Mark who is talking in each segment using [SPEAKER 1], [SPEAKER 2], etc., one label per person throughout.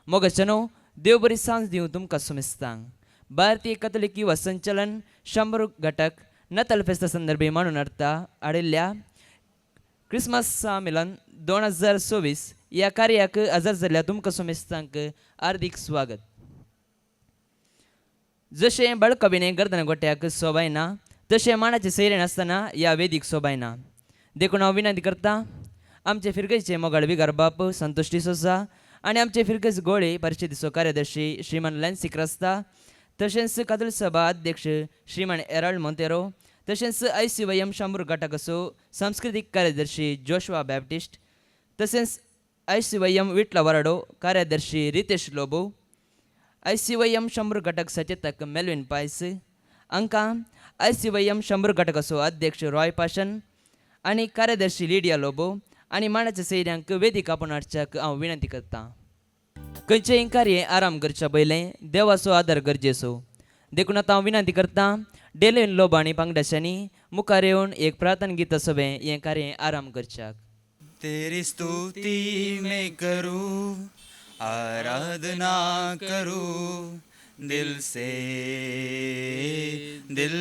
[SPEAKER 1] मोगाच्यानो, देव बरी सांज दिवं तुमकां सुमिस्तांक. भारतीय कथोलिक युवा संचलन शंबर घटक नतल फेस्ता संदर्भी मांडून हाडटा हाडिल्ल्या क्रिसमस मिलन 2026 ह्या कार्याक हजर जाल्ल्या तुमकां सुमिस्तांक हार्दीक स्वागत. जशें बळकविणे गर्दन गोट्याक सोबायना, तशें माणाचे सैरे नासतना ह्या वेदीक सोबायना. देखून हांव विनंती करता, आमचे फिरगेचे मोगाळ विगार बाप संतोष डिसोजा आनी आमचे फिरगज गोळे परिशदेचो कार्यदर्शी श्रीमान लॅन्सी क्रास्ता, तशेंच कातोलीक सभा अध्यक्ष श्रीमान एराल्ड मोंतेरो, तशेंच आयसीवायएम शांबूर घटकाचो सांस्कृतीक कार्यदर्शी जोशवा बॅप्टिस्ट, तशेंच आयसीवायएम विटला वराडो कार्यदर्शी रितेश लोबो, आयसीवायएम शंबर घटक सचेतक मेलविन पायस हांकां आयसीवायएम शंबर घटकाचो अध्यक्ष रॉय पाशन आनी कार्यदर्शी लिडिया लोबो आनी माणाच्या सैऱ्यांक वेदीक आपोवन हाडच्याक हांव विनंती करतां. खंयचेंय कार्य आराम करच्या पयलें देवाचो आदार गरजेचो. देखून आतां हांव विनंती करतां, डेलिन लोबो आनी पांगडाशांनी मुखार येवन एक प्रार्थना गीत सभें हें कार्य आराम करच्याक.
[SPEAKER 2] तेरी स्तुति मैं करूं, आराधना करूं, दिल से, दिल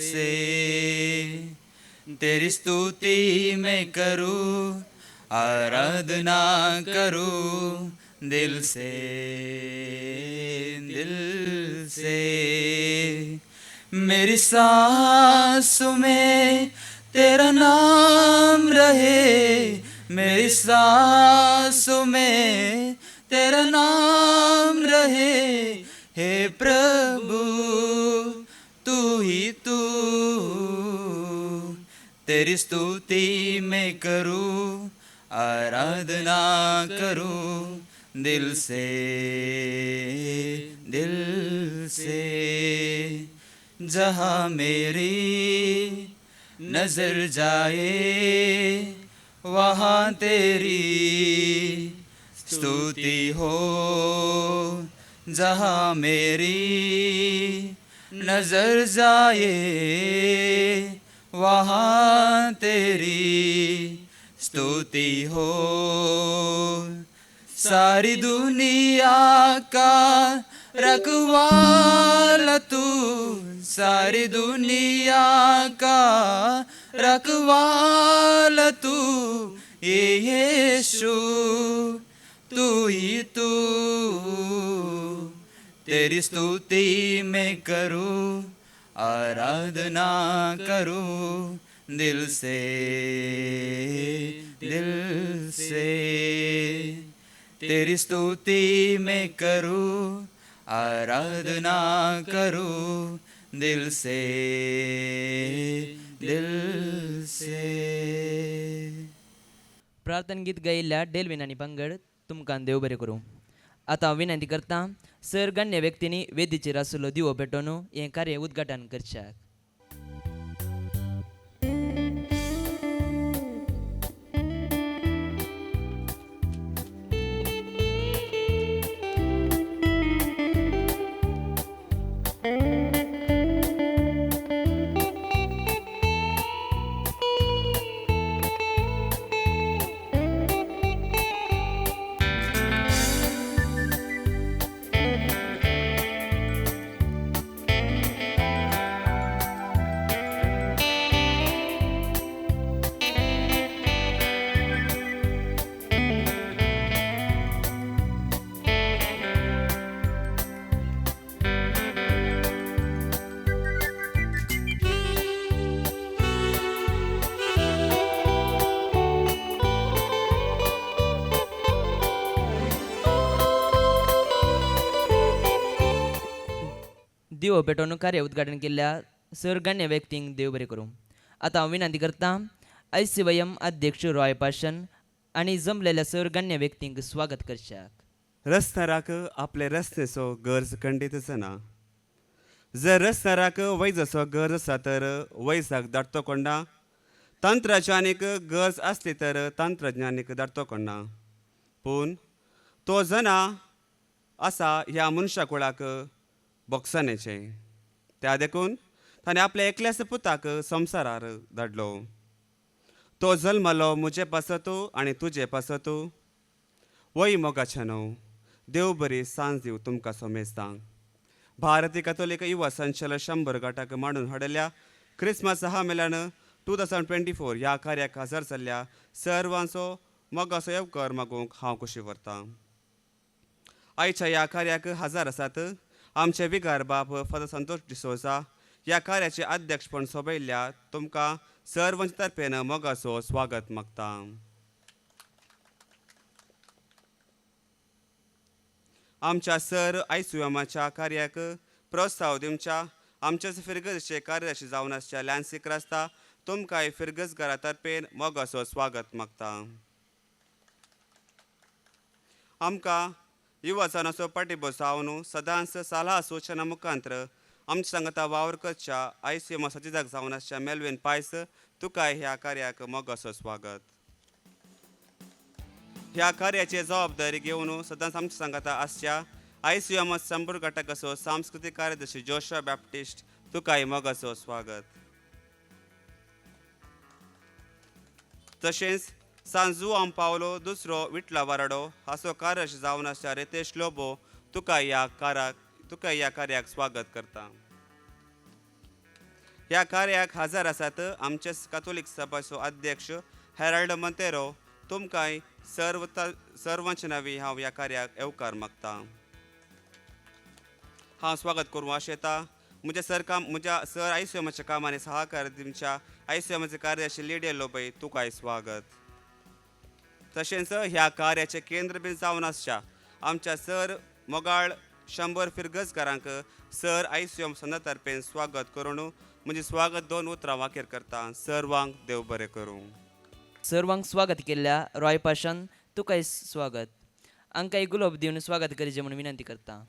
[SPEAKER 2] से. तेरी स्तुति मैं करूं, आराधना करूं, दिल से, दिल से. मेरी सांसों में तेरा नाम रहे, मेरी सांसों में तेरा नाम रहे. हे प्रभु, तू ही तू. तेरी स्तुति मैं करूं, आराधना करूं, दिल से, दिल से. जहाँ मेरी नजर जाए, वहाँ तेरी स्तुति हो. जहाँ मेरी नजर जाए, वहाँ तेरी स्तुति हो. सारी दुनिया का रखवाला तू, सारी दुनिया का रखवाला तू. ये यीशु, तू ही तू. तेरी स्तुति मैं करूं, आराधना करूं, दिल से, दिल से. तेरी स्तुति मैं करूं, आराधना करूं, दिल से, दिल से.
[SPEAKER 1] प्रार्थना गीत गायिल्ल्या डेल्विन आनी पंगड तुमकां देव बरें करूं. आतां हांव विनंती करता, सर गण्य व्यक्तींनी वेदीचेर आशिल्लो दिवो पेटोवन हें कार्य उद्घाटन करच्याक. दिवो पेटोवन कार्य उद्घाटन केल्ल्या सर गण्य व्यक्तींक देव बरें करूं. आतां हांव विनंती करता, आयसीवायएम अध्यक्ष रॉय पाशन आनी जमलेल्या सर गण्य व्यक्तींक स्वागत करच्याक.
[SPEAKER 3] रस्त्याराक आपले रस्त्याचो गरज खंडीतच ना. जर रस्त्याराक वैजाचो गरज आसा तर वैजाक धाडतो कोणा, तंत्रज्ञानीक गरज आसली तर तंत्रज्ञानीक धाडतो कोणा, पूण तो जना आसा ह्या मनशा कुळाक बोगसाण्याचें. त्या देखून ताणें आपल्या एकल्याच पुताक संवसारार धाडलो. तो जल्मलो म्हजे पासत आनी तुजे पासत. वय मोगाच्या न्हू, देव बरी सांज दिव तुमकां सोमेस्तांक. भारतीय कथोलिक युवा संचल 100 गटाक मांडून हाडल्या क्रिसमस सहा मेल्यान 2024 ह्या कार्याक हजर जाल्ल्या सर्वांचो मोगाचो येवकार मागूंक हांव खोशी व्हरतां. आयच्या ह्या कार्याक हजर आसात आमचे विगार बाब फादर संतोष डिसोजा. ह्या कार्याचे अध्यक्षपण सोबयल्ल्या तुमकां सर्वांचे तर्फेन मोगाचो स्वागत मागता. आमच्या सर आयसुयमाच्या कार्याक प्रोत्साव दिवच्या आमच्याच फिरगजचे कार्यदर्शी जावन आसच्या लॅन्सी क्रास्ता, तुमकांय फिरगज घरा तर्फेन मोगाचो स्वागत मागता. आमकां युवाजनाचो पाठिंबो जावन सदांच सलाह सूचना मुखांत्र आमच्या सांगता वावर करच्या आयसीएम सचिदाक जावन आसच्या मेलवीन पायस, तुकाय ह्या कार्याक मोगाचो स्वागत. ह्या कार्याची जबाबदारी घेवन सदांच आमच्या सांगाता आसच्या आयसीएम संपूर्ण घटकाचो सांस्कृतीक कार्यदर्शी जोशा बॅप्टिस्ट, तुकाय मोगाचो स्वागत. तशेंच सांजू आम पावलो दुसरो विटला वाराडो हाचो कार्यदर्शी जावन आसच्या रितेश लोबो, तुका ह्या कार्याक स्वागत करता. ह्या कार्याक हजर आसात आमचे कातोलीक सभाचो अध्यक्ष हेराल्ड मंतेरो, तुमकांय सर्व सर्वांचे नांवी हांव ह्या कार्याक येवकार मागता. हांव स्वागत करूं आशेता म्हज्या सर काम म्हज्या सर आयसीएमाच्या कामांनी सहकार दिवच्या आयसीएमाचे कार्यदर्शी लिडिया लोबय, तुकाय स्वागत. तशेंच ह्या कार्याचें केंद्र जावन आसच्या आमच्या सर मोगाळ 100 फिरगजकारांक सर आयसीएम संदा तर्फेन स्वागत करून म्हणजे स्वागत दोन उतरां वाक्यर करता. सर्वांक देव बरें करूं.
[SPEAKER 1] सर्वांक स्वागत केल्ल्या रॉय पाशान, तुकाय स्वागत. आंकाय गुलोब दिवन स्वागत करीचे म्हणून विनंती करता.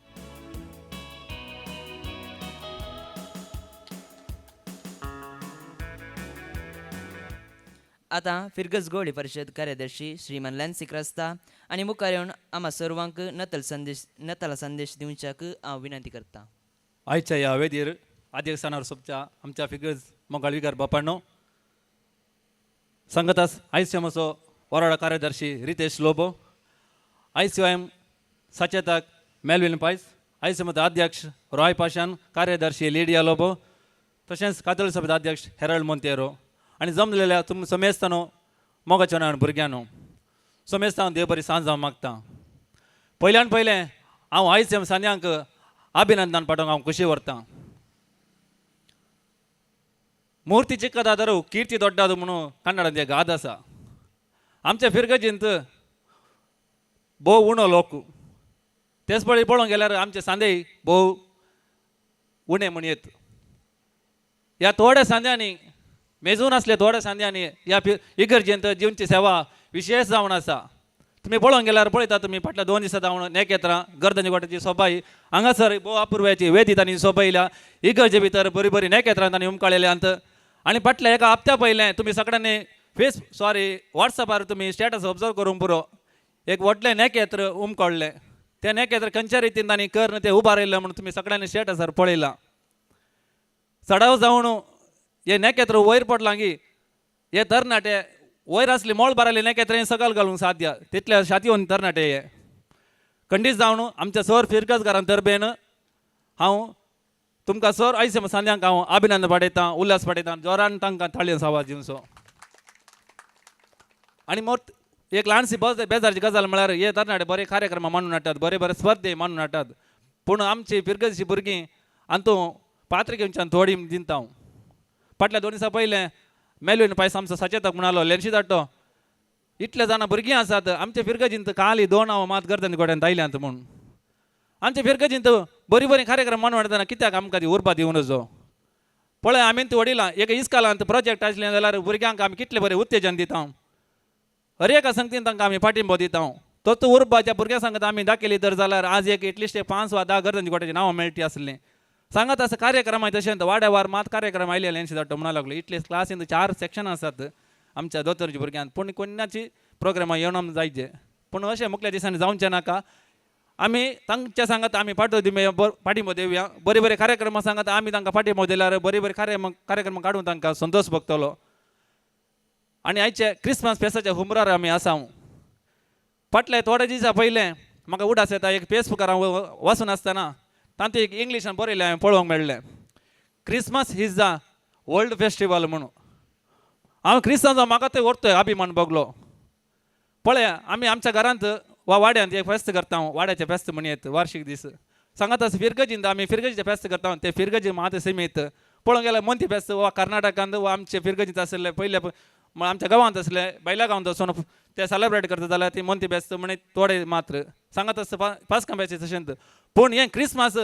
[SPEAKER 1] आतां फिरगज गोळी परिशद कार्यदर्शी श्रीमान लॅन्सी क्रास्ता आनी मुखार येवन आमा सर्वांक नतला संदेश दिवच्याक हांव विनंती करता.
[SPEAKER 4] आयच्या ह्या वेदीर अध्यक्षानार सोबच्या आमच्या फिगर्ज मोगाळ विगार बापांनो, सांगतास आयसीएमाचो वराडा कार्यदर्शी रितेश लोबो, आयसीएम सचेतक मेलविन पायस, आयसीएमाचो अध्यक्ष रॉय पाशान, कार्यदर्शी लिडिया लोबो, तशेंच कातोली सभेचो अध्यक्ष हेरल्ड मोंतेरो आनी जमलेल्या तुम समेस्तानो, मोगाच्या नांवान भुरग्यांनो, समेस्तान देव बरी सांज हांव मागता. पयल्यान पयलें हांव आयसीएम सांद्यांक अभिनंदन पाठोवंक हांव खुशी व्हरतां. ಮೂರ್ತಿ ಚಿಕ್ಕದಾದರೂ ಕೀರ್ತಿ ದೊಡ್ಡದು म्हणून कन्नडांत एक गाद आसा. आमच्या फिरगजींत भोव उणो लोक, तेच पळय पळोवंक गेल्यार आमचे सांदेय भोव उणें म्हण येत. ह्या थोड्या सांद्यांनी मेजून आसले थोड्या सांद्यांनी ह्या इगर्जेंत जिवची सेवा विशेश जावन आसा. तुमी पळोवंक गेल्यार पळयता तुमी फाटल्या 2 दिसां जावन नेकेत्रां गर्दनी गोट्याची सोबाई हांगासर भोव अपुर्वाची वेदी तांणी सोबयल्या. इगर्जे भितर बरी बरी नेकेत्रां तांणी उमकाळिल्ल्यांत. आनी फाटल्या एका हप्त्या पयलें तुमी सगळ्यांनी फेस सॉरी वॉट्सॅपार तुमी स्टेटस ऑब्जर्व करूंक पुरो, एक व्हडलें नेकेत्र उमकळ्ळें. तें नेकेत्र खंयच्या रितीन तांणी करन तें उबारिल्लें म्हणून तुमी सगळ्यांनी स्टेटसार पळयलां. चडाव जावन हे नेकेत्र वयर पडलां की हे तरणाटे वयर आसली मोळ बाराले नेकेत्र सकयल घालूंक साध्य तितले शाती तरणाटे हे खंडीत जावन आमच्या सर फिरगजकारां तरबेन हांव तुमकां सर आयसे सांद्यांक हांव अभिनंदन पाठयतां, उल्हास पाठयतां. जोरान तांकां ताळयेन आवाज दिवचो. आनी मोट एक ल्हानशी बस बेजारची गजाल म्हळ्यार हे तरणाटे बरे कार्यक्रम मांडून हाडटात, बरे बरे स्पर्धे मांडून हाडटात, पूण आमची फिरगजची भुरगीं अंतू पात्र घेवच्यान थोडी दिता हांव. फाटल्या 2 दिसां पयलें मेलविन पायस आमचो सचेतक म्हणालो लेंशी धाडटो इतले जाणां भुरगीं आसात आमचे फिरगजींत काली 2 हांव मात गर्दनी गोड्यान आयल्यांत म्हूण. आमचे फिरगजींत बरी बरी कार्यक्रम मांडून हाडटना कित्याक आमकां ती उर्बा दिवन जो पळय आमी ती वडिलां एक इस्कालांत प्रोजेक्ट आसलें जाल्यार भुरग्यांक आमी कितले बरें उत्तेजन दिता, हर एका संगतीन तांकां आमी पाठिंबो दिता. तोच उर्बा ज्या भुरग्यां सांगता आमी दाखयली तर जाल्यार आज एक एटलिस्ट 5 वा 10 गर्दनी गोट्याची नांवां मेळटी आसलीं. सांगत आसा कार्यक्रम तशें वाड्यावार मात कार्यक्रम आयले एनसी धाडटो म्हणा लागलो. इतले क्लासीन 4 सेक्शन आसात आमच्या दोतोरच्या भुरग्यांक, पूण कोणाची प्रोग्रामां येवन जायचे पूण अशें मुखल्या दिसांनी जावचें नाका. आमी तांच्या सांगात आमी पाठो दिवया, पाठिंबो दिवया. बरे बरे कार्यक्रम सांगात आमी तांकां पाठिंबो दिल्यार बरे बरे कार्यक्रम काडून तांकां संतोश भोगतलो. आनी आयचे क्रिसमस फेस्ताच्या हुमरार आमी आसा. फाटले थोडे दिसां पयलें म्हाका उडास येता एक फेसबुकार हांव वाचून आसतना तांतूं एक इंग्लिशान बरयलें हांवें पळोवंक मेळ्ळें, Christmas is the world festival म्हणून. हांव क्रिस्तांव, म्हाका ते व्हरतोय अभिमान भोगलो. पळय, आमी आमच्या घरांत वा वाड्यांत एक फेस्त करता, वाड्याचें फेस्त म्हणयत वार्शीक दीस सांगात आसा. फिरगजींत आमी फिरगजीचें फेस्त करता, ते फिरगजी मात सिमीत. पळोवंक गेल्यार मोंती फेस्त वा कर्नाटकांत वा आमचे फिरगजींत आशिल्ले पयले आमच्या गांवांत आसले बैला गांवांत वचून ते सेलेब्रेट करता जाल्यार ती मोंती फेस्त म्हण थोडे मात्र सांगत आसता पास्कां फेस्त तशेंच. पूण हें क्रिसमस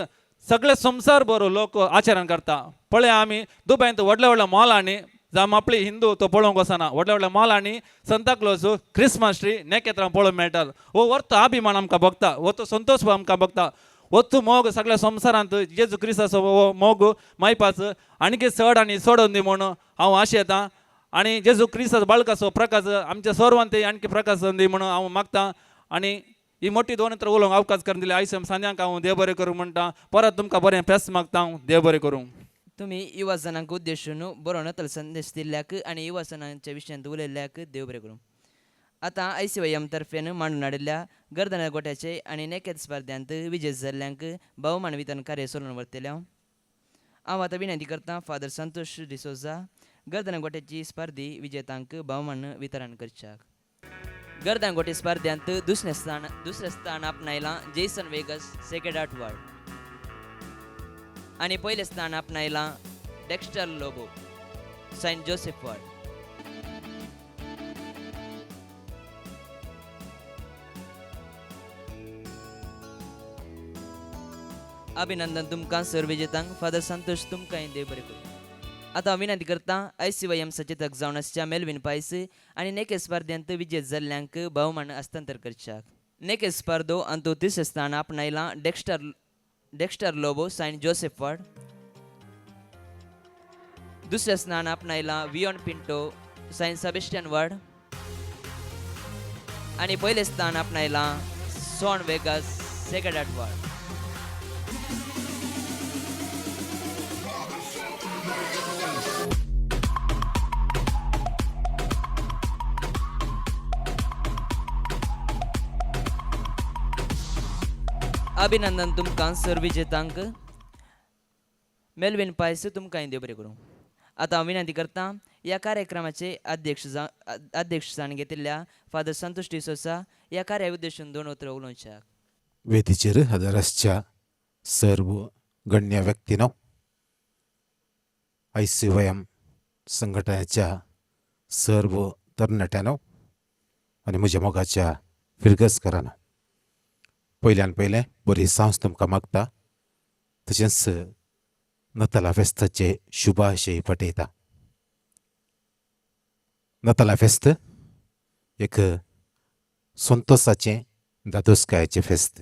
[SPEAKER 4] सगळे संवसार बरो लोक आचरण करता. पळय, आमी दुबयंत व्हडल्या व्हडल्या मॉलांनी जावं आपली हिंदू तो पळोवंक वचना, व्हडल्या व्हडल्या मॉलांनी सांताक्लॉज क्रिसमस ट्री नेकेत्रां पळोवंक मेळटात. हो वर्त अभिमान आमकां भोगता, हो तो संतोश आमकां भोगता, वत्तू मोग सगळ्या संवसारांत जेजू क्रिस्ताचो हो मोग मायपाच आणखी चड आनी चडोवन दी म्हणून हांव आशेतां. आनी जेजू क्रिस्ताचो बाळकाचो प्रकाश आमच्या सर्वांत आणखी प्रकाश दी म्हणून हांव मागता. आनी ही मोठी दोन उतरां उलोवंक अवकाश करून दिले आयसम सांज्यांक हांव देव बरें करूं म्हणटा. परत तुमकां बरें फेस्त मागता हांव. देव बरें करूं.
[SPEAKER 1] तुमी युवा जणांक उद्देशून बरो नतल संदेश दिल्ल्याक आनी युवा जणांच्या विशयांत उलयल्ल्याक देव बरें करूं. आतां I C Y M तर्फेन मांडून हाडिल्ल्या गर्दन गोट्याचे आनी नेकेत स्पर्ध्यांत विजय जाल्ल्यांक भोवमान वितरण कार्य चलोवन व्हरतले. हांव हांव आतां विनंती करता फादर संतोष डिसोजा गर्दन गोट्याची स्पर्धी विजेतांक भोवमान वितरण करच्याक. गर्दन गोटे स्पर्ध्यांत दुसरें स्थान आपणायलां Jason Vegas, Sacred Heart ward आनी पयलें स्थान आपणायलां Dexter Lobo, Saint Joseph ward. अभिनंदन तुमकां सर विजेतांक. फादर संतोष, तुमकांय देव बरें करूं. आतां हांव विनंती करता I C Y M सचेतक जावन आसच्या मेलवीन पायस आनी नेके स्पर्धेंत विजेत जाल्ल्यांक भोवमान हस्तांतर करच्याक. नेके स्पर्धो अंतू तिसरें स्थान आपणायलां Dexter Lobo, Saint Joseph ward. दुसरें स्थान आपणायलां Vion Pinto, Saint Sebastian ward आनी पयलें स्थान आपणायलां सोन वेगास, सेक्रेड हार्ट वॉर्ड. अभिनंदन तुमकां सर विजेतांक. मेलवीन पायस, तुमकां देव बरें करूं. आतां हांव विनंती करता ह्या कार्यक्रमाचे अध्यक्षस्थान घेतिल्ल्या फादर संतोष डिसोसा ह्या कार्या उद्देशून दोन उतरां उलोवच्याक.
[SPEAKER 5] वेदीचेर हजर आसच्या सर्व गण्य व्यक्तीनो, I C Y M संघटनेच्या सर्व तरणाट्यांनो आनी म्हज्या मोगाच्या फिरगजकारांनो, पयल्यान पयलें बरी सांज तुमकां मागता, तशेंच नताला फेस्ताचे शुभाशय पटयता. नताला फेस्त एक संतोसाचें, दादोसकायेचें फेस्त,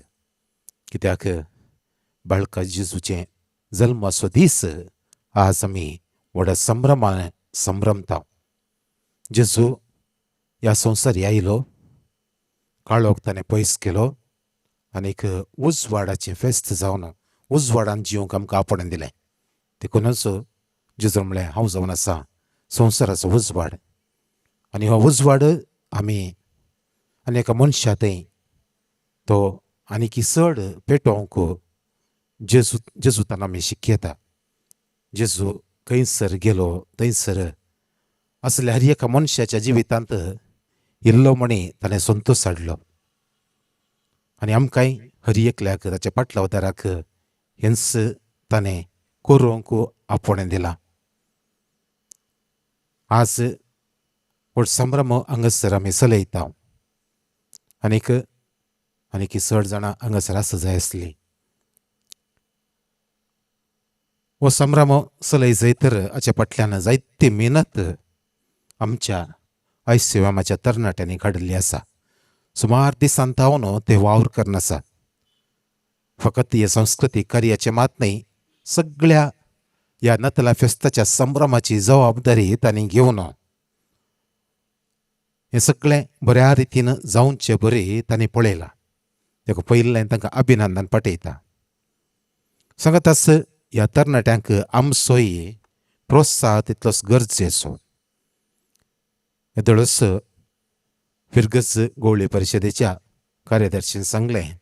[SPEAKER 5] कित्याक बाळका जेजूचें जल्माचो दीस आज आमी व्हडा संभ्रमान संभ्रमता. जेजू ह्या संवसार आयलो, काळोख ताणें पयस केलो आनीक उजवाडाचें फेस्त जावन उजवाडान जिवंक आमकां आपोवणें दिलें. देखूनच जेजून म्हणलें, हांव जावन आसा संवसाराचो उजवाड. आनी हो उजवाड आमी आनी एका मनशा थंय तो आनीकी चड पेटोवंक जेजूतान आमी शिकयता. जेजू खंयसर गेलो थंयसर असल्या हर एका मनशाच्या जिवितांत इल्लो म्हणी ताणें संतोश हाडलो आनी आमकांय हर एकल्याक ताच्या पाटलावदाराक हेंच ताणें करूंक आपोवणें दिलां. आज व्हड संभ्रम हांगासर आमी चलयता. आनीक आनीक चड जाणां हांगासर आसा जाय आसली. हो संभ्रम चलय जाय तर हाच्या फाटल्यान जायती मेहनत आमच्या आयसीवायमाच्या तरणाट्यांनी काडिल्ली आसा. सुमार दिसान थावन ते वावर करून आसा. फकत हे संस्कृतीक कार्याचें मात न्हय, सगळ्या ह्या नतला फेस्ताच्या संभ्रमाची जबाबदारी तांणी घेवन हें सगळें बऱ्या रितीन जावचें बरें तांणी पळयलां. ताका पयलें तांकां अभिनंदन पाठयता. सांगतास ह्या तरणाट्यांक आमचोय प्रोत्साह तितलोच गरजेचो. येदोळच फिरगज गोवळी परिशदेच्या कार्यदर्शीन सांगलें.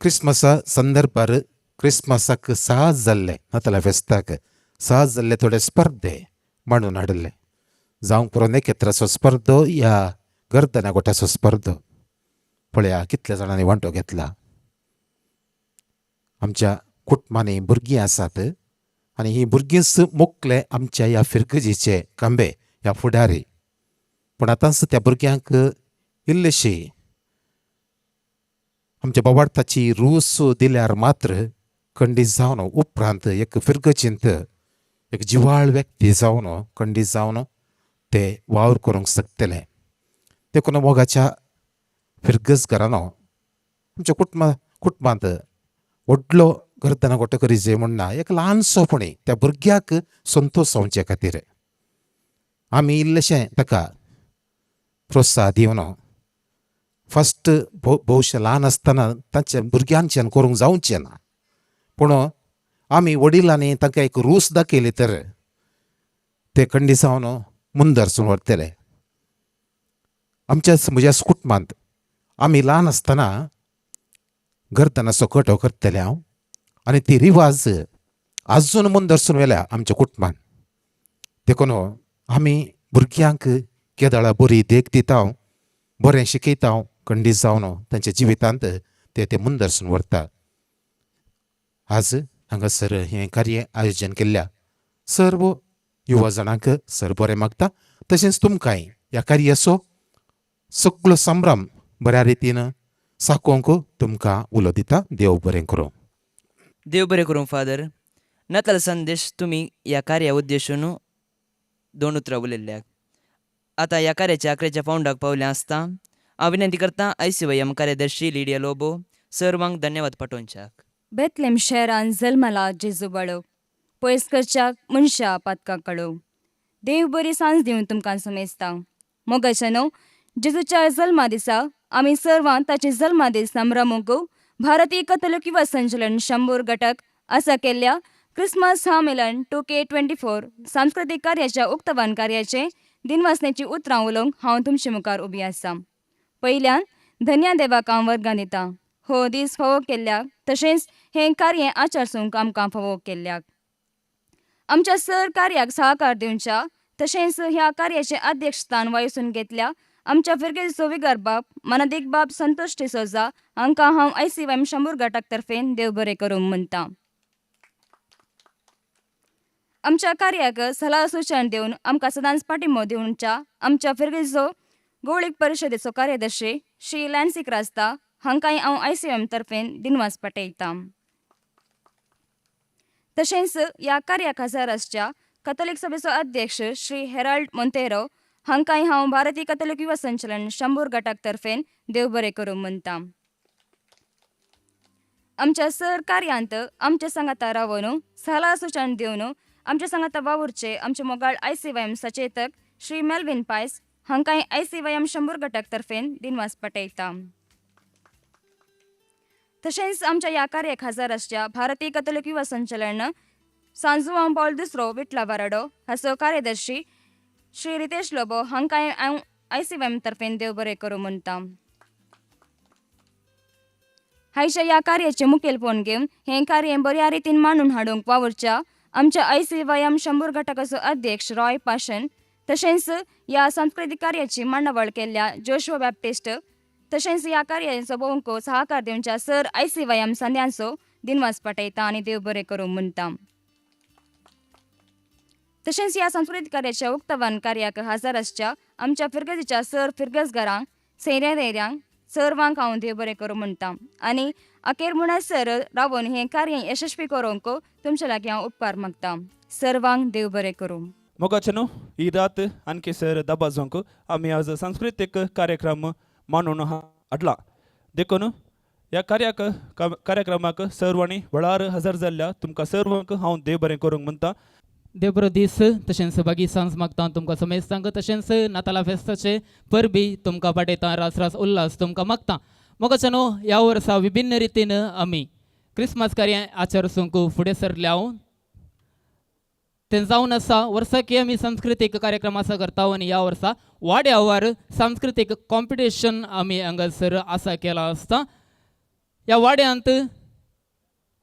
[SPEAKER 5] क्रिसमसा संदर्भार क्रिसमसाक साज जाल्ले, नातालां फेस्ताक साज जाल्ले थोडे स्पर्धे मांडून हाडिल्ले. जावंक पुरो नेकेत्राचो स्पर्धो या गर्दना गोट्याचो स्पर्धो. पळया कितल्या जाणांनी वांटो घेतला. आमच्या कुटुंबांनी भुरगीं आसात आनी हीं भुरगींच मुकले आमच्या ह्या फिरगजीचे खांबे ह्या फुडारी. पूण आतांच त्या भुरग्यांक इल्लीशी आमच्या बाबार्थाची रूस दिल्यार मात्र खंडीत जावन उपरांत एक फिरगजींत एक जिवाळ व्यक्ती जावन खंडीत जावन ते वावर करूंक शकतले. देखून मोगाच्या फिरगज घरानो आमच्या कुटुंबांत व्हडलो गर्दना गोटो करी जाय म्हण ना, एक ल्हानसो पुणी त्या भुरग्याक संतोश जावचे खातीर आमी इल्लेशें ताका प्रोत्साह दिवन फस्ट भोवशे ल्हान आसतना तांच्या भुरग्यांच्यान करूंक जावचें ना, पूण आमी वडिलांनी तांकां एक रूस दाखयली तर ते खंडीत जावन मुंदरसून व्हरतले. आमच्या म्हज्या कुटुंबांत आमी ल्हान आसतना गर्दनाचो कटो करतले हांव आनी ती रिवाज आजून मुंदरसून व्हेल्या आमच्या कुटुंबान. देखून आमी भुरग्यांक केदळा बरी देख दिता, बरें शिकयता, खंडीत जावन तांच्या जिवितांत ते ते मुंदरसून व्हरता. आज हांगासर हें कार्य आयोजन केल्ल्या सर्व युवा जाणांक सर बरें मागता, तशेंच तुमकांय ह्या कार्याचो सगळो संभ्रम बऱ्या रितीन साकोवंक तुमकां उलो दिता. देव बरें करूं.
[SPEAKER 1] देव बरें करूं फादर. नाताल संदेश तुमी ह्या कार्या उद्देशून दोन उतरां उलयल्ल्याक. आतां ह्या कार्याच्या आखरेच्या पावंडाक पावलें आसता हांव विनंती करता आयसीवायएम कार्यदर्शी लिडिया लोबो सर्वांक धन्यवाद पाठोवच्याक.
[SPEAKER 6] बेतलेम शहरान जल्मला जेजू बाळो, पयस करच्याक मनशा पातकां कळो. देव बरी सांज दिवन तुमकां समेजता. मोगाच्या न्हू जेजूच्या जल्मा दिसा आमी सर्वां ताचे जल्मा दीस संभ्रमूंक भारतीय कथोलिक युवा संचलन शंबूर घटक आसा केल्ल्या क्रिसमस संमेलन 2K24 सांस्कृतीक कार्याच्या उक्तावण कार्याचे दिनवासनेची उतरां उलोवंक हांव तुमचे मुखार उबी आसा. पयल्यान धन्या देवाक हांव वर्गां दिता हो दीस फावो केल्ल्याक, तशेंच हें कार्य आचारसूंक आमकां फावो केल्ल्याक. आमच्या सर कार्याक सहकार दिवच्या तशेंच ह्या कार्याचें अध्यक्षस्थान वायूसून घेतल्या आमच्या फिरगेचो विगार बाब मनादीक बाब संतोष डिसोजा हांकां हांव आयसीवायएम शंबूर घाटाक तर्फेन देव बरें करूंक म्हणटा. आमच्या कार्याक सलाह सुचन दिवन आमकां सदांच पाठिंबो दिवच्या आमच्या फिरगेचो गोवळीक परिशदेचो कार्यदर्शी श्री लॅन्सी क्रास्ता हांकांय हांव आयसीवायएम तर्फेन दिनवास पाठयता. तशेंच ह्या कार्याक हजर आसच्या कथोलीक सभेचो अध्यक्ष श्री हेराल्ड मोंतेरो हांकांय हांव भारतीय कथोलीक युवा संचलन शंबूर घटाक तर्फेन देव बरें करूंक म्हणटा. आमच्या सर कार्यांत आमच्या सांगाता रावन सलाह सुचन दिवन आमच्या सांगाता वावुरचे आमचे मोगाळ आयसीवायएम सचेतक श्री मेल्विन पायस हांकांय आयसीवायएम शंबूर घटक तर्फेन दिनवास पाठयता. तशेंच आमच्या ह्या कार्याक हजर आसच्या भारतीय कथोलीक युवा संचलन सांजुआंव पावल दुसरो विटला बाराडो हाचो कार्यदर्शी श्री रितेश लोबो हांकांय हांव आयसीवायएम तर्फेन देव बरें करूं म्हणटा. हायच्या ह्या कार्याचें मुखेलपण घेवन हें कार्य बऱ्या रितीन मांडून हाडूंक वावुरच्या आमच्या आयसीवायएम शंबूर घटकाचो अध्यक्ष रॉय पाशन, तशेंच ह्या सांस्कृतीक कार्याची मांडावळ केल्ल्या जोशुआ बॅप्टिस्ट, तशेंच ह्या कार्याचो भोवंक सहकार दिवच्या सर आयसीवायएम संद्यांचो दिनवास पाठयता आनी देव बरें करूंक म्हणटा. तशेंच ह्या सांस्कृतीक कार्याच्या उक्तावण कार्याक हजर आसच्या आमच्या फिरगजीच्या सर फिरगजगारांक सैऱ्या धैर्यांक सर्वांक हांव देव बरें करूं म्हणटा आनी अखेर म्हणसर रावन हें कार्य यशस्वी करूंक तुमच्या लागीं हांव उपकार मागता. सर्वांक देव बरें करूं.
[SPEAKER 7] मोगाचे न्हू ही रात आणखी सर दबाजोंक आमी आज सांस्कृतीक कार्यक्रम मानून हाडला. देखून ह्या कार्याक कार्यक्रमाक सर्वांनी वेळार हजर जाल्ल्या तुमकां सर्वांक हांव देव बरें करूंक म्हणटा.
[SPEAKER 8] देव बरो दीस तशेंच बागी सांज मागता तुमकां समेस्तांक, तशेंच नाताला फेस्ताचे परबी तुमकां पाठयता, रास रास उल्हास तुमकां मागता. मोगाच्या न्हू ह्या वर्सा विभिन्न रितीन आमी क्रिसमस कार्य आचरसूंक फुडें सरल्या. तें जावन आसा वर्साकी आमी सांस्कृतीक कार्यक्रम आसा करता आनी ह्या वर्सा वाड्यावर सांस्कृतीक कॉम्पिटिशन आमी हांगासर आसा केलां आसता. ह्या वाड्यांत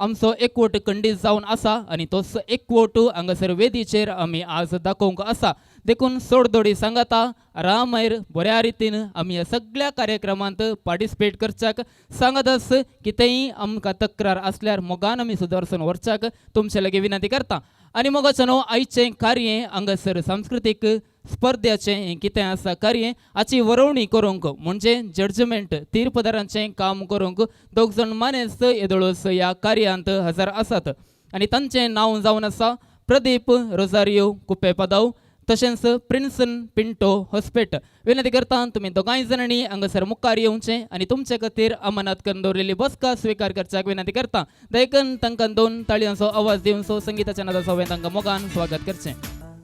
[SPEAKER 8] आमचो एकवट खंडीत जावन आसा आनी तोच एकवट हांगासर वेदीचेर आमी आज दाखोवंक आसा. देखून सोडदोडी सांगाता आरामायर बऱ्या रितीन आमी ह्या सगळ्या कार्यक्रमांत पार्टिसिपेट करच्याक सांगत कितेंय आमकां तक्रार आसल्यार मोगान आमी सुदारसून व्हरच्याक तुमचे लागीं विनंती करता. आनी मोगाचो न्हू आयचें कार्य हांगासर सांस्कृतीक स्पर्ध्याचें हें कितें आसा कार्य हाची वरोवणी करूंक म्हणजे जजमेंट तीर्पदारांचें काम करूंक दोग जाण मानेस्त येदोळस ह्या कार्यांत हजर आसात आनी तांचें नांव जावन आसा प्रदीप रोजारियो कुपेपदाव तशेंच प्रिन्सन पिंटो हॉस्पेट. विनंती करता तुमी दोगांय जाणांनी हांगासर मुखार येवचें आनी तुमचे खातीर अमानात करून दवरिल्ली बसका स्विकार करच्याक विनंती करता. देखून तांकां दोन ताळयांचो आवाज दिवचो संगिताच्या नादाचो हांवें तांकां मोगान स्वागत करचें.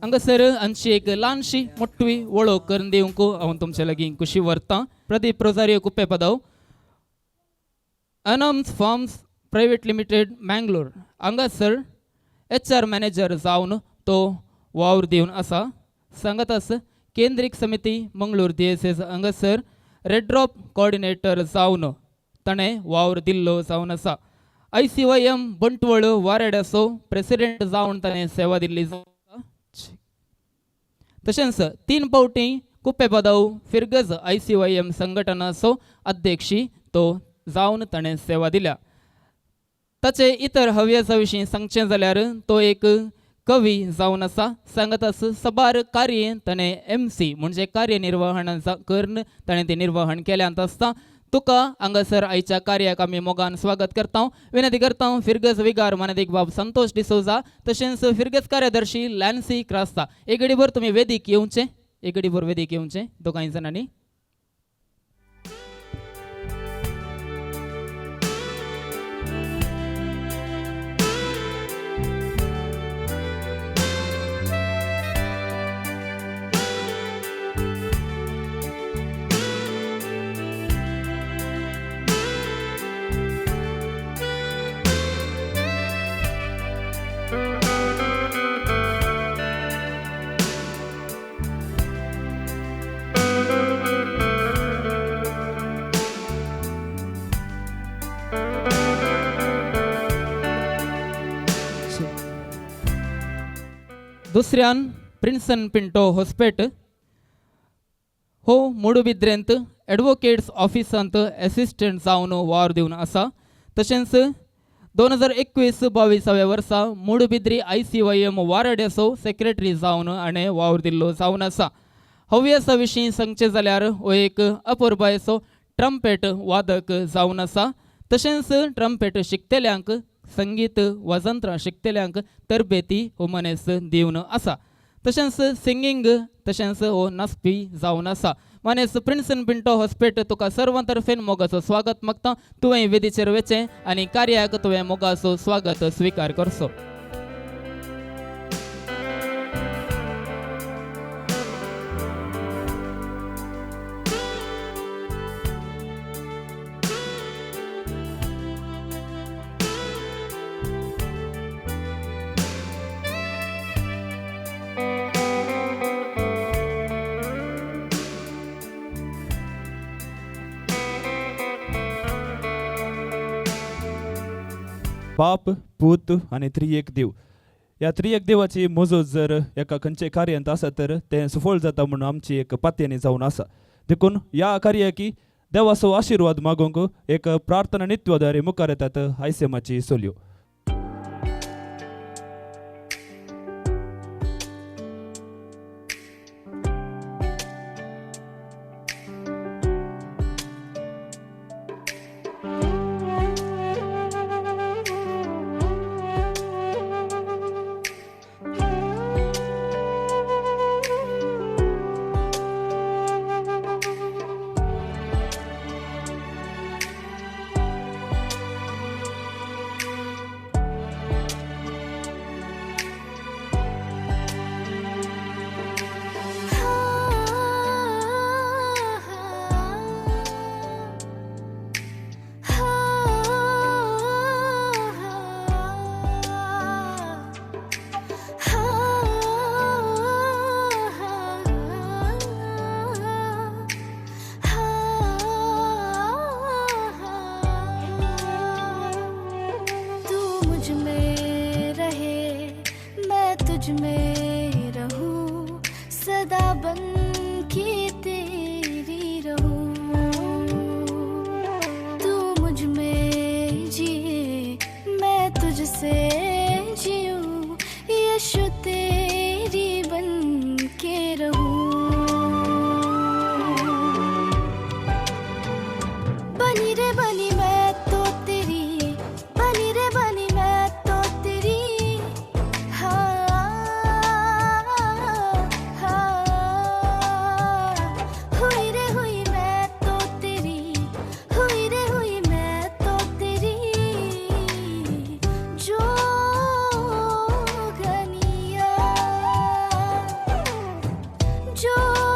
[SPEAKER 8] हांगासर आमची एक ल्हानशी मोटवी वळख करून दिवंक हांव तुमचे लागीं खुशी व्हरतां. Pradeep Rosario Kuppepadav, Anams farms private limited Mangalore हांगासर HR manager जावन तो वावर दिवन आसा. सांगातास केंद्रीक समिती मंगळूर DSS हांगासर रेड्रॉप कोऑर्डिनेटर जावन ताणें वावर दिल्लो जावन आसा. ICYM Bantwal वारेड्याचो प्रेसिडेंट जावन ताणें सेवा दिल्ली. तशेंच 3 फावटी कुपेपदाव फिरगज ICYM संघटनाचो अध्यक्षी तो जावन ताणें सेवा दिल्या. ताचे इतर हव्यासा विशीं सांगचें जाल्यार तो एक कवी जावन आसा. सांगतास सबार कार्य ताणें MC म्हणजे कार्यनिर्वहण करून ताणें तें निर्वहण केल्यांत आसता. तुका हांगासर आयच्या कार्याक आमी मोगान स्वागत करता. विनंती करता फिरगज विगार मानादीक बाब संतोष डिसोजा तशेंच फिरगज कार्यदर्शी लॅन्सी क्रास्ता एक घडीभर तुमी वेदीक येवचें, एक घडीभर वेदीक येवचें दोगांय जाणांनी. दुसऱ्यान प्रिन्सन पिंटो हॉस्पेट हो मोडुबिद्रेंत एडवोकेट्स ऑफिसांत एसिस्टंट जावन वावर दिवन आसा. तशेंच 2021-22 वर्सा मोडुबिद्री ICYM वारड्याचो सेक्रेटरी जावन हाणें वावर दिल्लो जावन आसा. हव्यासा विशीं सांगचें जाल्यार हो एक अपुरबायेचो ट्रम्पेट वादक जावन आसा. तशेंच ट्रम्पेट शिकतल्यांक संगीत वाजंत्रां शिकतल्यांक तरबेती हो मनीस दिवन आसा. तशेंच सिंगींग तशेंच हो नाचपी जावन आसा. मानेस प्रिन्सन पिंटो हॉस्पेट तुका सर्वां तर्फेन मोगाचो स्वागत मागता. तुवें वेदीचेर वचें आनी कार्याक तुवें मोगाचो स्वागत स्विकार करचो.
[SPEAKER 7] बाप पूत आनी त्रिएक देव ह्या त्रिएक देवाची मोजो जर एका खंयचे कार्यांत आसा तर तें सुफळ जाता म्हणून आमची एक पातयेनी जावन आसा. देखून ह्या कार्याकी देवाचो आशिर्वाद मागूंक एक प्रार्थना नित्वाद्वारे मुखार येतात आयसेमाची सोलयो.
[SPEAKER 9] तुझ में रहूं, सदा बन के तेरी रहूं। तू मुझ में जिए, मैं तुझसे जीऊं, यीशु तेरी बन के रहूं। बनी रे बनी मैं तो तेरी, बनी रे बनी मैं तो तेरी, हाँ हाँ। हुई रे हुई मैं तो तेरी, हुई रे हुई मैं तो तेरी, जोगनिया जोगनिया।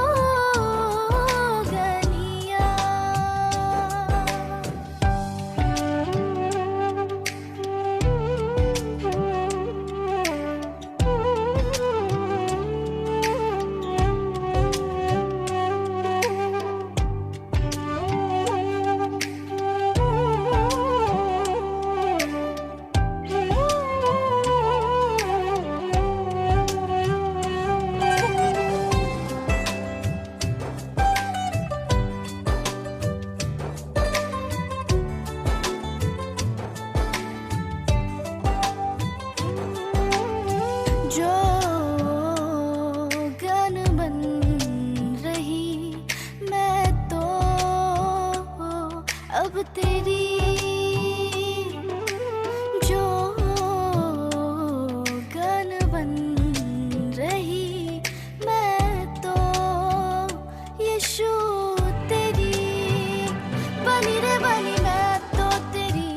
[SPEAKER 9] जोगन बन रही मैं तो अब तेरी, जोगन बन रही मैं तो यीशु तेरी। बनी रे बनी मैं तो तेरी,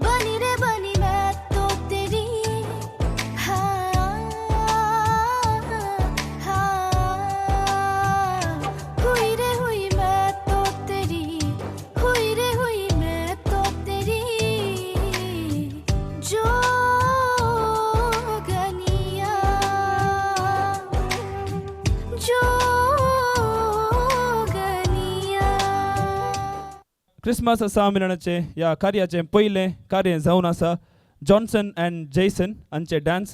[SPEAKER 9] बनी रे बनी मैं तो तेरी, हाँ हाँ। हुई रे हुई मैं तो तेरी, हुई रे हुई मैं तो तेरी, जोगनिया जोगनिया।
[SPEAKER 7] क्रिसमस सामिलनाचें ह्या कार्याचें पयलें कार्य जावन आसा जॉन्सन अँड जेसन हांचे डांस.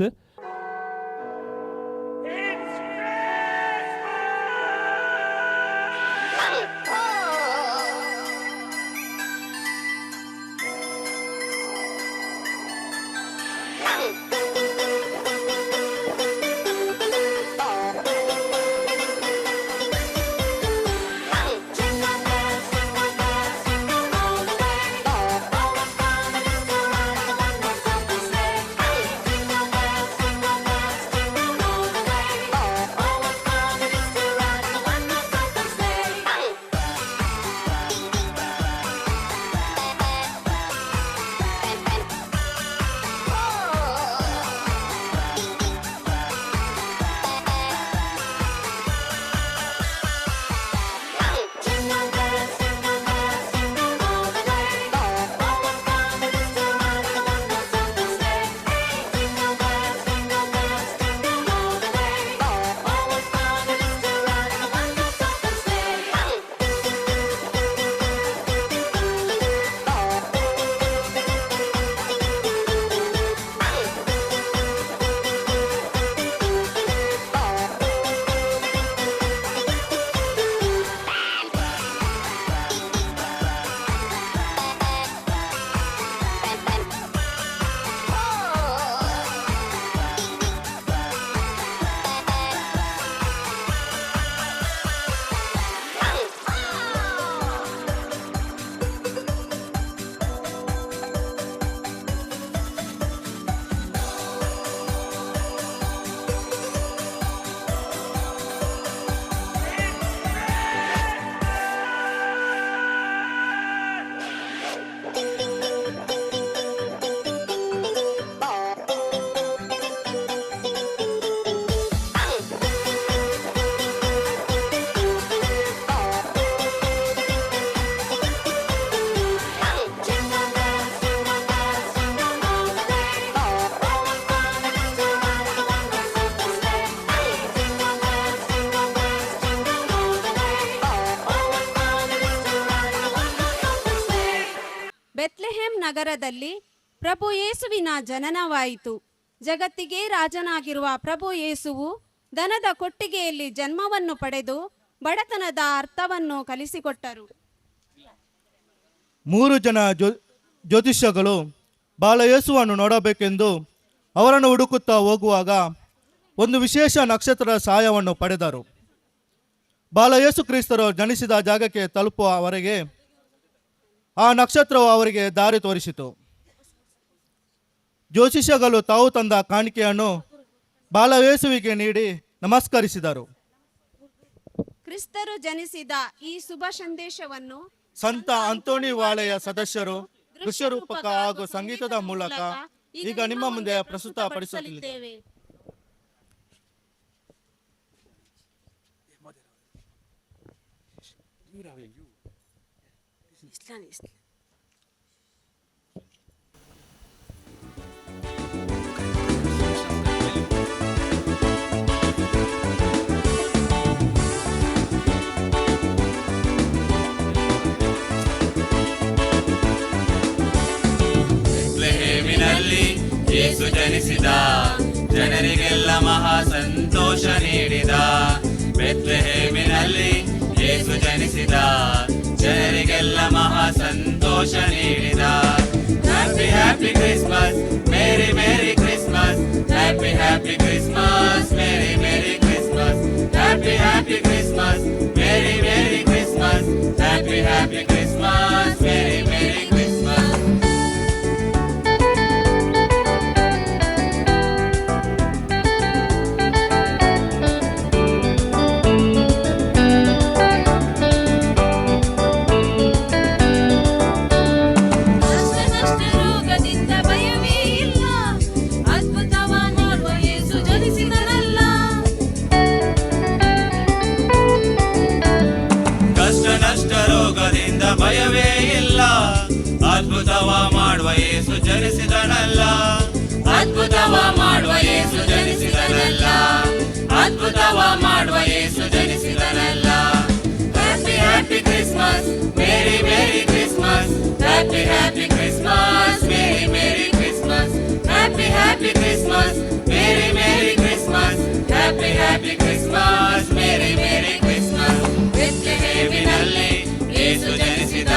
[SPEAKER 10] ಬೆತ್ಲೆಹೇಮ್ ನಗರದಲ್ಲಿ ಪ್ರಭು ಯೇಸುವಿನ ಜನನವಾಯಿತು. ಜಗತ್ತಿಗೆ ರಾಜನಾಗಿರುವ ಪ್ರಭು ಯೇಸುವು ದನದ ಕೊಟ್ಟಿಗೆಯಲ್ಲಿ ಜನ್ಮವನ್ನು ಪಡೆದು ಬಡತನದ ಅರ್ಥವನ್ನು ಕಲಿಸಿಕೊಟ್ಟರು.
[SPEAKER 11] 3 ಜನ ಜ್ಯೋತಿಷ್ಯಗಳು ಬಾಲಯೇಸುವನ್ನು ನೋಡಬೇಕೆಂದು ಅವರನ್ನು ಹುಡುಕುತ್ತಾ ಹೋಗುವಾಗ ಒಂದು ವಿಶೇಷ ನಕ್ಷತ್ರದ ಸಹಾಯವನ್ನು ಪಡೆದರು. ಬಾಲಯೇಸು ಕ್ರಿಸ್ತರು ಜನಿಸಿದ ಜಾಗಕ್ಕೆ ತಲುಪುವವರೆಗೆ ಆ ನಕ್ಷತ್ರವು ಅವರಿಗೆ ದಾರಿ ತೋರಿಸಿತು. ಜ್ಯೋತಿಷ್ಯಗಳು ತಾವು ತಂದ ಕಾಣಿಕೆಯನ್ನು ಬಾಲಯೇಸುವಿಗೆ ನೀಡಿ ನಮಸ್ಕರಿಸಿದರು.
[SPEAKER 10] ಕ್ರಿಸ್ತರು ಜನಿಸಿದ ಈ ಶುಭ ಸಂದೇಶವನ್ನು
[SPEAKER 11] ಸಂತ ಅಂತೋಣಿ ವಾಳೆಯ ಸದಸ್ಯರು ದೃಶ್ಯರೂಪಕ ಹಾಗೂ ಸಂಗೀತದ ಮೂಲಕ ಈಗ ನಿಮ್ಮ ಮುಂದೆ ಪ್ರಸ್ತುತಪಡಿಸುತ್ತಿದ್ದೇವೆ.
[SPEAKER 2] ಬೆತ್ಲೆಹೇಮಿನಲ್ಲಿ ಯೇಸು ಜನಿಸಿದ, ಜನರಿಗೆಲ್ಲ ಮಹಾ ಸಂತೋಷ ನೀಡಿದ. ಬೆತ್ಲೆಹೇಮಿನಲ್ಲಿ ಯೇಸು ಜನಿಸಿದ, ಜನರಿಗೆಲ್ಲ ಮಹಾ ಸಂತೋಷ ನೀಡಿದ. Happy happy Christmas, merry merry Christmas, happy happy Christmas, merry merry Christmas, happy happy Christmas, merry merry Christmas, happy happy Christmas, merry merry Christmas.
[SPEAKER 9] ಕಷ್ಟ ರೋಗದಿಂದ ಭಯವೇ ಇಲ್ಲ, ಅದ್ಭುತವ ಮಾಡುವ ಯೇಸು ಜನಿಸಿದನಲ್ಲ.
[SPEAKER 2] ಕಷ್ಟ ನಷ್ಟ ರೋಗದಿಂದ ಭಯವೇ ಇಲ್ಲ, ಅದ್ಭುತವ ಮಾಡುವ ಯೇಸು ಜನಿಸಿದನಲ್ಲ. ಅದ್ಭುತವ ಮಾಡುವ ಯೇಸು ಜನಿಸಿದನಲ್ಲ, ಅದ್ಭುತವ ಮಾಡುವ ಯೇಸು ಜನಿಸಿದನಲ್ಲ. Happy happy Christmas, merry merry Christmas, happy happy Christmas, merry merry Christmas, happy happy Christmas, merry merry Christmas, happy happy Christmas, merry merry Christmas. ಬೆತ್ಲೆಹೇಮಿನಲ್ಲಿ ಯೇಸು ಜನಿಸಿದ,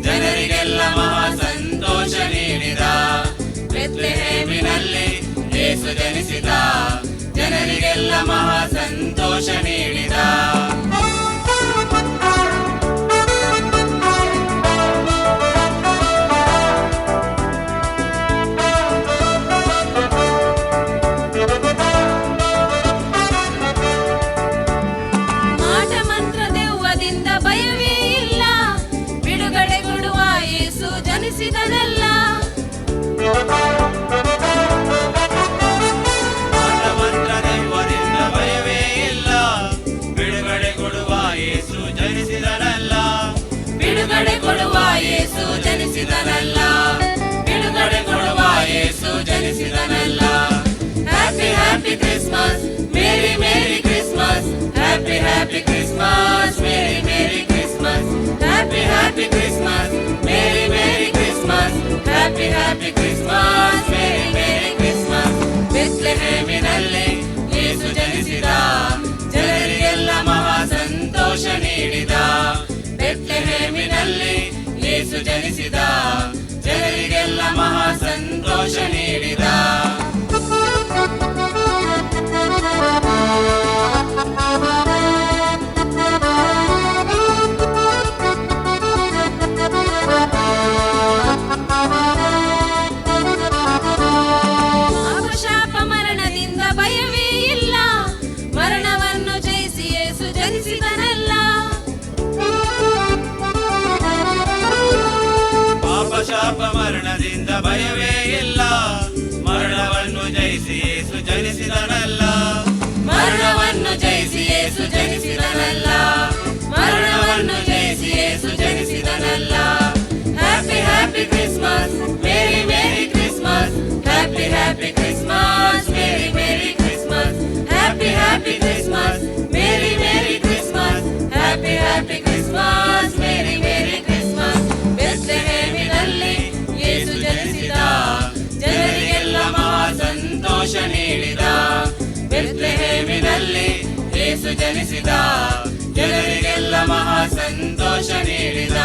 [SPEAKER 2] ಜನರಿಗೆಲ್ಲ ಮಹಾ ಸಂತೋಷ ನೀಡಿದ. ಬೆತ್ಲೆಹೇಮಿನಲ್ಲಿ ಯೇಸು ಜನಿಸಿದ, ಜನರಿಗೆಲ್ಲ ಮಹಾ ಸಂತೋಷ ನೀಡಿದ.
[SPEAKER 9] ಮಾಟ ಮಂತ್ರ ದೆವ್ವದಿಂದ ಭಯವೇ ಇಲ್ಲ, ಬಿಡುಗಡೆ ಕೊಡುವ ಯೇಸು ಜನಿಸಿದನಲ್ಲ.
[SPEAKER 2] ಮಾಟ ಮಂತ್ರ ದೆವ್ವದಿಂದ ಭಯವೇ ಇಲ್ಲ, ಬಿಡುಗಡೆ ಕೊಡುವ ಯೇಸು ಜನಿಸಿದನಲ್ಲ.
[SPEAKER 9] ಬಿಡುಗಡೆ ಕೊಡುವ ಯೇಸು ಜನಿಸಿದನಲ್ಲ,
[SPEAKER 2] ಬಿಡುಗಡೆ ಕೊಡುವ ಯೇಸು ಜನಿಸಿದನಲ್ಲ. Happy happy Christmas, merry merry Christmas, happy happy Christmas, merry merry Christmas, happy happy Christmas, merry merry Christmas, happy happy Christmas, merry merry Christmas. ಬೆತ್ಲೆಹೇಮಿನಲ್ಲಿ ಯೇಸು ಜನಿಸಿದ, ಜನರಿಗೆಲ್ಲ ಮಹಾ ಸಂತೋಷ ನೀಡಿದ. ಬೆತ್ಲೆಹೇಮಿನಲ್ಲಿ ಯೇಸು ಜನಿಸಿದ, ಜನರಿಗೆಲ್ಲ ಮಹಾ ಸಂತೋಷ ನೀಡಿದ.
[SPEAKER 9] ಶಾಪ ಮರಣದಿಂದ ಭಯವೇ ಇಲ್ಲ, ಮರಣವನ್ನು ಜಯಿಸಿ ಯೇಸು ಜನಿಸಿದನಲ್ಲ.
[SPEAKER 2] ಪಾಪ ಶಾಪ ಮರಣದಿಂದ ಭಯವೇ ಇಲ್ಲ, ಮರಣವನ್ನು ಜಯಿಸಿ ಯೇಸು ಜನಿಸಿದನಲ್ಲ.
[SPEAKER 9] ಮರಣವನ್ನು ಜಯಿಸಿ ಯೇಸು ಜನಿಸಿದನಲ್ಲ, ಮರಣವನ್ನು ಜಯಿಸಿ ಯೇಸು ಜನಿಸಿದನಲ್ಲ. Happy happy Christmas, merry merry Christmas, happy happy Christmas, merry merry Christmas, happy happy Christmas, merry merry Christmas, happy happy Christmas, merry merry Christmas. ಬೆತ್ಲೆಹೇಮಿನಲ್ಲಿ ಯೇಸು ಜನಿಸಿದ, ಜನರಿಗೆಲ್ಲ ಮಹಾ ಸಂತೋಷ
[SPEAKER 2] ಸಂತೋಷ ನೀಡಿದ. ಬೆತ್ಲೆಹೇಮಿನಲ್ಲಿ ಯೇಸು ಜನಿಸಿದ, ಜನರಿಗೆಲ್ಲ ಮಹಾ ಸಂತೋಷ ನೀಡಿದ.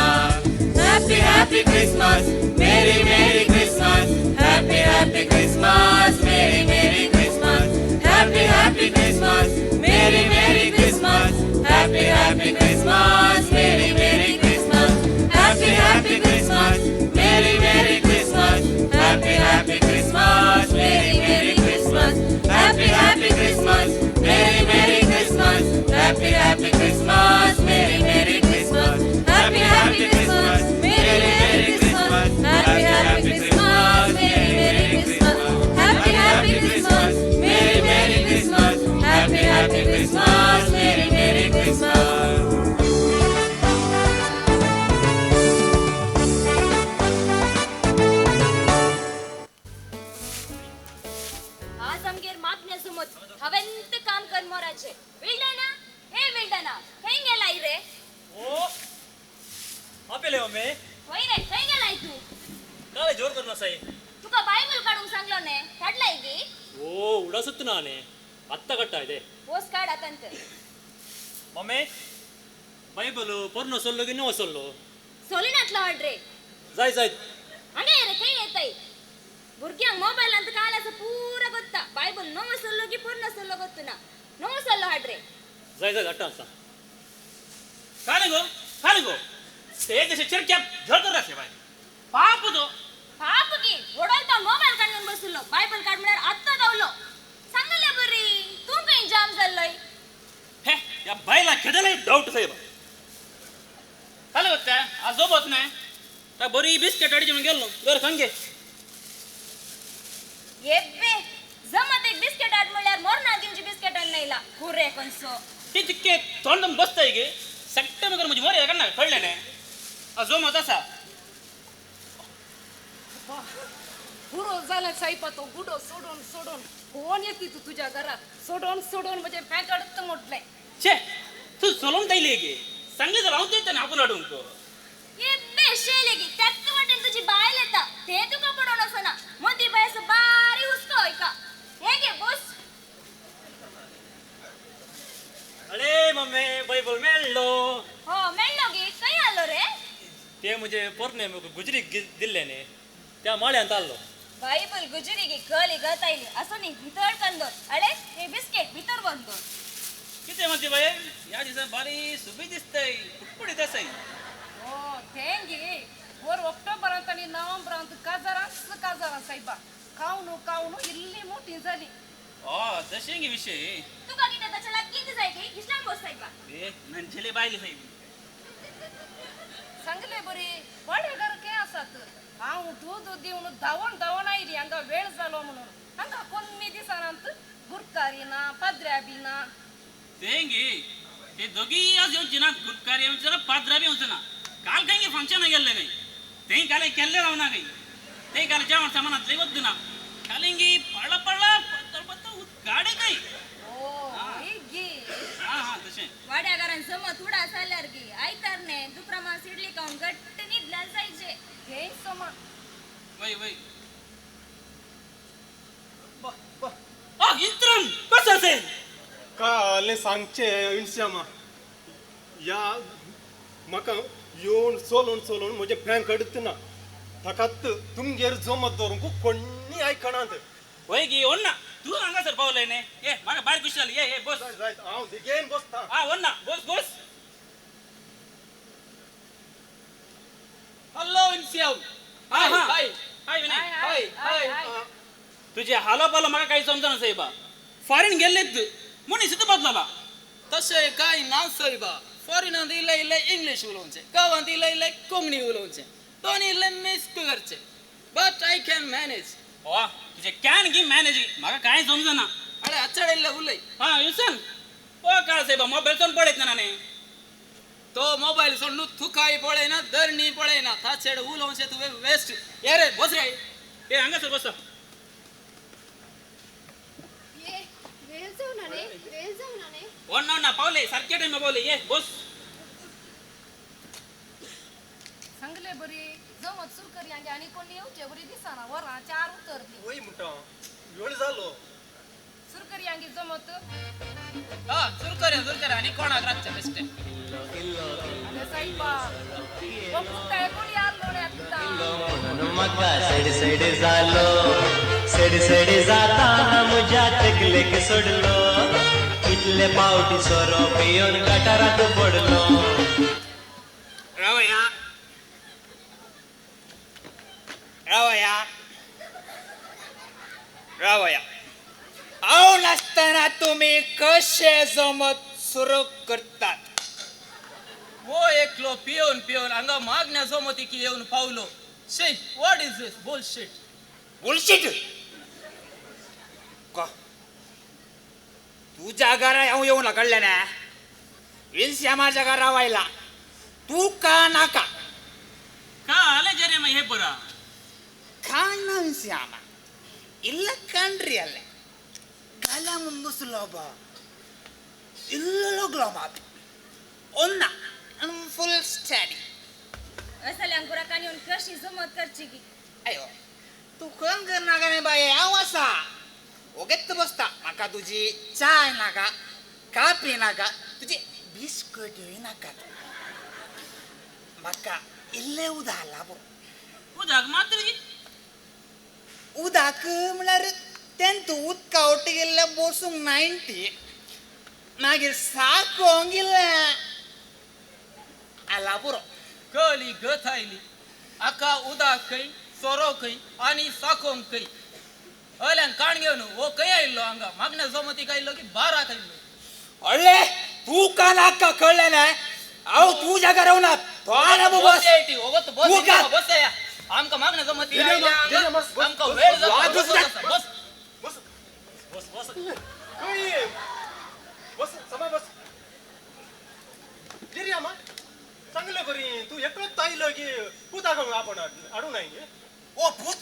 [SPEAKER 2] Happy happy Christmas, merry merry Christmas. Happy happy Christmas, merry merry Christmas. Happy happy Christmas, merry merry Christmas. Happy happy Christmas, merry merry Christmas. Happy happy Christmas, merry merry Christmas. Happy happy Christmas, merry merry Christmas. Happy happy Christmas, merry merry Christmas. Happy happy Christmas, merry merry Christmas. Happy happy Christmas, merry merry Christmas. Happy happy Christmas, merry merry Christmas. Happy happy Christmas, merry merry Christmas. Happy happy Christmas, merry merry Christmas.
[SPEAKER 6] आज आमगेर मागण्या सुमत हांवें काम कर मोराचें. विल्डना, हे विल्डना, खंय गेलाय रे?
[SPEAKER 12] ओ आपेले मम्मी.
[SPEAKER 6] खंय रे, खंय गेलाय तूं?
[SPEAKER 12] काले जोर करना साई.
[SPEAKER 6] तुका बायबल काडूंक सांगलो ने, काडलाय गी?
[SPEAKER 12] ओ उडासत नाने ಅತ್ತ ಕಟ್ಟ ಇದೆ.
[SPEAKER 6] ಪೋಸ್ಟ್ ಕಾರ್ಡ್ ಆತಂತ.
[SPEAKER 12] ಮಮ್ಮಿ ಬೈಬಲ್ ಪೊರ್ನ ಸೊಲ್ಲು ಗಿನ್ನೋ ಸೊಲ್ಲು
[SPEAKER 6] ಸೊಲಿನತ್ಲ ಹೊಡ್ರಿ.
[SPEAKER 12] ಜಾಯ್ ಜಾಯ್
[SPEAKER 6] ಹಂಗೆ ರೆ ಕೈ ಏತೈ. ಭುರ್ಗ್ಯಾಂಗ್ ಮೊಬೈಲ್ ಅಂತ ಕಾಲಸ ಪೂರ ಗೊತ್ತಾ, ಬೈಬಲ್ ನೋವ ಸೊಲ್ಲುಗಿ ಪೂರ್ಣ ಸೊಲ್ಲು ಗೊತ್ತುನಾ. ನೋವ ಸೊಲ್ಲು ಹಾಡ್ರಿ.
[SPEAKER 12] ಜಾಯ್ ಜಾಯ್ ಅಟ್ಟ ಅಂತ. ಕಾಲಿಗೋ ಕಾಲಿಗೋ ತೇಜಸ್ ಚರ್ಕ್ಯ ಜೋರ್ ರಸೆ ಬಾಯ್ ಪಾಪದು
[SPEAKER 6] ಪಾಪಗಿ ಒಡಲ್ತ ಮೊಬೈಲ್ ಕಣ್ಣ ಬಸ್ಸುಲ್ಲೋ ಬೈಬಲ್ ಕಾರ್ಡ್ ಮಾಡ್ಯಾರ ಅತ್ತದವ್ಲೋ सांगले बरी तू खंय जाम जाल्लोय?
[SPEAKER 12] हे या बायला खेदले डाऊट साहेब. काले ಗೊತ್ತಾ ಆ ಜೋಬತ್ ನೆ ತಾ ಬರಿ ಬಿಸ್ಕೆಟ್ ಅಡಿಗೆ म्हणून गेलो घर खंगे.
[SPEAKER 6] ಎಬ್ಬೆ ಜಮತ್ एक बिस्केट आड म्हणल्यार मोरना दिवची बिस्केट आणला कुरे कोणसो
[SPEAKER 12] ती तितके तोंडम बसताय गे सट्टे मगर म्हजी मोरे कण्णा कळ्ळें ने आ जोमत आसा.
[SPEAKER 13] पुरो जालें सायबा तो गुडो सोडून सोडून कोण येती तू तुज्या घरा सोडून सोडून म्हजें पॅकड मोडलें.
[SPEAKER 12] छे तू सोलोन जायले गे सांगले जाल्यार हांव दिता आपूण हाडूंक.
[SPEAKER 6] एब्बे शेले गी त्याच वाटेन तुजी बायल येता ते तुका पडोवन वचना मदीं बाय असो बारी हुस्को एका. हे घे बोस.
[SPEAKER 12] अरे मम्मी बायबल मेळ्ळो.
[SPEAKER 6] हो मेळ्ळो गी, खंय आलो रे?
[SPEAKER 12] ते म्हजे पोरणे गुजरी दिल्ले न्ही त्या माळ्यांत आल्लो.
[SPEAKER 6] बायबल गुजरी गी कली गतायली असो न्ही भितर कंदोर. अळे हे बिस्केट भितर बंदोर.
[SPEAKER 12] कितें म्हणते बाये ह्या दिसा बारी सुबी दिसताय पुटपुटीत आसाय.
[SPEAKER 13] ओ थँगी वर ऑक्टोबरांत आनी नोव्हेंबरांत काजारांच काजारां सायबा खावन खावन इल्ली मोठी जाली.
[SPEAKER 12] ओ तशें गी विशय.
[SPEAKER 6] तुका कितें ताच्या लागीं कितें जाय गी इस्लाम बोस सायबा.
[SPEAKER 12] ए नंचेले बायले सायब.
[SPEAKER 13] सांगले बरी वाडे घर खंय आसात? हांव दूद दिवन धांवून धांवून आयली हांगा वेळ जालो म्हणून. हांगा कोन्नी दिसनात, गुरकारी ना पाद्र्या बी ना.
[SPEAKER 12] तेंगी ते दोगी आज येवची ना, गुरकारी येवची ना पाद्रा बी येवचे ना. काल खंय फंक्शन गेल्ले खंय तें काल केल्ले रावना खंय ते काल जेवण सामानांतले वद्द ना कालिंगी पडला पडला पत्तर पत्तर गाडे खंय.
[SPEAKER 13] ओ गी
[SPEAKER 12] हां हां तशें
[SPEAKER 6] वाड्या घरान जमत उडा जाल्यार गी आयतार ने दुप्रमा सिडली खावन घट्ट न्हिदल्यार जायचे.
[SPEAKER 13] हें समा
[SPEAKER 12] वय वय आ इंत्रन कसं असेल
[SPEAKER 14] काले सांगचे इन्श्यामा या म्हाका येवन चलोवन चलोवन म्हजें बँक ना ताकात तुमगेर जमत दवरूंक कोण्णी आयकणात.
[SPEAKER 12] वय गी ओन्ना तूं हांगासर पावलय न्ही. ये म्हाका भायर खुशी जाली. ये ये बस
[SPEAKER 14] हांव बेगीन बसता.
[SPEAKER 12] आं ओन्ना बस बस.
[SPEAKER 15] हॅलो इन्सियाव. हाय हाय
[SPEAKER 12] हाय विनय.
[SPEAKER 15] हाय हाय.
[SPEAKER 12] तुझे हालो पालो म्हाका काही समजना साहेबा. फॉरेन गेल्लेत मनीस बदलला.
[SPEAKER 15] तशें कांय ना सायबा. फॉरेनांत इल्लें इल्लें इंग्लीश उलोवचें, गांवांत इल्लें इल्लें कोंकणी उलोवचें, दोन इल्लें मिक्स करचें. But I can manage.
[SPEAKER 12] वा तुझे can गी मॅनेज म्हाका कांय समजना.
[SPEAKER 15] अरे अचड इल्लें उलय.
[SPEAKER 12] हां विसन ओ काळ साहेबा मोबायल सोन पळयत ना न्ही.
[SPEAKER 15] तो मोबायल सोडून तुकाय पळयना धरणी पळयना ताचेर उलोवचें तुवें वेस्ट. ये रे बस रे.
[SPEAKER 12] ए हांगासर बस.
[SPEAKER 10] वेळ जावना न्ही, वेळ जावना न्ही.
[SPEAKER 12] ओन्ना ओन्ना पावले सारके टायमा पावले. ये बस.
[SPEAKER 13] सांगले बरी जमत सुरकरी आनी कोण येवचे बरी दिसना. वरां चार उतरली.
[SPEAKER 14] वय म्हणटा वेळ जालो
[SPEAKER 13] सुरू करया गी जमत.
[SPEAKER 15] हा सुरू करया सुरू करया. आनी कोणाक रातचें बेश्टें.
[SPEAKER 13] अरे सायबा हो पुता कोणी आल्लो रे आतां.
[SPEAKER 16] म्हाका सड सड जालो, सड सड जाताना म्हज्या तकलेक सोडलो, कितले पावटी सोरो पियोन गटारांत पडलो.
[SPEAKER 17] रावया रावया रावया. हांव नासतना तुमी कशे जमत सुरू करतात?
[SPEAKER 15] वो एकलो पियोन पियोन हांगा मागण्या जमतीक येवन पावलो. शी, what is this bullshit?
[SPEAKER 17] Bullshit? तुज्या घरा हांव येवन कडलें ना, विन्स्यामाच्या घरा आयला तूं का नाका
[SPEAKER 12] का आले जरे मग हे बरा
[SPEAKER 17] ಕಾಣ ವಿನ್ಸ್ಯಾಮ ಇಲ್ಲ ಕಾಣ್ರಿ ಅಲ್ಲೇ ಗಲ ಮುಂದುಸುಲೋಬ ಇಲ್ಲೋಗ್ಲೋ ಮಾತು ಒನ್ನ ಫುಲ್ ಸ್ಟಡಿ.
[SPEAKER 6] असल्या गुराकांनी येवन कशी जमत करची गी?
[SPEAKER 17] अयो तूं खंय करनाका रे बाये, हांव आसा ओगेच बसता. म्हाका तुजी चाय नाका, कापी नाका, तुजी बिस्कटूय नाका. म्हाका इल्लें उदक आला पुरो.
[SPEAKER 12] उदक मात्र गी?
[SPEAKER 17] उदक म्हळ्यार तें तूं उदका वटेन गेल्लें बसूंक 90, मागीर साकोंक इल्लें आला पुरो.
[SPEAKER 15] कळी गत आयली. आका उदक खंय, सोरो खंय आनी साकोंक खंय. हयल्यान काण घेवन हो खंय आयिल्लो हांगा मागण्या जमतीक आयिल्लो की बाराक आयिल्लो?
[SPEAKER 17] अळ्ळे तूं का नाका कळ्ळें ना? हांव तुज्या घरा येवना
[SPEAKER 15] बस बस आमकां मागण्या जमती आयल्या हांगा, आमकां वेळ जाता. बस
[SPEAKER 14] बस बस बस बस समा बस. जेरियामा सांगले बरी तूं एकलोच आयलो की पूताक आपण हाडूं नाय गे?
[SPEAKER 17] ओ पूत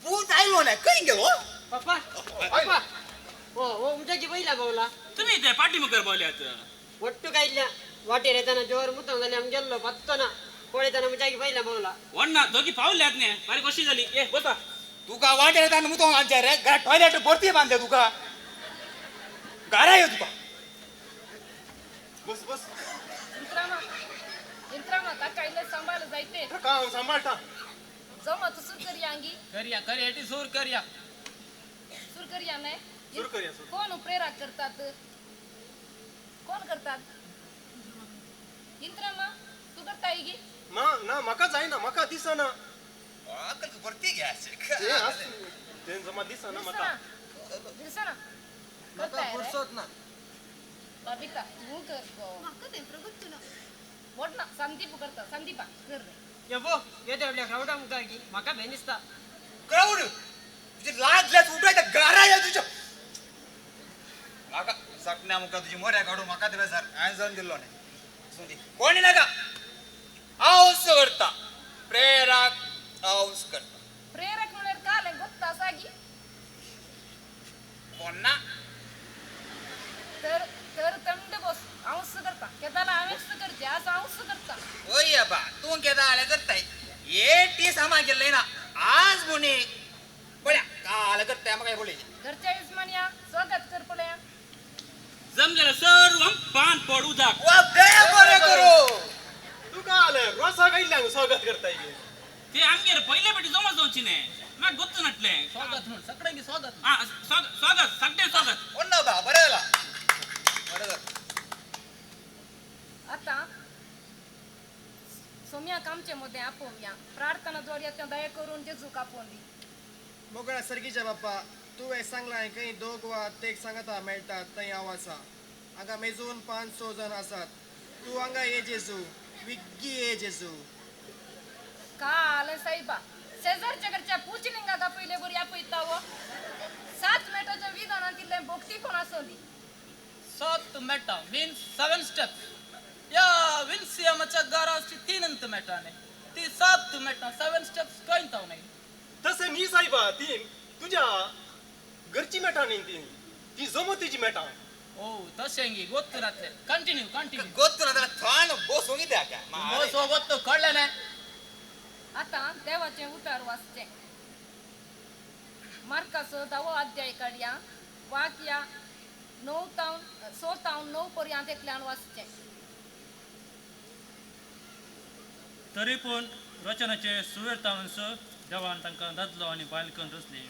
[SPEAKER 17] पूत आयलो ना, खंय गेलो?
[SPEAKER 18] पप्पा पप्पा ओ ओ उमजाची पयला पावला.
[SPEAKER 12] तुमी ते पाटी मुखार पावल्यात.
[SPEAKER 18] ಒಟ್ಟು ಕಾಯಿಲ್ಲ ವಾಟेर येताना जोर मुतोंग जालें आम गेल्लो पत्तो ना पळयतना मुजागी पयला पावला.
[SPEAKER 12] वण्णा दोगी पावल्यात न्ही, बारी खोशी जाली. ए बसा.
[SPEAKER 17] तुका वाटेर येताना मुतोंग घालचें रे, घरा टॉयलेट भरती बांदले तुका, घरा यो तुका.
[SPEAKER 14] बस बस.
[SPEAKER 13] इंत्रामा इंत्रामा ताका इल्लें सांबाळ जायते.
[SPEAKER 14] ताका हांव सांबाळटा.
[SPEAKER 13] जमत सुरू करया गी?
[SPEAKER 15] करया करया एटी सूर करया.
[SPEAKER 13] सुरू करया न्हय?
[SPEAKER 14] सुरू करया.
[SPEAKER 13] कोण प्रेराक करतात? कोण करतात? इंत्रामा तूं करताय गी?
[SPEAKER 14] ना ना म्हाका जायना, म्हाका दिसना.
[SPEAKER 17] भरती घे
[SPEAKER 14] तें जमा दिसना म्हाका.
[SPEAKER 13] दिसना
[SPEAKER 18] म्हाका फुरसत ना.
[SPEAKER 13] बबिता तूं कर गो.
[SPEAKER 10] म्हाका तें प्रगत ना.
[SPEAKER 13] वडना संदीप करता. संदीपा कर रे.
[SPEAKER 18] येवो येते आपल्या क्रावडा मुखार की म्हाका भेन दिसता.
[SPEAKER 17] क्रावड तुजी लाज लाज उठवायता गारा या तुज्या. म्हाका सकण्या मुखार तुजी मोऱ्या काडून म्हाका ते बेजार हांवें जावन दिल्लो न्ही. कोणी नाका हांव करता प्रेराक, हांव करता
[SPEAKER 13] प्रेरक म्हळ्यार कालें गोत्ता आसा गी?
[SPEAKER 17] कोणा
[SPEAKER 13] तर तर थंड बस. हांव करता केदाला हांवेंच करचें आज हांव करता.
[SPEAKER 17] ओय बा तूं केदाळे करताय एटी सामा गेल्लें ना आज म्हणी पळया काल करताय म्हाका पळय.
[SPEAKER 13] घरच्या यजमान्या स्वागत कर पळया.
[SPEAKER 12] जमलेलं सर्व पान पड उदक.
[SPEAKER 17] वा देव बरें करूं.
[SPEAKER 14] तुका आलें रोसाक आयिल्ल्यांक स्वागत करताय.
[SPEAKER 12] ते आमगेर पयले पेटी जमा जावची न्ही, म्हाका गोत्त नाटलें.
[SPEAKER 15] स्वागत म्हण सगळ्यांकी स्वागत.
[SPEAKER 12] आं स्वागत सगळें स्वागत.
[SPEAKER 17] ओन्ना बा बरें जाला बरें जाला.
[SPEAKER 13] आतां सोम्याक आमचे मदें आपोवया. प्रार्थना द्वारे आतां दया करून जेजूक आपोवन दी.
[SPEAKER 19] मोगळा सर्गीच्या बाप्पा, तुवें सांगलां खंय दोग वा तेग सांगाता मेळटात थंय हांव आसा. हांगा मेजून 5-6 जाण आसात. तूं हांगा ये जेजू, विग्गी ये जेजू.
[SPEAKER 13] काल सायबा शेजारच्या घरच्या पुचलिंगाक आपयले बरी आपयता हो. 7 मेटाच्या विधानांत इल्लें भोक्ती कोण आसली.
[SPEAKER 15] 7 मेटा मीन्स 7 स्टेप्स. या विन्सियामाच्या घराची 3 मेटाने ती 7 मेटा 7 स्टेप्स खंय ताव नाही.
[SPEAKER 14] तशें न्ही सायबा, ती तुज्या घरची मेटां न्ही, ती ती जमतीची मेटां.
[SPEAKER 15] ओ तशें गी गोत्त नातलें. Continue continue.
[SPEAKER 17] गोत्त नातलें थंड बसूंक कित्याक
[SPEAKER 15] बसो गोत्त कळ्ळें ना.
[SPEAKER 13] आतां देवाचें उतर वाचचें. मार्काचो 10वो अध्याय काडया वाक्या 9 तावन 6 तावन 9 पर्यंत एकल्यान वाचचें.
[SPEAKER 12] तरी पूण रचनाचे सुवेर तावंस देवान तांकां दादलो आनी बायल करून रचली.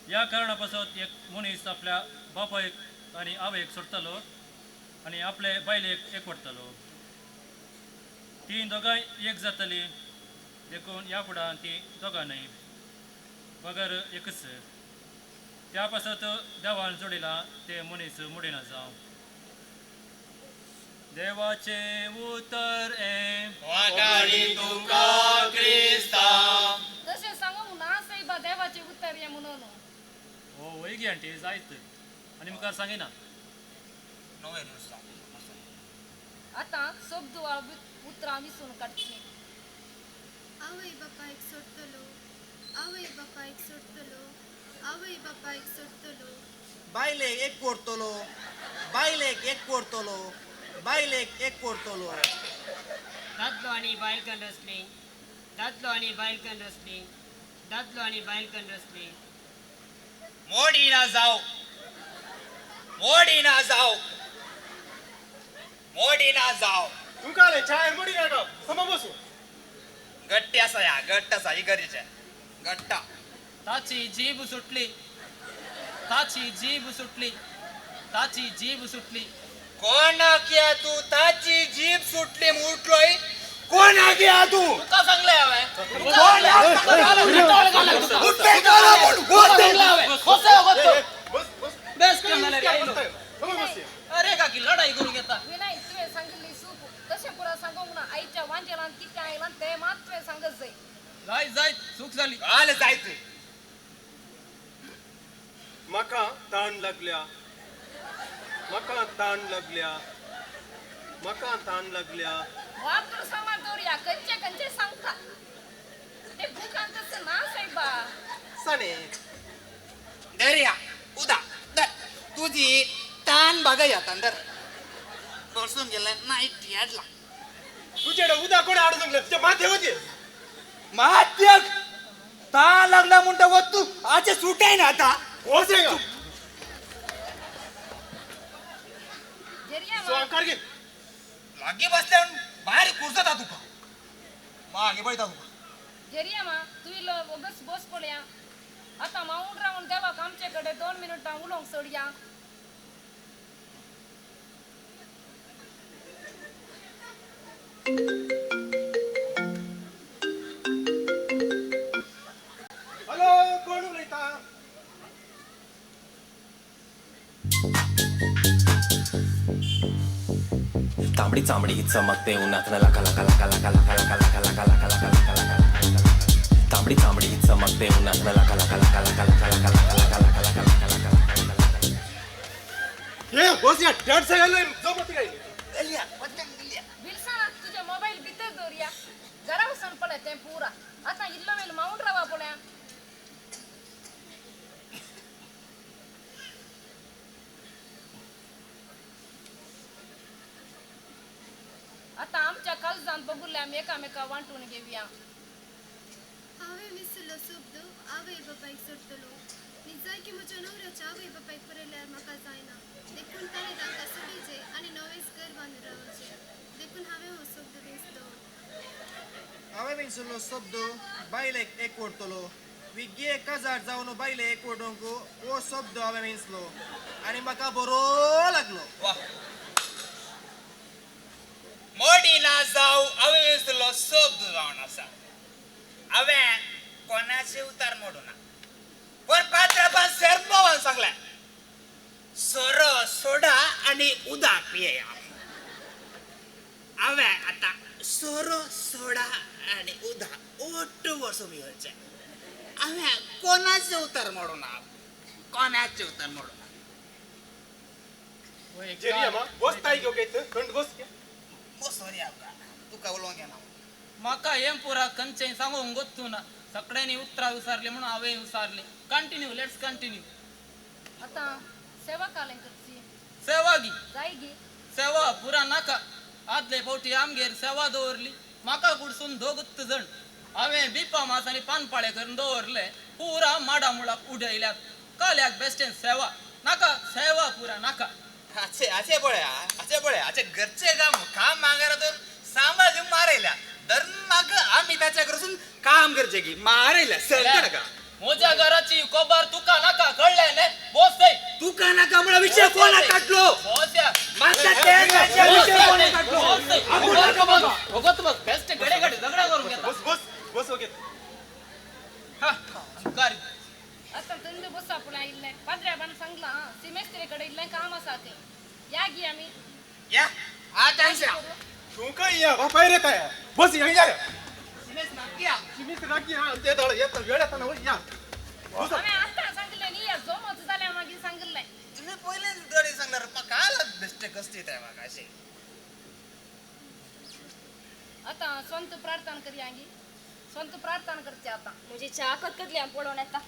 [SPEAKER 12] ह्या कारणा पासत एक मनीस आपल्या बापायक आनी आवयक सोडटलो आनी आपले बायलेक एकवटतलो. ती दोगांय एक जातली, देखून ह्या फुडां ती दोगां न्हय बगर एकच. त्या पासत देवान जोडिलां ते मनीस मोडिना जावं. देवाचे उतर
[SPEAKER 2] वाटाडी तुका क्रिस्ता.
[SPEAKER 13] तशें सांगूंक ना सायबा, देवाचें उतर हें म्हणून.
[SPEAKER 12] हो वय गे आंटी, जायत आनी मुखार सांगिना.
[SPEAKER 13] आतां शब्द उतरां विसून काडचीं.
[SPEAKER 10] आवय बापायक सोडटलो, आवय बापायक सोडटलो, आवय बापायक सोडटलो.
[SPEAKER 17] बायलेक एक करतलो, बायलेक एक करतलो, बायलेक एक करतलो.
[SPEAKER 18] दादलो आनी बायल कन्न रचली, दादलो आनी बायल कन्न रचली, दादलो आनी बायल कन्न रचली.
[SPEAKER 17] मोडिना जाव, मोडिना जाव, मोडिना जाव.
[SPEAKER 14] तुमकां चाय मोडिना जाव, समा बसू.
[SPEAKER 17] गट्टी आसा ह्या, गट्ट आसा इगर्जेचें गट्टा.
[SPEAKER 15] ताची जीब सुटली, ताची जीब सुटली, ताची जीब सुटली.
[SPEAKER 17] कोणाक या तू ताची जीब सुटली म्हटलोय? कोणाक या तू?
[SPEAKER 15] तुका सांगलें हांवें. अरे काकी लढाई करून घेता.
[SPEAKER 13] विनय, तुवें सांगिल्ली सूप तशें पुरा सांगूंक ना. आयच्या वांजेलान कितें आयलां तें मात तुवें सांगत जाय.
[SPEAKER 15] जायत जायत चूक जाली.
[SPEAKER 17] आले जायत.
[SPEAKER 14] म्हाका ताण लागल्या, म्हाका ताण लागल्या, म्हाका ताण लागल्या.
[SPEAKER 13] वापरू सामान दवरया, खंयचे खंयचे सांगता ते बुकान तशें ना सायबा.
[SPEAKER 14] सणे
[SPEAKER 17] दर्या उदा दर तुजी तान बागय आतां दर बसून गेलें ना इतली हाडला.
[SPEAKER 14] तुजे उदा कोण हाडून सांगलें? तुज्या माथ्याक वचें.
[SPEAKER 17] माथ्याक तान लागला म्हणटा वत तूं आचे सुटाय ना आतां.
[SPEAKER 14] वचें
[SPEAKER 17] लागीं बसल्यार भायर कुर्सता तुका, मागीर पळयता तुका.
[SPEAKER 13] जेरियामा, तूं इल्लो वगस बस पळया. आतां मावून रावन देवाक आमचे कडेन 2 मिनटां उलोवंक सोडया.
[SPEAKER 14] हॅलो, कोण उलयता?
[SPEAKER 20] तांबडी चामडी चमकते उन्हात लाका लाका लाका लाका लाका लाका लाका लाका लाका लाका लाका लाका. तांबडी चामडी चमकते उन्हात लाका लाका लाका लाका लाका लाका लाका लाका लाका लाका लाका लाका लाका.
[SPEAKER 14] हे बस या डॅड साहेब जमत काय?
[SPEAKER 13] विल्सना, तुजे मोबायल भितर दवरया. घरा वचून पळय तें पुरा. आतां इल्लो वेळ मावून रावा पळया. आतां आमच्या काळजांत बगुल्ले आमी एकामेका वांटून घेवया.
[SPEAKER 10] हांवें विसरलो शब्द आवय बापायक सोडटलो. निजाय की म्हज्या न्हवऱ्याच्या आवय बापायक पळयल्यार म्हाका जायना, देखून ताणें तांकां सोडीचें आनी नवेंच घर बांदून रावचें. देखून हांवें हो शब्द विसलो.
[SPEAKER 19] हांवें विसरलो शब्द बायलेक एक वडटलो. विगे काजार जावन बायले एक वडोवंक हो शब्द हांवें विसलो आनी म्हाका बरो लागलो.
[SPEAKER 17] वा मोडिना जाव हांवें विसरलो शब्द जावन आसा. हांवें कोणाचे उतार मोडूना, पण पात्रापान सेर्मावान सांगलें सोरो सोडा आनी उदक पियेया. हांवें आतां सोरो सोडा आनी उदक ओट्ट वर्स पियोवचें. हांवें कोणाचें उतर मोडूना, कोणाचें उतर मोडूना.
[SPEAKER 14] बस ताई घेवंक थंड बस.
[SPEAKER 17] बसोया तुका उलोवंक येना.
[SPEAKER 15] म्हाका हें पुरा खंयचें सांगूंक गोत्तू ना. सगळ्यांनी उतरां विचारली म्हणून हांवें विचारली. Continue, let's continue.
[SPEAKER 13] आतां सेवा कालें करची.
[SPEAKER 15] सेवा गी
[SPEAKER 13] जाय गी
[SPEAKER 15] सेवा पुरा नाका. आदले फावटी आमगेर सेवा दवरली, म्हाका कुडसून दोगूच जण. हांवें बिपा मास आनी पानपाळे करून दवरले, पुरा माडा मुळाक उडयल्यात. काल्याक बेश्टें सेवा. नाका सेवा पुरा नाका.
[SPEAKER 17] असे असे पळया असे पळया असे घरचे काम काम मागारातून सांबाळ मारायला दर माग आम्ही त्याच्या घरसून काम करचे की मारायला सरकार का
[SPEAKER 15] म्हज्या घराची कोबार तुका नाका कळ्ळें न्ही? बोस थंय.
[SPEAKER 17] तुका नाका म्हणून विषय कोणा काडलो? म्हाका ते ताच्या विषय कोणा काडलो? आपूण नाका बघ.
[SPEAKER 15] वगत बस बेस्ट गडे गडे झगडा करून घेता.
[SPEAKER 14] बस बस बस ओके.
[SPEAKER 15] हा कर.
[SPEAKER 13] आता थंड बस आपण आयिल्लें पाद्र्याबान सांगलां सिमेस्त्रे कडेन इल्लें काम आसा थंय या गी आमी.
[SPEAKER 17] या आतां
[SPEAKER 14] तू काय या बापाय रे काय बस या या
[SPEAKER 17] सिमेस नाक्या
[SPEAKER 14] सिमेस नाक्या ते दळ येत वेळ येता ना या.
[SPEAKER 13] हांवें आतां सांगिल्लें न्ही या जोमत जाल्यार मागीर सांगिल्लें.
[SPEAKER 17] तुमी पयलेच गडे सांगल्यार काल बेश्टे कश्ट येताय म्हाका अशें.
[SPEAKER 13] आतां स्वंत प्रार्थना करया गी. स्वंत प्रार्थना करचे आतां.
[SPEAKER 6] म्हजी च्या कतकतली हांव पळोवन येता.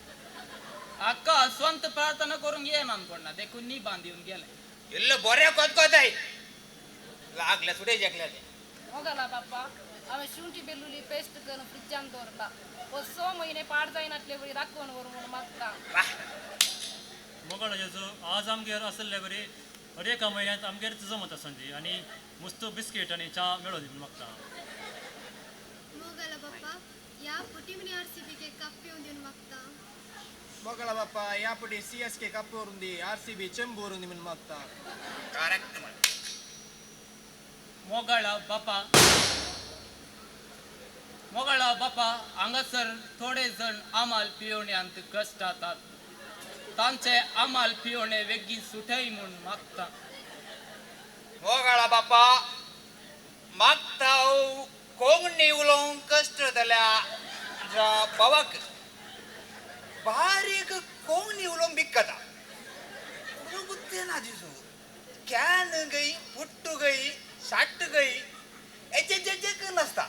[SPEAKER 15] अक्का स्वंत प्रार्थना करूंक येना कोणा देखून नी बांद येवन गेलें.
[SPEAKER 17] इल्लो बरें कोतकोताय लागले सुडे जेकले ते.
[SPEAKER 13] मोगला बाप्पा हांवें शुंठी बेलुली पेस्ट करून फ्रिजान दवरला. हो 6 म्हयने पाड जायनातले वरी राखून व्हर म्हूण मागता.
[SPEAKER 21] मोगळ जेजू आज आमगेर आसले बरी हर एका म्हयन्यांत आमगेर जमत आसा आनी मुस्त बिस्कीट आनी च्या मेळो दी म्हूण मागता.
[SPEAKER 10] मोगला बाप्पा ह्या फुटी आर सी बी के कप पिवन दिवन मागता.
[SPEAKER 19] मोगला बाप्पा ह्या फुटी सी एस के कप व्हरून दी आर सी बी चेंबू व्हरून दी म्हूण मागता.
[SPEAKER 17] करेक्ट.
[SPEAKER 15] मोगळा बापा मोगळा बापा हांगासर थोडे जण आमाल पियोण्यांत कश्ट जातात तांचे आमाल पियोणे वेगीन सुटय म्हूण मागता.
[SPEAKER 17] मोगळा बापा मागता कोंकणी उलोवंक कश्ट जाल्या बाबाक बारीक कोंकणी उलोवंक बिकता उलोवंक ना दिसू can गई पुट्टू गई साट्ट गई एचे जेचे नासता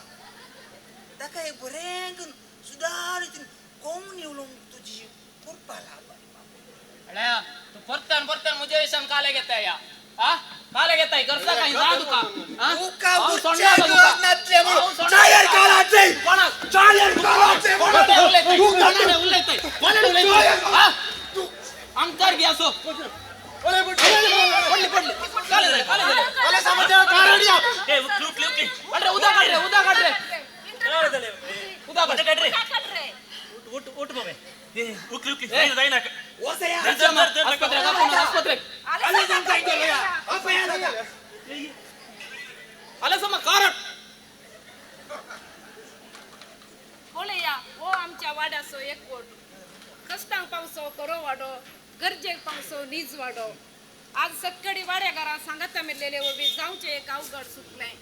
[SPEAKER 17] ताका एक बरें सुदार कोंकणी उलोवंक तुजी कृपा लाभ.
[SPEAKER 15] अळ्या तूं परत्यान परत्यान म्हज्या विशयान काले घेताय या आ काले घेताय गरजा काय जा तुका
[SPEAKER 17] तुका नातले म्हणून चायर कालाचे
[SPEAKER 15] कोणाक
[SPEAKER 17] चायर कालाचे
[SPEAKER 15] कोणाक उलयताय कोणाक उलयताय आ अंकार घे असो पडली पडली काले जाय काले जाय
[SPEAKER 14] काले सामने कारडिया
[SPEAKER 12] ए उकली उकली
[SPEAKER 15] अरे उदा काढ रे उदा काढ रे उदा काढ
[SPEAKER 12] रे उठ उठ बाबे उकली उकली जाय जाय ना
[SPEAKER 17] ओसया
[SPEAKER 15] आस्पत्रे आस्पत्रे
[SPEAKER 17] आले सांगता गेलो अपया
[SPEAKER 15] आले समा कारट
[SPEAKER 13] पळया हो आमच्या वाड्याचो एकवट कश्टांक पावसो करो वाडो गरजेक पावसो नीज वाडो. आज सक्कडी वाड्या घरां सांगाता मेल्लेले वरवीं जावचें एक अवघड सुटलें.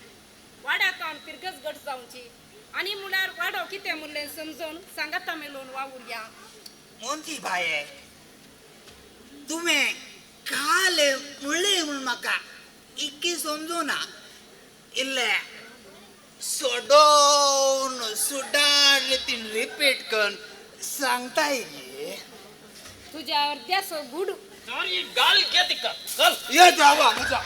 [SPEAKER 13] वाड्याक फिरगज घट जावची आनी म्हळ्यार वाडो कितें म्हणलें समजून सांगाता मेलोवन वावुरया.
[SPEAKER 17] मोंती बाये तुवें काल म्हणलें म्हूण म्हाका इतकी समजुना इल्लें सोडोवन सुदार रितीन रिपीट करून सांगताय गे.
[SPEAKER 13] तुज्या अर्द्याचो गुड
[SPEAKER 15] गाल घे तिका चल
[SPEAKER 17] ये जावा म्हजा.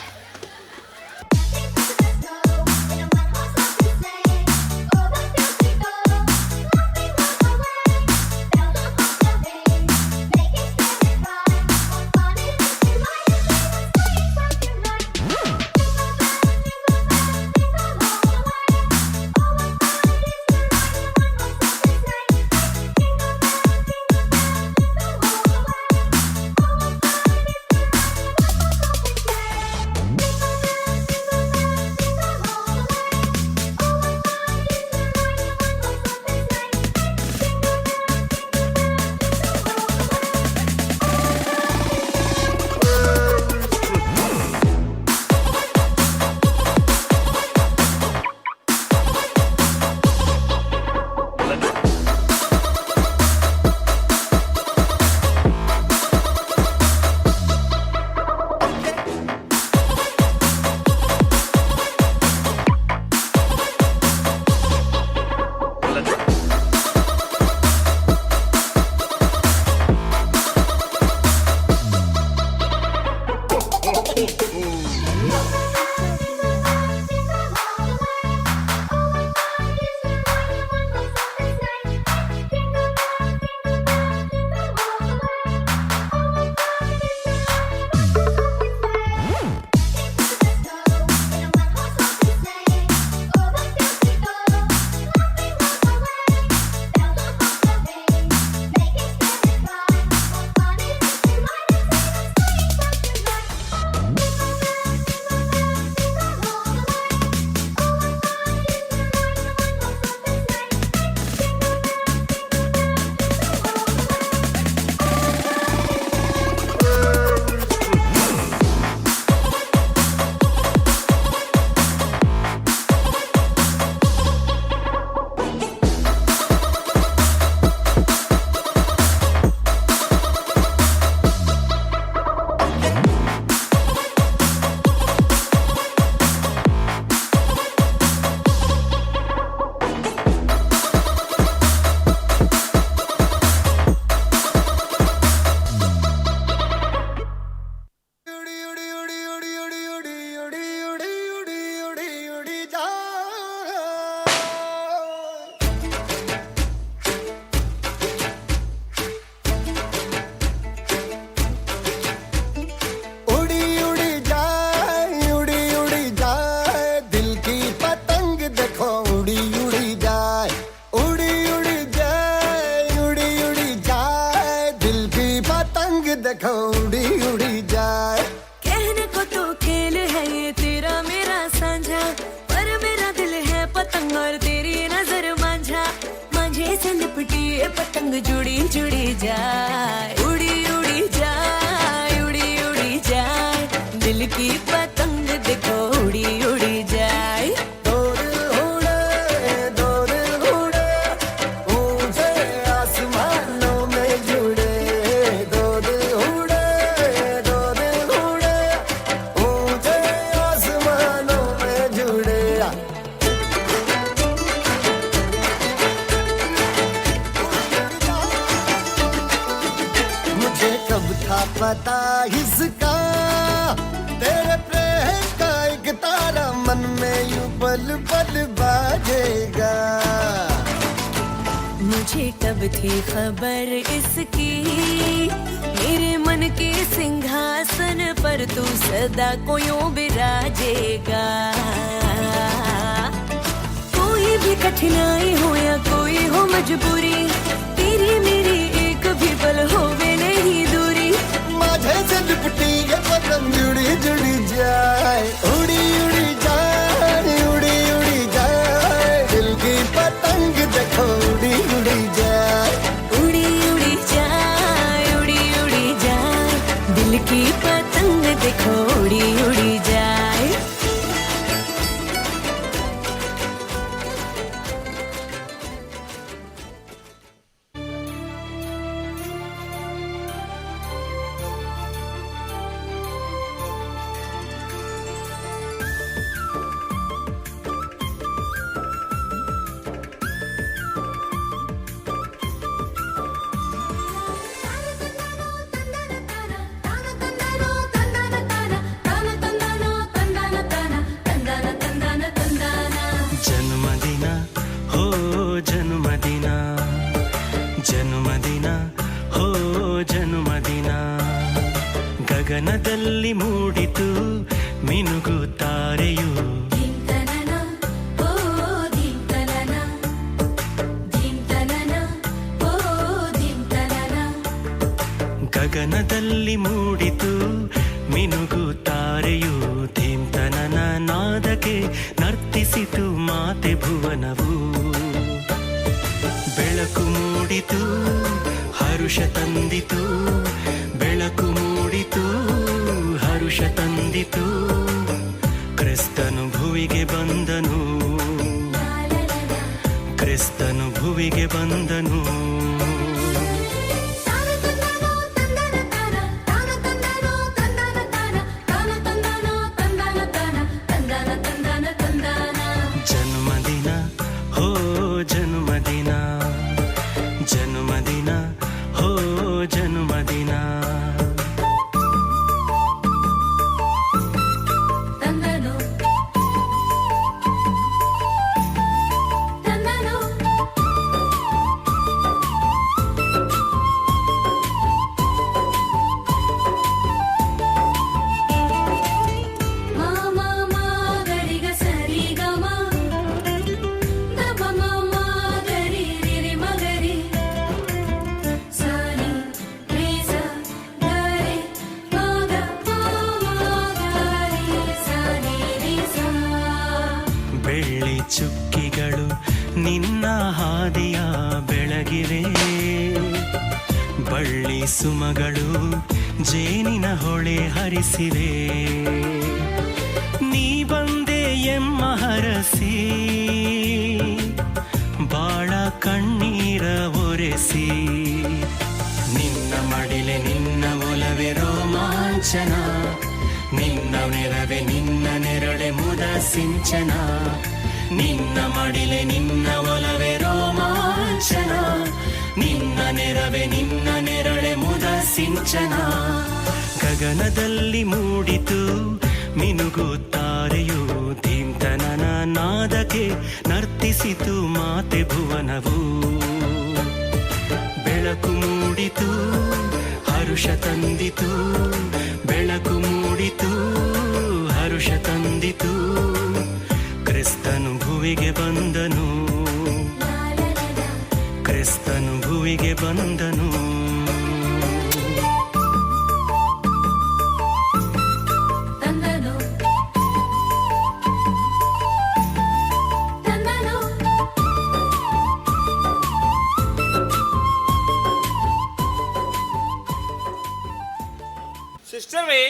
[SPEAKER 9] Bye.
[SPEAKER 3] देखो उड़ी उड़ी जाए।
[SPEAKER 22] कहने को तो खेल है ये तेरा मेरा साझा, पर मेरा दिल है पतंग और तेरी नजर मांझा। मांझे से लिपटी ये पतंग जुड़ी जुड़ी जाए, उड़ी उड़ी जाए, उड़ी उड़ी जाए। दिल की पतंग देखो उड़ी उड़ी जाए।
[SPEAKER 3] दो दिल उड़े, दो दिल उड़े, ऊंचे आसमानों में जुड़े। दो दिल उड़े, दो दिल उड़े, ऊंचे आसमानों में जुड़े। मुझे कब था पता इसका, तेरे प्रेम का एक तारा मन में यूं पल पल बाजेगा।
[SPEAKER 22] मुझे कब थी खबर इसकी, मेरे मन के सिंहासन पर तू सदा को यूं विराजेगा। कोई भी कठिनाई हो या कोई हो मजबूरी, तेरी मेरी एक भी पल होवे नहीं दूरी।
[SPEAKER 3] माझे से लिपटी ये पतंग जुड़ी जुड़ी जाए, उड़ी उड़ी जाए, उड़ी उड़ी जाए। दिल की पतंग देखो उड़ी उड़ी जाए,
[SPEAKER 22] उड़ी उड़ी जाए, उड़ी उड़ी जाए। दिल की पतंग देखो उड़ी उड़ी जाए।
[SPEAKER 16] ಜನ್ಮದಿನ ಹೋ ಜನ್ಮದಿನ, ಜನ್ಮದಿನ ಹೋ ಜನ್ಮದಿನ, ಗಗನದಲ್ಲಿ ಮೂಡಿತು ಮಿನುಗು ತಾರೆಯು. ಗಗನದಲ್ಲಿ ಮೂಡಿತು ಮಿನುಗು ತಾರೆಯು, ಧೀಂತನನ ನಾದಕ್ಕೆ ನರ್ತಿಸಿತು ಮಾತೆ ಭುವನವು. ಬೆಳಕು ಮೂಡಿತು ಹರುಷ ತಂದಿತು, ಬೆಳಕು ಮೂಡಿತು ಹರುಷ ತಂದಿತು, ಕ್ರಿಸ್ತನು ಭುವಿಗೆ ಬಂದನು, ಕ್ರಿಸ್ತನು ಭುವಿಗೆ ಬಂದನು. ಜನ್ಮದಿನ ಹೋ ಜನ್ಮದಿನ, ಜನ್ಮದಿನ ಹೋ ಜನ್ಮದಿನ. ಬೆಳ್ಳಿ ಚುಕ್ಕಿಗಳು ನಿನ್ನ ಹಾದಿಯ ಬೆಳಗಿವೆ, ಬಳ್ಳಿ ಸುಮಗಳು ಜೇನಿನ ಹೊಳೆ ಹರಿಸಿವೆ. ನೀ ಬಂದೆ ಎಮ್ಮ ಹರಸಿ, ಬಾಳ ಕಣ್ಣೀರ ಒರೆಸಿ. ನಿನ್ನ ಮಡಿಲೆ ನಿನ್ನ ಒಲವೆ ರೋಮಾಂಚನ, ನಿನ್ನ ನೆರವೆ ನಿನ್ನ ನೆರಳೆ ಮುದ ಸಿಂಚನ. ನಿನ್ನ ಮಡಿಲೆ ನಿನ್ನ ಒಲವೆ ರೋಮಾಂಚನ, ನಿನ್ನ ನೆರವೆ ನಿನ್ನ ನೆರಳೆ ಮುದ ಸಿಂಚನ. ಗಗನದಲ್ಲಿ ಮೂಡಿತು ಮಿನುಗು ತಾರೆಯು, ಧೀಂತನನ ನಾದಕ್ಕೆ ನರ್ತಿಸಿತು ಮಾತೆ ಭುವನವು. ಬೆಳಕು ಮೂಡಿತು ಹರುಷ ತಂದಿತು, ಬೆಳಕು ಮೂಡಿತು ಹರುಷ ತಂದಿತು, ಕ್ರಿಸ್ತನು ಭುವಿಗೆ ಬಂದನು, ಕ್ರಿಸ್ತನು ಭುವಿಗೆ ಬಂದನು.
[SPEAKER 12] सिस्टर बाई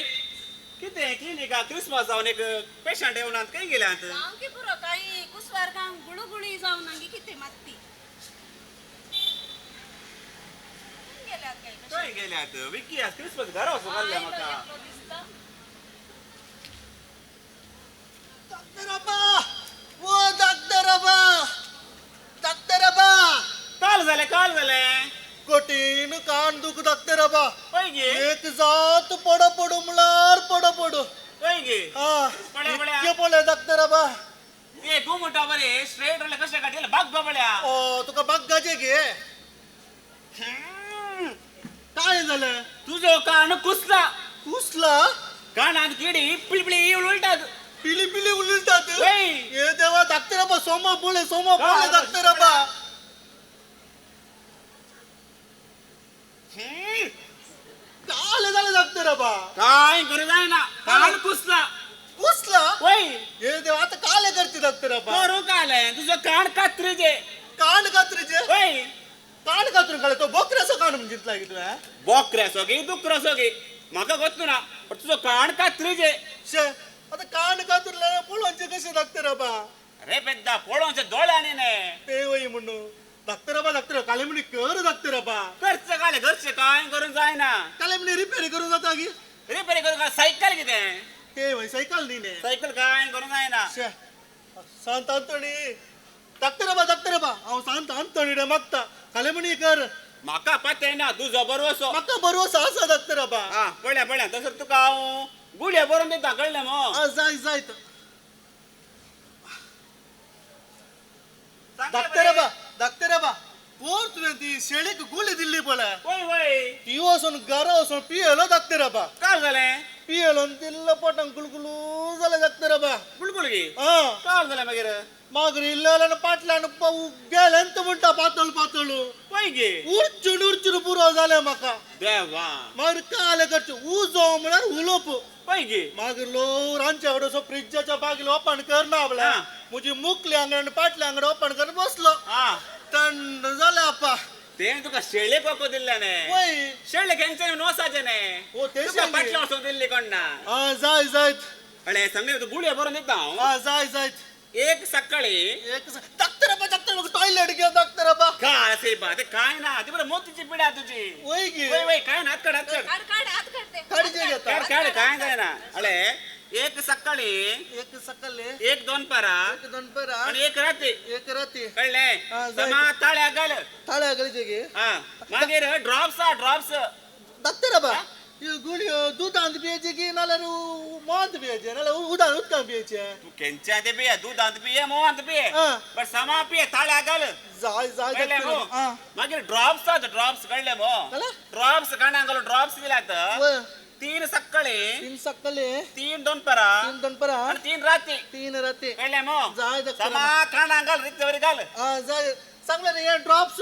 [SPEAKER 12] कितें क्लिनिका क्रिसमस जावन एक पेशंट येवन खंय गेल्यात?
[SPEAKER 13] सामकी पुरो कांय कुसवार काम गुळुगुळी जावन गी कितें मात्ती गेल्यात?
[SPEAKER 12] खंय गेल्यात? विकी आज क्रिसमस घरा वचूंक घाल्लें म्हाका.
[SPEAKER 11] ओ डॉक्टर आबा, डॉक्टर आबा.
[SPEAKER 12] काल जालें, काल जालें.
[SPEAKER 11] कठीण कान दुख डॉक्टर आबा.
[SPEAKER 12] खंय गे?
[SPEAKER 11] एक जात पडो पडो म्हळ्यार पडो पडो.
[SPEAKER 12] खंय गे?
[SPEAKER 11] हा
[SPEAKER 12] पळय, पळय.
[SPEAKER 11] इतकें पळय डॉक्टर आबा.
[SPEAKER 12] ए गुमुटा बरे स्ट्रेट रावले कशें काडले बाग पळया.
[SPEAKER 11] ओ तुका बाग्गाचें गे. काय जालें?
[SPEAKER 12] तुजो कान कुसला.
[SPEAKER 11] कुसला?
[SPEAKER 12] कानांत किडी पिळपिळी उलटात.
[SPEAKER 11] पिली पिली उलटात. हे देवा डॉक्टर आबा सोमा पळय, सोमा पळय डॉक्टर आबा. काय जालें डॉक्टर आबा?
[SPEAKER 12] काय करूं जायना, कान कुसला.
[SPEAKER 11] कुसला?
[SPEAKER 12] वय.
[SPEAKER 11] हे देवा आता काले करते डॉक्टर आबा?
[SPEAKER 12] करूं काले तुजो कान कात्रीचे.
[SPEAKER 11] कान कात्रीचे?
[SPEAKER 12] वय.
[SPEAKER 11] कान कातरून काडले तो बोकऱ्याचो कान म्हणजे की तुवें?
[SPEAKER 12] बोकऱ्याचो गी दुकराचो गी म्हाका गोत्तू ना, पण तुजो कान कात्रीचे.
[SPEAKER 11] शे आता कान कातरले पळोवचें कशें डॉक्टर आबा?
[SPEAKER 12] अरे पेद्दा पळोवचें दोळ्यांनी न्ही.
[SPEAKER 11] ते वय म्हणून डॉक्टर आबा, डॉक्टर काले म्हणी कर डॉक्टर आबा.
[SPEAKER 12] करचें काले घरचें कांय करूंक जायना.
[SPEAKER 11] काले म्हणी रिपेरी करूंक जाता गी?
[SPEAKER 12] रिपेरी करूंक सायकल कितें?
[SPEAKER 11] ते वय सायकल न्ही न्ही.
[SPEAKER 12] सायकल कांय करूंक जायना.
[SPEAKER 11] शे सांत आंतोनी डॉक्टर आबा, डॉक्टर आबा हांव सांत आंतोनी रे मागता काले म्हणी कर.
[SPEAKER 12] म्हाका पातय ना तुजो बरोसो.
[SPEAKER 11] म्हाका बरोसो आसा डॉक्टर आबा.
[SPEAKER 12] आं पळया पळया तसो तुका हांव गुळयो बरोवन दिता कळ्ळें मो?
[SPEAKER 11] आं जाय जाय. डॉक्टर आबा, डॉक्टर आबा पोर तुवें ती शेळीक गुळी दिल्ली पळय.
[SPEAKER 12] वय वय.
[SPEAKER 11] ती वचून घरा वचून पियेलो डॉक्टर आबा.
[SPEAKER 12] काय जालें?
[SPEAKER 11] पियेलो दिल्लो पोटांक गुलगुलू जालें डॉक्टर आबा.
[SPEAKER 12] गुलगुल गी?
[SPEAKER 11] आं.
[SPEAKER 12] काय जालें मागीर?
[SPEAKER 11] मागीर इल्लें पाटल्यान गेलें म्हणटा पातळ पातळ.
[SPEAKER 12] वय गे.
[SPEAKER 11] उरचून उरचून पुरो जालें म्हाका.
[SPEAKER 12] देवा.
[SPEAKER 11] मागीर काले करचें उजो म्हळ्यार उलोवप.
[SPEAKER 12] वय गे.
[SPEAKER 11] मागीर लो रांदच्या कडेन असो फ्रिजाच्या बागेल ओपन करना आपल्या म्हजी मुकली आंगड आनी पाटल्या आंगड ओपन करून बसलो. थंड जालें आपा.
[SPEAKER 12] तें तुका शेळेक वखद दिल्लें न्ही.
[SPEAKER 11] वय.
[SPEAKER 12] शेळेक हेंचे नोसाचें न्ही.
[SPEAKER 11] ओ तें
[SPEAKER 12] तुका पाटल्या वचून दिल्ली कोण ना.
[SPEAKER 11] आं जाय जायत.
[SPEAKER 12] अळे सांगले तूं गुळयो बरोवन दिता हांव.
[SPEAKER 11] आं जाय जायत.
[SPEAKER 12] एक सकाळी
[SPEAKER 11] एक डॉक्टर आबा, डॉक्टर म्हाका टॉयलेट घे डॉक्टर आबा.
[SPEAKER 12] काय सेबा ते काय ना ती बरं मोतीची पिडा तुजी.
[SPEAKER 11] वय गे.
[SPEAKER 12] वय वय काय ना हात काड हात काड.
[SPEAKER 13] काड काड हात काड ते.
[SPEAKER 11] काडचे घेता.
[SPEAKER 12] काड काड काय जायना. अळे एक सकाळी,
[SPEAKER 11] एक सकाळी,
[SPEAKER 12] एक दोनपारा,
[SPEAKER 11] एक दोनपारा
[SPEAKER 12] आणि एक राती,
[SPEAKER 11] एक राती.
[SPEAKER 12] कळ्ळें? समा ताळ्या घाल.
[SPEAKER 11] ताळ्या घालचे गे.
[SPEAKER 12] हा मागीर ड्रॉप्स आ ड्रॉप्स.
[SPEAKER 11] डॉक्टर आबा ह्यो गुळयो दुदांत पियेचे की नाल्यार मोवांत पियेचे नाल्यार उदान उदकांत पियेचे?
[SPEAKER 12] तूं केंच्या ते पिये, दुदांत पिये, मोवांत पिये, बट समा पिये ताळ्या घाल.
[SPEAKER 11] जाय जाय.
[SPEAKER 12] कळ्ळें मो? मागीर ड्रॉप्स आहा ड्रॉप्स. कळ्ळें मो? ड्रॉप्स कानाक घालून ड्रॉप्स दिल्यात. तीन सकाळी,
[SPEAKER 11] तीन सकाळी,
[SPEAKER 12] तीन दोनपारा,
[SPEAKER 11] तीन दोनपारा
[SPEAKER 12] आणि तीन राती,
[SPEAKER 11] तीन राती.
[SPEAKER 12] कळ्ळें मो?
[SPEAKER 11] जाय डॉक्टर.
[SPEAKER 12] समा कानाक घाल रित्ते वरी घाल.
[SPEAKER 11] आं जाय. सांगलें न्ही हे ड्रॉप्स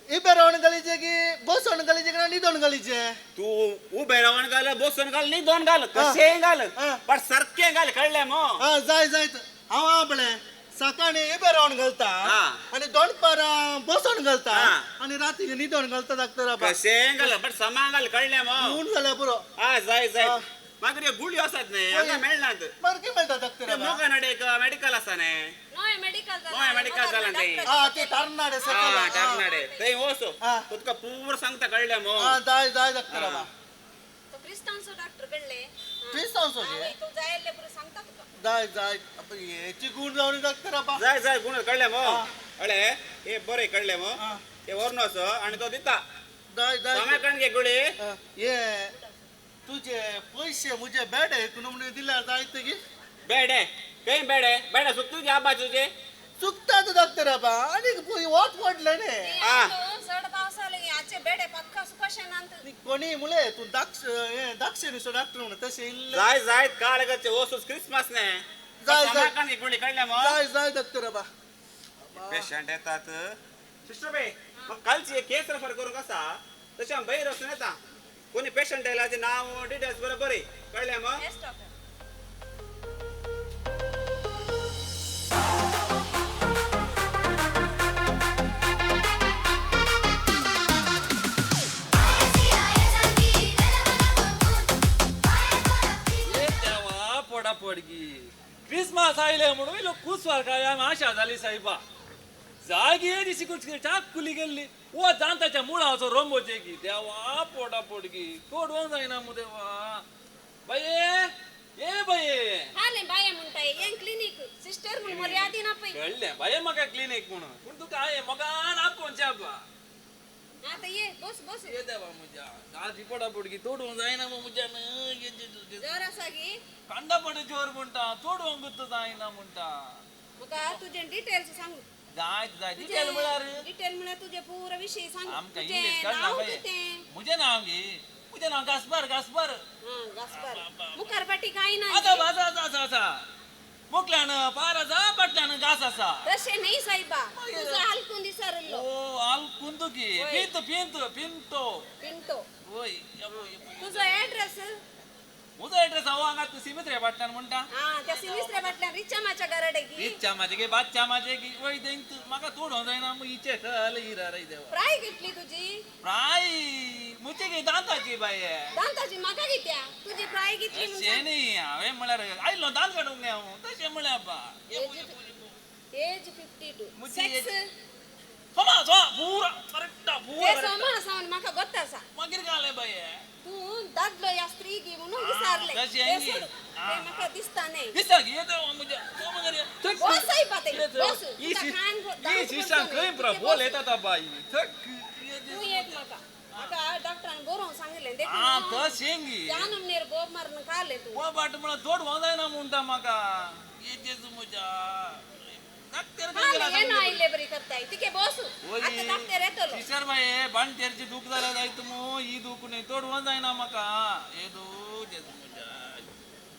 [SPEAKER 11] उबे रावन घालीचे की बसोन घालीचे की न्हिदोन घालीचे?
[SPEAKER 12] तूं उबे रावन घाल, बसून घाल, न्हिदोन घाल, कशेंय घाल, बट सारकें घाल. कळ्ळें मो?
[SPEAKER 11] आं जाय जाय. हांव आहा पळय सकाळी उबे रावन घालता आनी दोनपारां बसोन घालता आनी राती न्हिदोन घालता डॉक्टर आबा.
[SPEAKER 12] कशेंय घाल बट समा घाल. कळ्ळें मो?
[SPEAKER 11] हून जाल्यार पुरो.
[SPEAKER 12] आं जाय जाय. मागीर ह्यो गुळयो आसात न्ही हांगा मेळनात.
[SPEAKER 11] मागीर कितें मेळटा डॉक्टर आबा?
[SPEAKER 12] मोगानाडे एक मेडिकल आसा न्ही.
[SPEAKER 13] नवें मेडिकल जालां.
[SPEAKER 12] नवें मेडिकल जालां थंय.
[SPEAKER 11] आं ते तरणाडे सकयल.
[SPEAKER 12] आं तरणाडे थंय वच, तुका पुरो सांगता. कळ्ळें मो?
[SPEAKER 11] आं जाय जाय डॉक्टर आबा.
[SPEAKER 13] तो क्रिस्तांवचो डॉक्टर कळ्ळें?
[SPEAKER 11] क्रिस्तांवचो गे?
[SPEAKER 13] तूं जाय आसल्यार पुरो सांगता तुका.
[SPEAKER 11] जाय जाय. हेची गूण जावन डॉक्टर आबा.
[SPEAKER 12] जाय जाय गूण. कळ्ळें मो? अळे हे बरें. कळ्ळें मो? हे व्हरून वच आनी तो दिता.
[SPEAKER 11] जाय जाय.
[SPEAKER 12] समा कण घे गुळी.
[SPEAKER 11] हे तुझे पैसे मुझे बेडे म्हणून दिल्यार जायत की?
[SPEAKER 12] बेडे खंय बेडे? बेडे सुकता गे आबा तुजे?
[SPEAKER 11] चुकता तो डॉक्टर आबा. आनी वत पडलें न्ही.
[SPEAKER 13] चड पावस जालो की हाचे बेडे पक्का सुकशे नात.
[SPEAKER 11] कोणी मुले तूं दाक्ष दाक्षिणीचो डॉक्टर म्हणून तशें इल्लें.
[SPEAKER 12] जाय जाय. काळ करचें वचूच क्रिसमस न्ही.
[SPEAKER 11] जाय जाय.
[SPEAKER 12] समा गुळी. कळ्ळें मो?
[SPEAKER 11] जाय जाय डॉक्टर आबा.
[SPEAKER 12] पेशंट येतात. सिस्टर बाई म्हाका कालची एक केस रेफर करूंक आसा, तशें हांव भायर वचून येता. कोणी पेशंट आयला ते नांव डिटेल्स बरें बरें. कळ्ळें मो?
[SPEAKER 4] पडगी क्रिसमस आयले म्हणून इलो कुसवार काय आशा जाली साहेबा जागी दिशी कुचकी चाक कुली गेल्ली वो दांताच्या मुळाचो रोंबोचे की देवा पोटा पोडगी तोडवंक जायना मु देवा बाये ए बाये
[SPEAKER 13] हाले बाये म्हणताय यें क्लिनिक सिस्टर म्हण मर्यादी ना पय
[SPEAKER 4] कळ्ळें बाये म्हाका क्लिनिक म्हणून पूण तुका हांवें मोगान आपोवचें आबा
[SPEAKER 13] आतां ये बस बस
[SPEAKER 4] ये देवा म्हज्या दाजी पोटा पोडगी तोडूंक जायना मु म्हज्यान
[SPEAKER 13] जोर आसा गी
[SPEAKER 4] कांदा पडे जोर म्हणटा तोडूंक जायना म्हणटा
[SPEAKER 13] म्हाका तुजें डिटेल्स सांग
[SPEAKER 4] जाय जाय डिटेल म्हळ्यार
[SPEAKER 13] डिटेल म्हळ्यार तुजें पुरो विशय सांग
[SPEAKER 4] आमकां इंग्लीश कळना बाये म्हजें नांव गे म्हजें नांव गास्पार गास्पार
[SPEAKER 13] गास्पार मुखार फाटी कांय ना
[SPEAKER 4] आसा आसा आसा आसा मुखल्यान पार आसा फाटल्यान घास आसा
[SPEAKER 13] तशें न्ही सायबा तुजो आलकून दिसरलो
[SPEAKER 4] ओ आलकून तुगी पिंत पिंत पिंटो
[SPEAKER 13] पिंटो
[SPEAKER 4] वय
[SPEAKER 13] तुजो एड्रेस
[SPEAKER 4] म्हजो एड्रेस हांव हांगा सिमित्रे फाटल्यान म्हणटा
[SPEAKER 13] आं त्या सिमित्रे फाटल्यान रिचामाच्या घरा गी
[SPEAKER 4] रिचामाचे गे बादच्यामाचे गी वय तेंक म्हाका तोडोंक जायना इचे खल इरा रे देवा
[SPEAKER 13] प्राय कितली तुजी
[SPEAKER 4] प्राय म्हजे गे दांताची बाये
[SPEAKER 13] दांताची म्हाका कित्या तुजी प्राय कितली
[SPEAKER 4] तशें न्ही हांवें म्हळ्यार आयलो दांत काडूंक न्ही हांव तशें म्हळ्यार बा
[SPEAKER 13] एज 52 सेक्स
[SPEAKER 4] सोमा सोमा पुरा करेक्ट पुरा
[SPEAKER 13] सोमा आसा म्हण म्हाका गोत्त आसा
[SPEAKER 4] मागीर घालें बाये
[SPEAKER 13] तूं दादलो या स्त्री गी म्हणून विचारलें तें सोड तें म्हाका दिसता न्ही
[SPEAKER 4] दिसता गी येता म्हज्या
[SPEAKER 13] बस सायबा तें बस
[SPEAKER 4] ही शिशां खंय बोल येता बाई
[SPEAKER 13] तूं एक म्हाका म्हाका डॉक्टरान बरोवन सांगिल्लें
[SPEAKER 4] देखून तशें गी
[SPEAKER 13] त्या नमनेर बोब मारून काडलें तूं
[SPEAKER 4] बोब बाट म्हळ्यार तोडवंक जायना म्हणटा म्हाका येजेच म्हज्या सिस्टर बाये बांटेरची दूख जाल्यार जायत मू ही दूख न्ही तोडवंक जायना म्हाका येदो जेजू म्हज्या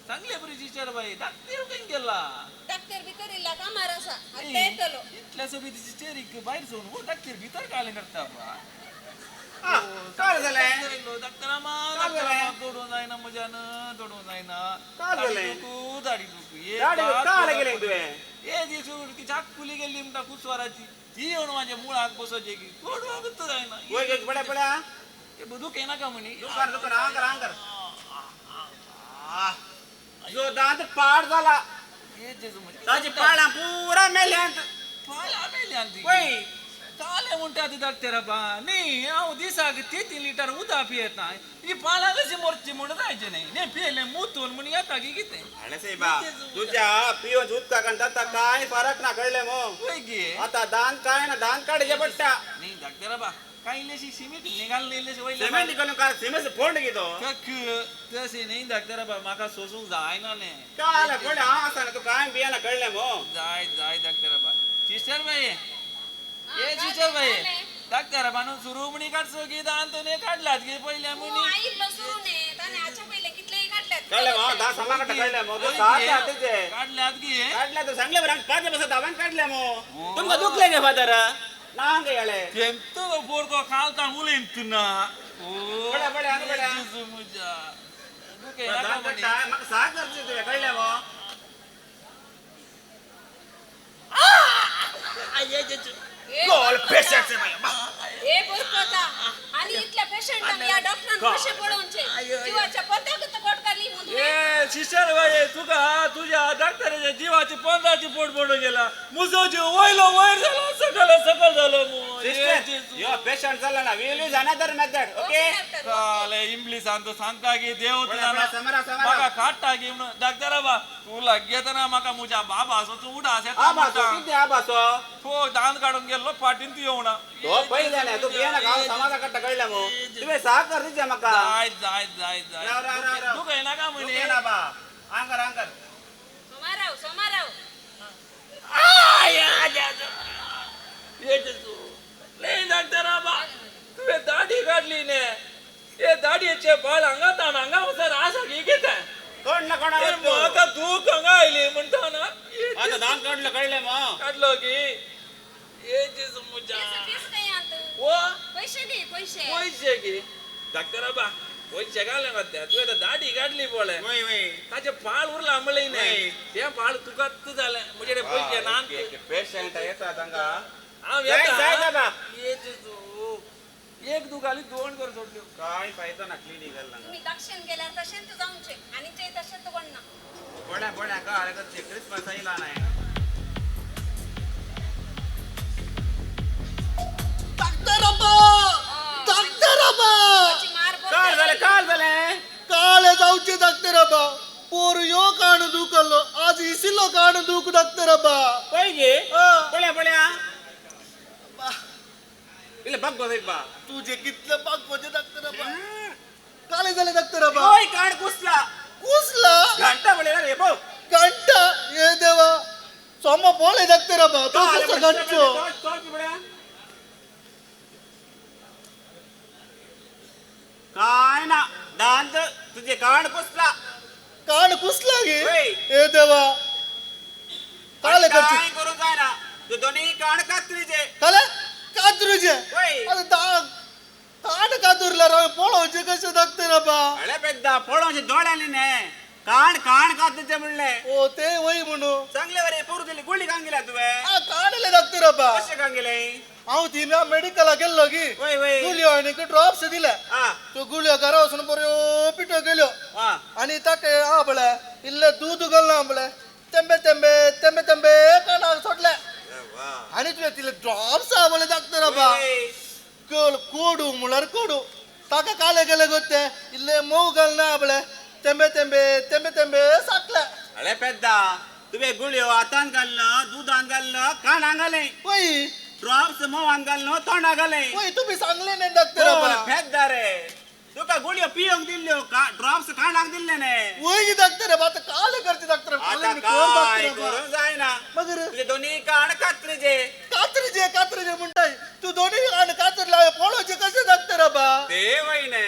[SPEAKER 4] सांगले बरी सिस्टर बाई डाक्टर खंय गेला
[SPEAKER 13] डाक्टर भितर इल्ला कामार आसा आतां येतलो
[SPEAKER 4] इतल्या सोबीत सिस्टरीक भायर सोडून डाक्टर भितर कालें करता बा
[SPEAKER 17] काय जालें
[SPEAKER 4] डॉक्टरामा तोडूंक जायना म्हज्यान तोडूंक जायना
[SPEAKER 17] काय जालें
[SPEAKER 4] दाडी दुखू
[SPEAKER 17] काय गेलें तुवें
[SPEAKER 4] ए दीस ती चाकुली गेल्ली म्हणटा कुसवाराची ती येवन म्हाज्या मुळाक बसोवचें की तोडूंकच जायना
[SPEAKER 17] वय पळय पळय
[SPEAKER 4] दुख येनाका म्हणी
[SPEAKER 17] दुखार दुखार आंगर आंगर जो दांत पाड जाला ताजी पाळां पुरा मेल्यांत
[SPEAKER 4] पाळां मेल्यांत
[SPEAKER 17] वय
[SPEAKER 4] कालें म्हणटा ती डॉक्टर बा न्ही हांव दिसाक 3 लिटर उदक पियेता ही पाळां कशी मोरची म्हूण जायचें न्ही न्ही पियेलें मुतून म्हूण येता की कितें
[SPEAKER 17] हाणें सायबा तुज्या पिवन उदकाक आनी दांताक कांय फरक ना कळ्ळें मो
[SPEAKER 4] वय गे
[SPEAKER 17] आतां दांत कांय ना दांत काडचें पडटा
[SPEAKER 4] न्ही डॉक्टर बा कांय इल्लेशी सिमेंट निघाल इल्लेशी वयले
[SPEAKER 17] सिमेंट घालून काय सिमेंट फोंड गे तो
[SPEAKER 4] तशें न्ही डॉक्टर बा म्हाका सोसूंक जायना न्ही
[SPEAKER 17] काय कोण हांव आसा न्ही तूं कांय भियेना कळ्ळें मो
[SPEAKER 4] जाय जाय डॉक्टर बा सिस्टर बाये ए सिस्टर बाये डॉक्टर बानू सुरू म्हणी काडचो गी दांत न्ही काडल्यात गे पयल्या म्हणी
[SPEAKER 13] आयिल्लो सुरू न्ही ताणें हाच्या पयलें कितलेय काडल्यात
[SPEAKER 17] कळ्ळें मो दांत समा काडटा कळ्ळें मो तूं सात हातीचे
[SPEAKER 4] काडल्यात गे
[SPEAKER 17] काडल्यात तूं सांगलें बरें पांच बसा हांवें काडलें मो तुमकां दुखलें गे फादर ना गे हेळे
[SPEAKER 4] तेंतो पोरको कालतान उलयत ना
[SPEAKER 17] पळय पळय हांगा पळय
[SPEAKER 4] म्हज्या
[SPEAKER 17] दांत काडटा म्हाका साक करचें तुवें कळ्ळें मो गोल पेशंट
[SPEAKER 13] हे बोरकोता आणि इतल्या पेशंटांक ह्या डॉक्टरान कशें पळोवचें जिवाच्या पोंताकूच कोट घाली म्हूण
[SPEAKER 4] ए सिस्टर बाये तुका तुज्या डॉक्टराच्या जिवाची पोंताची पोट पडून गेला म्हजो जीव वयलो वयर जालो सकल सकल जालो
[SPEAKER 17] सिस्टर यो पेशंट जाला ना we will use another method okay
[SPEAKER 4] काले इंग्लिशान तो सांगता की देव म्हाका काडटा की म्हणून डॉक्टरा बा तूं लागीं येतना म्हाका म्हज्या बाबाचो तूं उडास येता
[SPEAKER 17] आबासो कितें आबासो
[SPEAKER 4] तो दांत काडून गेल्लो फाटीन तूं येवना
[SPEAKER 17] तो पयलें न्ही तूं भियेना हांव समाजा काडटा कळ्ळें मो तुवें साकर दिचें म्हाका
[SPEAKER 4] जाय जाय जाय जाय
[SPEAKER 17] राव राव राव राव
[SPEAKER 4] तूं येनाका म्हणी
[SPEAKER 17] येना बा आंगर आंगर
[SPEAKER 13] सोमाराव सोमाराव
[SPEAKER 4] न्ही डॉक्टरा बा तुवें दाडी काडली न्ही हे दाडयेचे बाळ हांगा ताण हांगा वचर आसा की कितें
[SPEAKER 17] कोण ना कोणा
[SPEAKER 4] म्हाका दूख हांगा आयली म्हणटा ना
[SPEAKER 17] आतां दांत काडलो कळ्ळें मो
[SPEAKER 4] काडलो की ए जेजू म्हज्या ओ
[SPEAKER 13] पयशे दी पयशे
[SPEAKER 4] पयशे की डॉक्टरा बा पयशे घाले मध्या तुवें आतां दाडी काडली पळय
[SPEAKER 17] वय वय
[SPEAKER 4] ताचें पाळ उरलां म्हणलें न्ही तें पाळ तुकाच जालें म्हजे कडेन पयशे ना
[SPEAKER 17] पेशंट येतात हांगा
[SPEAKER 4] हांव
[SPEAKER 17] जाय
[SPEAKER 4] येता
[SPEAKER 17] जाय बाबा
[SPEAKER 4] ए जेजू एक दुखाली दोन कर सोडल्यो.
[SPEAKER 17] काय फायदो ना क्लिनीक गेल्ला.
[SPEAKER 13] तुम्ही दक्षिण गेल्यार तशेंच जावचें आनी ते तशेंच कोण ना.
[SPEAKER 17] बोड्या बोड्या का क्रिसमस आयला नाही.
[SPEAKER 13] डॉक्टर
[SPEAKER 17] काल झाले काल झाले
[SPEAKER 11] काल जावचे डॉक्टर आबा पोर यो काण दुखलो आज इसिलो काण दुख डॉक्टर आबा
[SPEAKER 17] पळय गे पळया पळया इले बघ बघ बा
[SPEAKER 11] तुझे कितले बागोचे डॉक्टर आबा काले झाले डॉक्टर आबा
[SPEAKER 17] ओय काण कुसला
[SPEAKER 11] कुसला
[SPEAKER 17] घंटा पळयला रे बघ
[SPEAKER 11] घंटा ये देवा सोमा बोले डॉक्टर आबा तो कसो घंटो
[SPEAKER 17] काय ना दांत तुझे कान कुसला
[SPEAKER 11] कान कुसला गे ए देवा काले
[SPEAKER 17] काय करू काय ना तू दोन्ही कान कातरीचे
[SPEAKER 11] काले कातरीचे अरे दा कान कातरला राव पोळोचे कसे डॉक्टर आबा
[SPEAKER 17] अरे पेद्दा पोळोचे दोळ्यांनी ने कान कान कातरीचे म्हणले
[SPEAKER 11] ओ ते वय म्हणू
[SPEAKER 17] चांगले वरे पोरू दिली गोळी कान गेल्या तुवे
[SPEAKER 11] आ कानले डॉक्टर आबा
[SPEAKER 17] कसे कान गेले
[SPEAKER 11] हांव थिंगा मेडिकला गेल्लो की गुळयो आनी ड्रॉप्स दिले त्यो गुळयो घरा वचून बऱ्यो पिठो केल्यो आनी ताका आ पळय इल्लें दूद घालना पळय तेंबे तेंबे तेंबे तेंबे कानाक सोडले आनी तुवें तिले ड्रॉप्स आ पळय डॉक्टर आबा कोडू म्हणल्यार कोडू ताका काले गेले गो ते इल्लें मोव घालना पळय तेंबे तेंबे तेंबे तेंबे साकले.
[SPEAKER 17] अरे पेद्दा तुवें गुळयो हातान घालना दुदान घालना कानाक घालें
[SPEAKER 11] वय
[SPEAKER 17] ड्रॉप्स मोवान घालनो तोंडा घाले.
[SPEAKER 11] वय तुम्ही सांगले नाही डॉक्टर आबा.
[SPEAKER 17] फेद्दा रे तुका गुळयो पियोंक दिल्ल्यो ड्रॉप्स कानाक दिल्ले ने.
[SPEAKER 11] वय डॉक्टर आबा आता काले करते डॉक्टर
[SPEAKER 17] आता काय करूं जायना
[SPEAKER 11] मगर
[SPEAKER 17] तुझे दोन्ही कान कातरीचे
[SPEAKER 11] कातरीचे कातरीचे म्हणताय तू दोन्ही कान कातरला पोळोचे कसे डॉक्टर आबा
[SPEAKER 17] ते वय ने.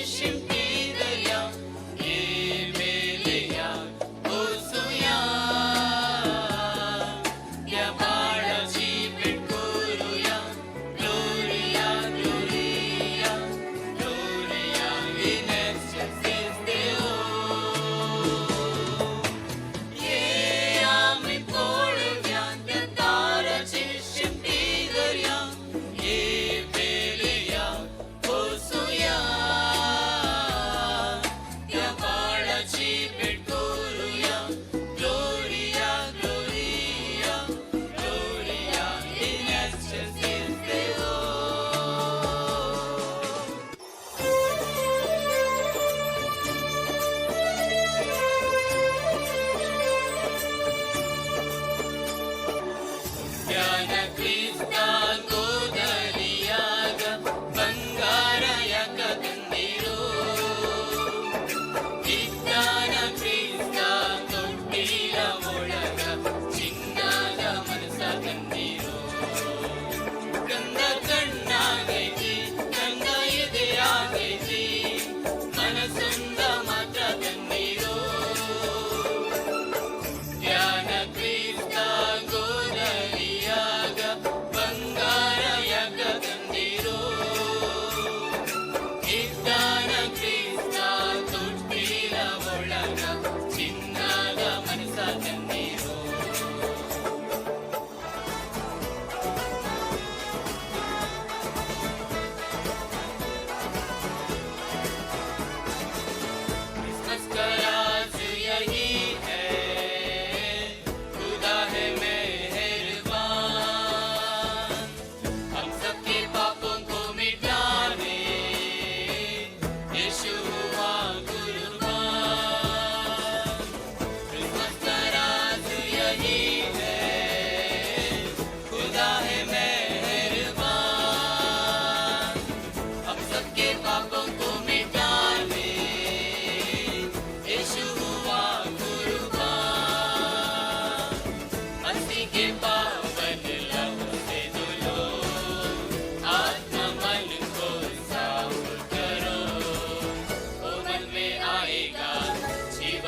[SPEAKER 2] शिमटी दर्या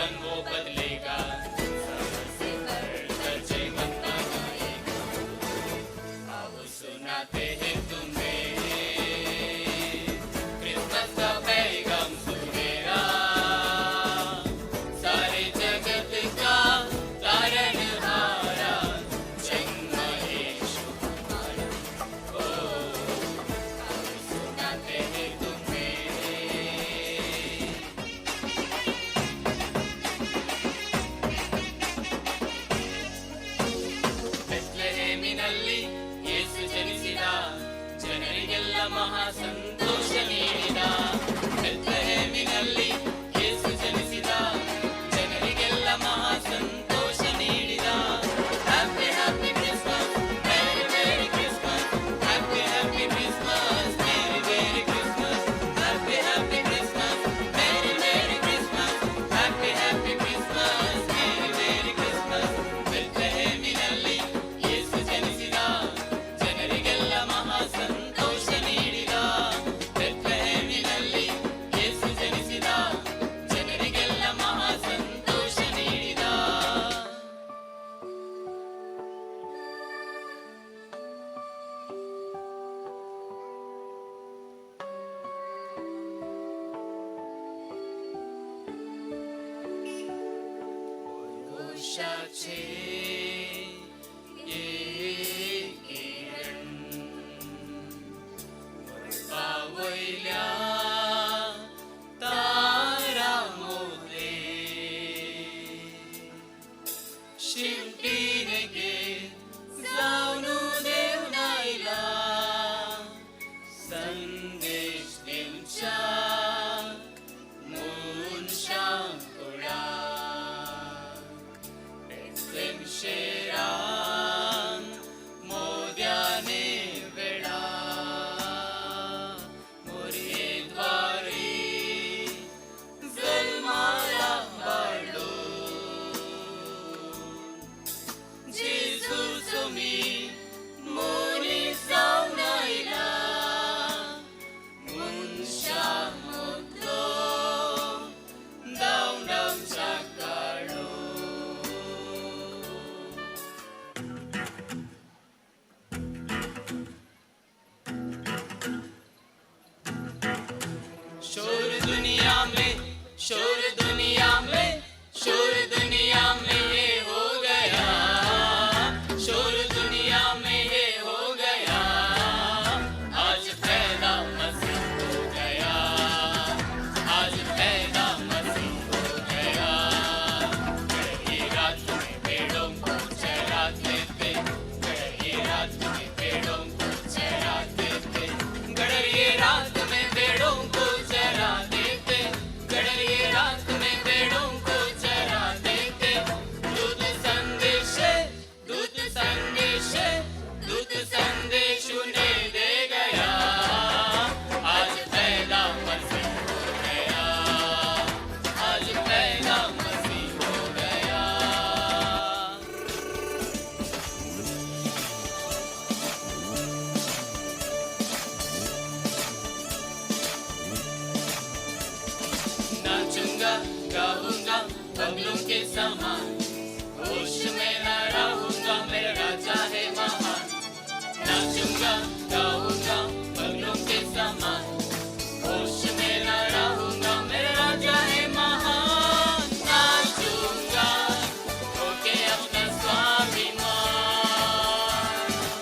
[SPEAKER 2] जीवन वो बदलेगा, से बढ़कर जीवन बनाएगा। आओ सुनाते हैं तुम्हें क्रिसमस का पैगाम सुनेरा, सारे जगत का तारणहारा जन्म यीशु हमारा। ओ आओ सुनाते हैं तुम्हें। ಬೆತ್ಲೆಹೇಮಿನಲ್ಲಿ ಯೇಸು ಜನಿಸಿದ, ಜನರಿಗೆಲ್ಲ ಮಹಾ ಸಂತೋಷ ನೀಡಿದ. ಬೆತ್ಲೆಹೇಮಿನಲ್ಲಿ ಯೇಸು ಜನಿಸಿದ, ಜನರಿಗೆಲ್ಲ ಮಹಾ ಸಂತೋಷ ನೀಡಿದ. Happy happy Christmas, merry merry Christmas, happy happy Christmas, merry merry Christmas, happy happy Christmas, merry merry Christmas, happy happy Christmas, merry merry Christmas. ಬೆತ್ಲೆಹೇಮಿನಲ್ಲಿ ಯೇಸು ಜನಿಸಿದ, ಜನರಿಗೆಲ್ಲ ಮಹಾ ಸಂತೋಷ ನೀಡಿದ. ಬೆತ್ಲೆಹೇಮಿನಲ್ಲಿ ಯೇಸು ಜನಿಸಿದ, ಜನರಿಗೆಲ್ಲ ಮಹಾ ಸಂತೋಷ ನೀಡಿದ. उषाचे एक किरण पावयल्या तारा मोदे शिमटीन गे जावन देव नायला संदेश दिवच्या मनशां कुळा. शेरान मोद्याने वेळा मोरये द्वारी जन्माला वाढलो जेजू तुमी मोनी जावन आयला मनशा मदलो धांवडावच्या काळो. शोर दुनिया में, शोर दुनिया में, शोर दुनिया में ये हो गया, शोर दुनिया में ये हो गया, आज पैदा मसीह हो गया, आज पैदा मसीह हो गया। गई रात में पेड़ों को चराते थे, गई रात में पेड़ों को चराते थे, गड़रिए रात में पेड़ों को चराते थे, गड़रिए रात में पेड़ों को चराते थे। दूत संदेश, दूत संदेश, दूत संदेश उन्हें दे गया, आज पैदा मसीह हो गया, आज पैदा मसीह हो गया। नाचूंगा गाऊंगा बगलों के समान, होश में न रहूंगा मेरा राजा है महान। नाचूंगा गाऊंगा बगलों के समान, होश में न रहूंगा मेरा राजा है महान। नाचूंगा होके अपना स्वाभिमान,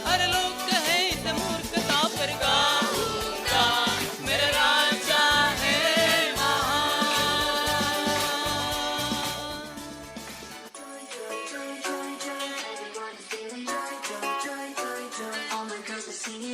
[SPEAKER 2] हर लोग कहे इस मूर्खता पर गाऊंगा मेरा राजा है महान।
[SPEAKER 9] Joy, joy, joy, everyone is feeling joy, joy, joy, joy, joy. All my girls are singing.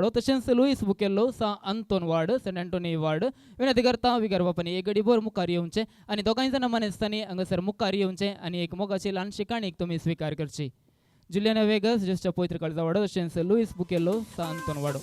[SPEAKER 8] वाडो तशेंच लुईस बुकेल्लो सा Anton ward Saint Anthony ward विनंती करता विगार बापांनी एक गडी भर मुखार येवचें आनी दोगांय जाणां मानेस्तांनी हांगासर मुखार येवचें आनी एक मोगाची ल्हानशी काणीक तुमी स्विकार करची. जुलियाना वेगस जेजूच्या पवित्र काळजा वाडो तशेंच लुईस बुकेल्लो सा अंतोन वाडो.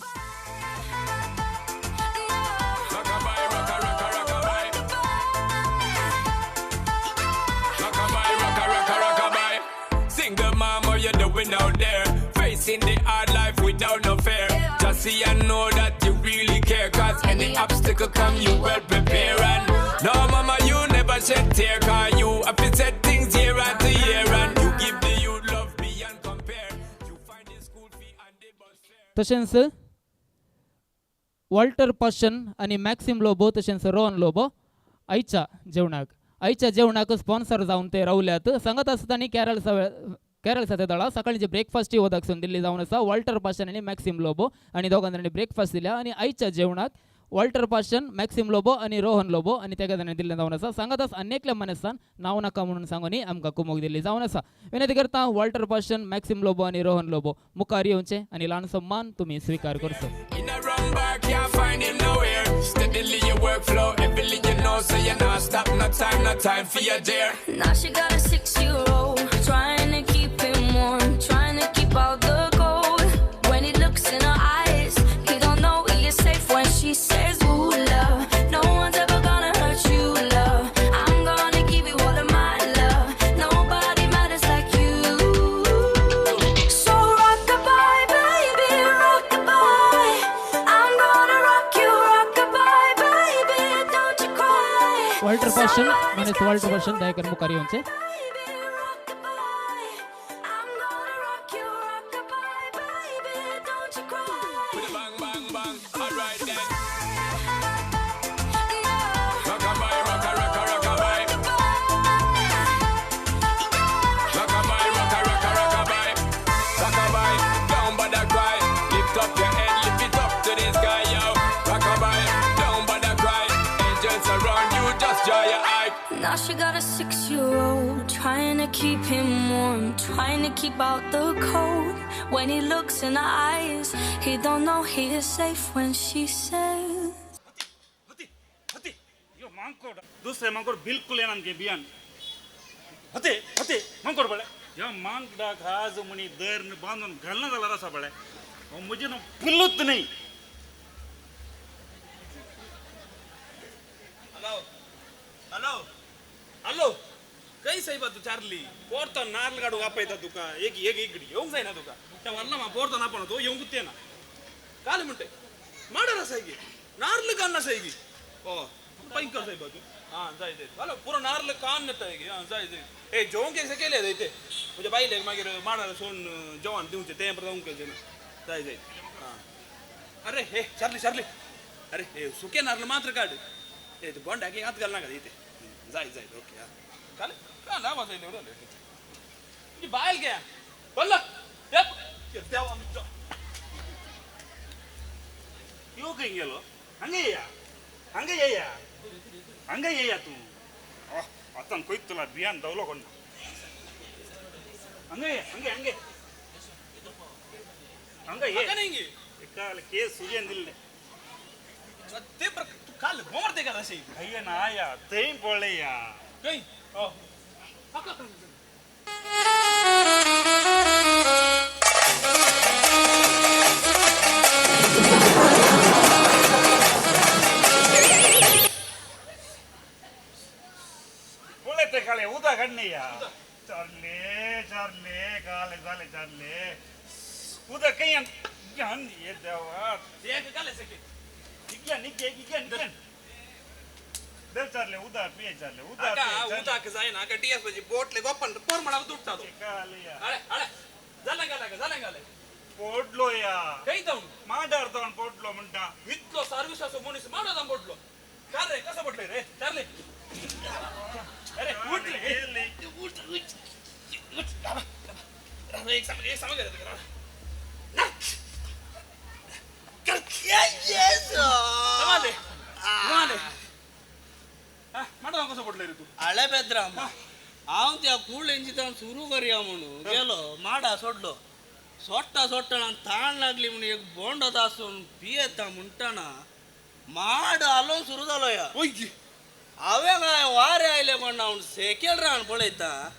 [SPEAKER 1] Single mom, how you doing out there? Facing the hard life without no fear. Just see and know that you really care. Cause any obstacle come, you well prepare. And no mama, you never shed tear. Cause you have to set things year after year. And you give the youth love beyond compare. You find the school fee and the bus fare.
[SPEAKER 8] तशेंच Walter Paschen आनी मॅक्सिम लोबो तशेंच रोहन लोबो आयच्या जेवणाक sponsor जावन ते रावल्यात. सांगत आसतना केरळ साते दळा सकाळी जे ब्रेकफास्टय वदाक सून दिल्ली जावन आसा. वॉल्टर पाशन आनी मॅक्सिम लोबो आनी दोगां जाणांनी ब्रेकफास्ट दिल्या आनी आयच्या जेवणाक वॉल्टर पाशन, मॅक्सिम लोबो आनी रोहन लोबो आनी तेगा जाणांनी दिल्लें जावन आसा. सांगत आस आनी एकल्या मानेस्तान नांव नाका म्हणून सांगून आमकां कुमोक दिल्ली जावन आसा. विनंती करता वॉल्टर पाशन, मॅक्सिम लोबो आनी रोहन लोबो मुखार येवचें आनी ल्हानसो मान तुमी स्विकार करचो.
[SPEAKER 1] Steadily your workflow, everything you know, so you're not stop, no time, no time for your dear.
[SPEAKER 5] Now she got a 6-year-old, trying to keep him warm, trying to keep out the cold. When he looks in her eyes, he don't know he is safe when she says, ooh, love, no one's ever gonna hurt you, love. I'm gonna give you all of my love. Nobody matters like you. So rock-a-bye, baby, rock-a-bye. I'm gonna rock you, rock-a-bye, baby, don't you cry.
[SPEAKER 8] Walter Pashan मानेस्त Walter Pashan Dayakar मुखार येवचें.
[SPEAKER 5] Now she got a 6-year-old, trying to keep him warm, trying to keep out the cold. When he looks in her eyes, he don't know he is safe when she says.
[SPEAKER 23] यो मांकोड दुसरे मांकोड बिलकुल येणार K बियान हते हते मांकोड बळे या मांकडा खाज मुनी दर बांधून घालना झाला रसा बळे मुझे ना पुल्लुत नाही.
[SPEAKER 4] हॅलो हॅलो हॅलो काही साहेबा तू चार्ली पोरतो नारळ काडूंक आपयता तुका एक एक इगडी येवंक जायना तुका त्या वरला मा पोरतो ना तो येवंकूच येना काल म्हणटे माडर आसाय की नारळ कान आसाय की ओ भयंकर साहेबा तू हां जाय जाय हॅलो पुरो नारळ कान येता की हां जाय जाय ए जेवंक केसे केले जाय ते म्हज्या बायलेक मागीर माडार सोडून जेवण दिवचें तें परत उंक ना जाय जाय हां अरे हे चार्ली चार्ली अरे हे सुके नारळ मात्र काड ए ते बोंडाक हात घालनाका इथे जाय जाय ओके हां काल काल आवाज येयलो रे तुजी बायल गे बोल देवा
[SPEAKER 23] यो खंय गेलो हांगा येया हांगा येया हांगा येया तूं आतां खंय तुला बियान धांवलो कोण हांगा ये हांगा हांगा हांगा ये काल केस सुजेन दिल्ले
[SPEAKER 4] ते पर तू काल बोमर का अशें
[SPEAKER 23] अय्या ना या थंय पळया
[SPEAKER 4] खंय ओ
[SPEAKER 23] पळयते काले उदक हाडणे या चार्ले चार्ले काले जाले चार्ले उदक खंय ये देवा
[SPEAKER 4] काले सके
[SPEAKER 23] निघे निघे निघे दर चार्ले उदक पिये चार्ले उदक
[SPEAKER 4] उदक जायना आका टीएस बजी बोटले गोपन पोर म्हणा दुट्टा तो अरे अरे जालें घाले जालें घाले
[SPEAKER 23] पोडलो या
[SPEAKER 4] खंय जावन
[SPEAKER 23] माडार जावन पोडलो म्हणटा
[SPEAKER 4] इतलो सर्वीस असो मनीस माडो जावन पोडलो कार रे कसो पडलो रे चार्ले अरे उठ रे उठ उठ उठ एक सामने एक सामने
[SPEAKER 15] हळे बेद्राम हांव त्या कूळ इंजितान सुरू करया म्हणून गेलो माडा सोडलो सोडटा सोडटा ताण लागली म्हणून एक बोंडो आसून पियेता म्हणटाना माड हालोवंक सुरू जालो या. हांवें काय वारें आयलें कोण हांव सेकेल रावन पळयता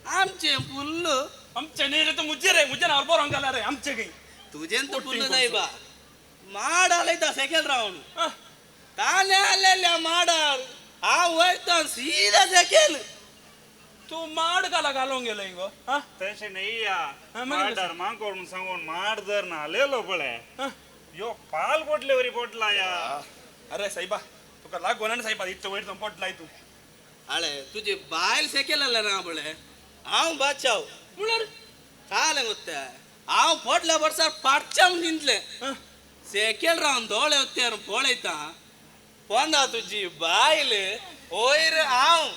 [SPEAKER 15] आमचें फुल्ल.
[SPEAKER 7] आमचें न्ही रे, तूं मुज्जे रे, मुज्जे नांव बरोवंक घाला रे आमचें खंय.
[SPEAKER 15] तुजें तर फुल्ल जायबा माड हालयता सेकेल रावन ताणें हालयल्या माडार हांव वयता सीधा सेकेल.
[SPEAKER 7] तूं माड घाला घालूंक गेलो गो.
[SPEAKER 23] तशें न्ही या, माडार मांकोड म्हूण सांगून माड जर नालेलो पळय यो पाल पडले वरी पडला या.
[SPEAKER 7] अरे साहेबा तुका लागून आनी साहेबा इतलो वयर पडलाय तूं.
[SPEAKER 15] आळे तुजी बायल सेकेल आसलें ना पळय हांव बाचाव
[SPEAKER 7] म्हळ्यार
[SPEAKER 15] कालें गोत्ता हांव पडल्या वर्सार पाटच्या म्हूण चिंतलें सेकेल रावन दोळे उत्तेर पळयता पोंदा तुजी बायल वयर हांव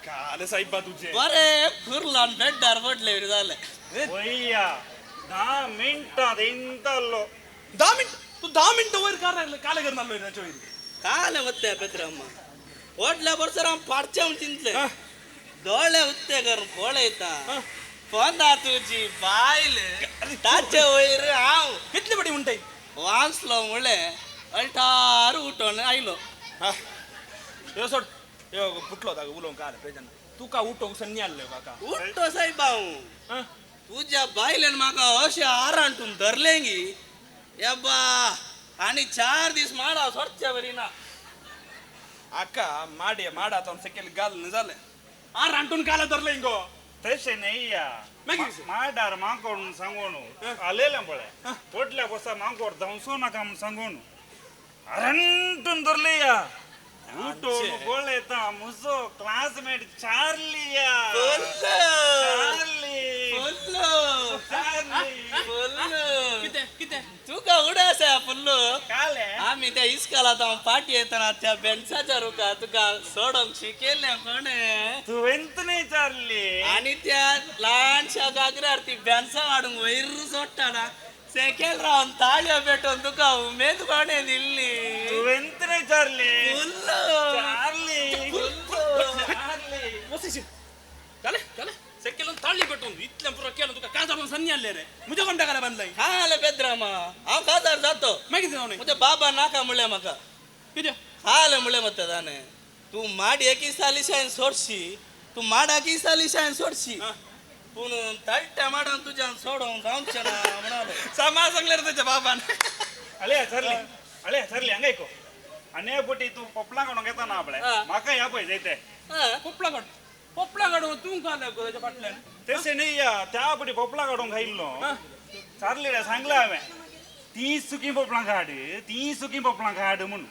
[SPEAKER 7] काले साहेबा तुजें
[SPEAKER 15] बरें कुर्लान बेड्डार पडले जालें.
[SPEAKER 23] वय्या 10 मिनटां इंतलो.
[SPEAKER 7] 10 मिनट? तूं 10 मिनटां वयर कार काले करना वयर वयर
[SPEAKER 15] काले वत्ते पेत्रम्मा पडल्या वर्सार हांव पाडच्या म्हूण चिंतलें दोळे उत्ते करून पळयता पोंदा तुजी बायल ताचे वयर हांव.
[SPEAKER 7] कितले पटी म्हणटाय?
[SPEAKER 15] वांचलो म्हणलें अल्टार उठोन आयलो.
[SPEAKER 7] यो सोड यो फुटलो ताका उलोवंक काल प्रेजन तुका उठोवंक सन्नी आसलें काका.
[SPEAKER 15] उठ्ठो सायबा हांव तुज्या बायलेन म्हाका अशें आरांटून धरलें गी येबा आनी 4 दीस माडा सोडचे बरी ना.
[SPEAKER 7] आका माडे माडा तो सेकेल गाल न्ही जालें आरांटून काल धरलें गो.
[SPEAKER 23] तशें न्ही या, माडार मांकोड म्हूण सांगून हालयलें पळय पडल्या बसा मांकोड धांवचो नाका म्हूण सांगून आरांटून धरलें या. उठोवन पळयता म्हजो क्लासमेट चार्ली या.
[SPEAKER 15] कितें कितें तुका उडो आसा फुल्लो. आमी त्या इस्कोलांत हांव पाटी येतना त्या बेंचाच्या रुखार तुका सोडोवंक शिकयल्लें कोणें?
[SPEAKER 23] तुवेंत न्ही चार्ली.
[SPEAKER 15] आनी त्या ल्हानशा घागरार ती बेंचां हाडूंक वयर सोडटाना सेकेल रावन ताळयो पेटोवन तुका उमेद कोणें दिल्ली?
[SPEAKER 23] तुवेंत न्ही चार्ली.
[SPEAKER 7] चार्ली काले काले सेकेलान ताळी पेटोवन इतलें पुरो केलें तुका काजार सन्नी आसलें रे. म्हज्या कोण टाकाले बांदलाय?
[SPEAKER 15] खाले पेद्रामा हांव काजार जातो
[SPEAKER 7] मागीर जावं न्ही.
[SPEAKER 15] म्हज्या बाबा नाका म्हणलें म्हाका.
[SPEAKER 7] कितें
[SPEAKER 15] खालें म्हणलें मत्ता ताणें तूं माडयेक सालिशायन सोडशी, तूं माडाक सालिशायन सोडशी, पूण तळट्या माडान तुज्यान सोडोवंक जावचें ना म्हणालो.
[SPEAKER 7] सामा सांगलें रे तुज्या बाबान.
[SPEAKER 23] अळे चार्ली, अळे चार्ली हांगा आयको आनी पटी तूं पोपलां काडूंक येता ना पळय म्हाका ह्या पळय जायते
[SPEAKER 7] पोपलां काड पोपलां काडूंक तूं काल ताच्या फाटल्यान.
[SPEAKER 23] तशें न्ही या, त्या पटी पोपलां काडूंक आयिल्लो चार्लीला सांगलें हांवें ती सुकी पोपलां काड, ती सुकी पोपलां काड म्हूण.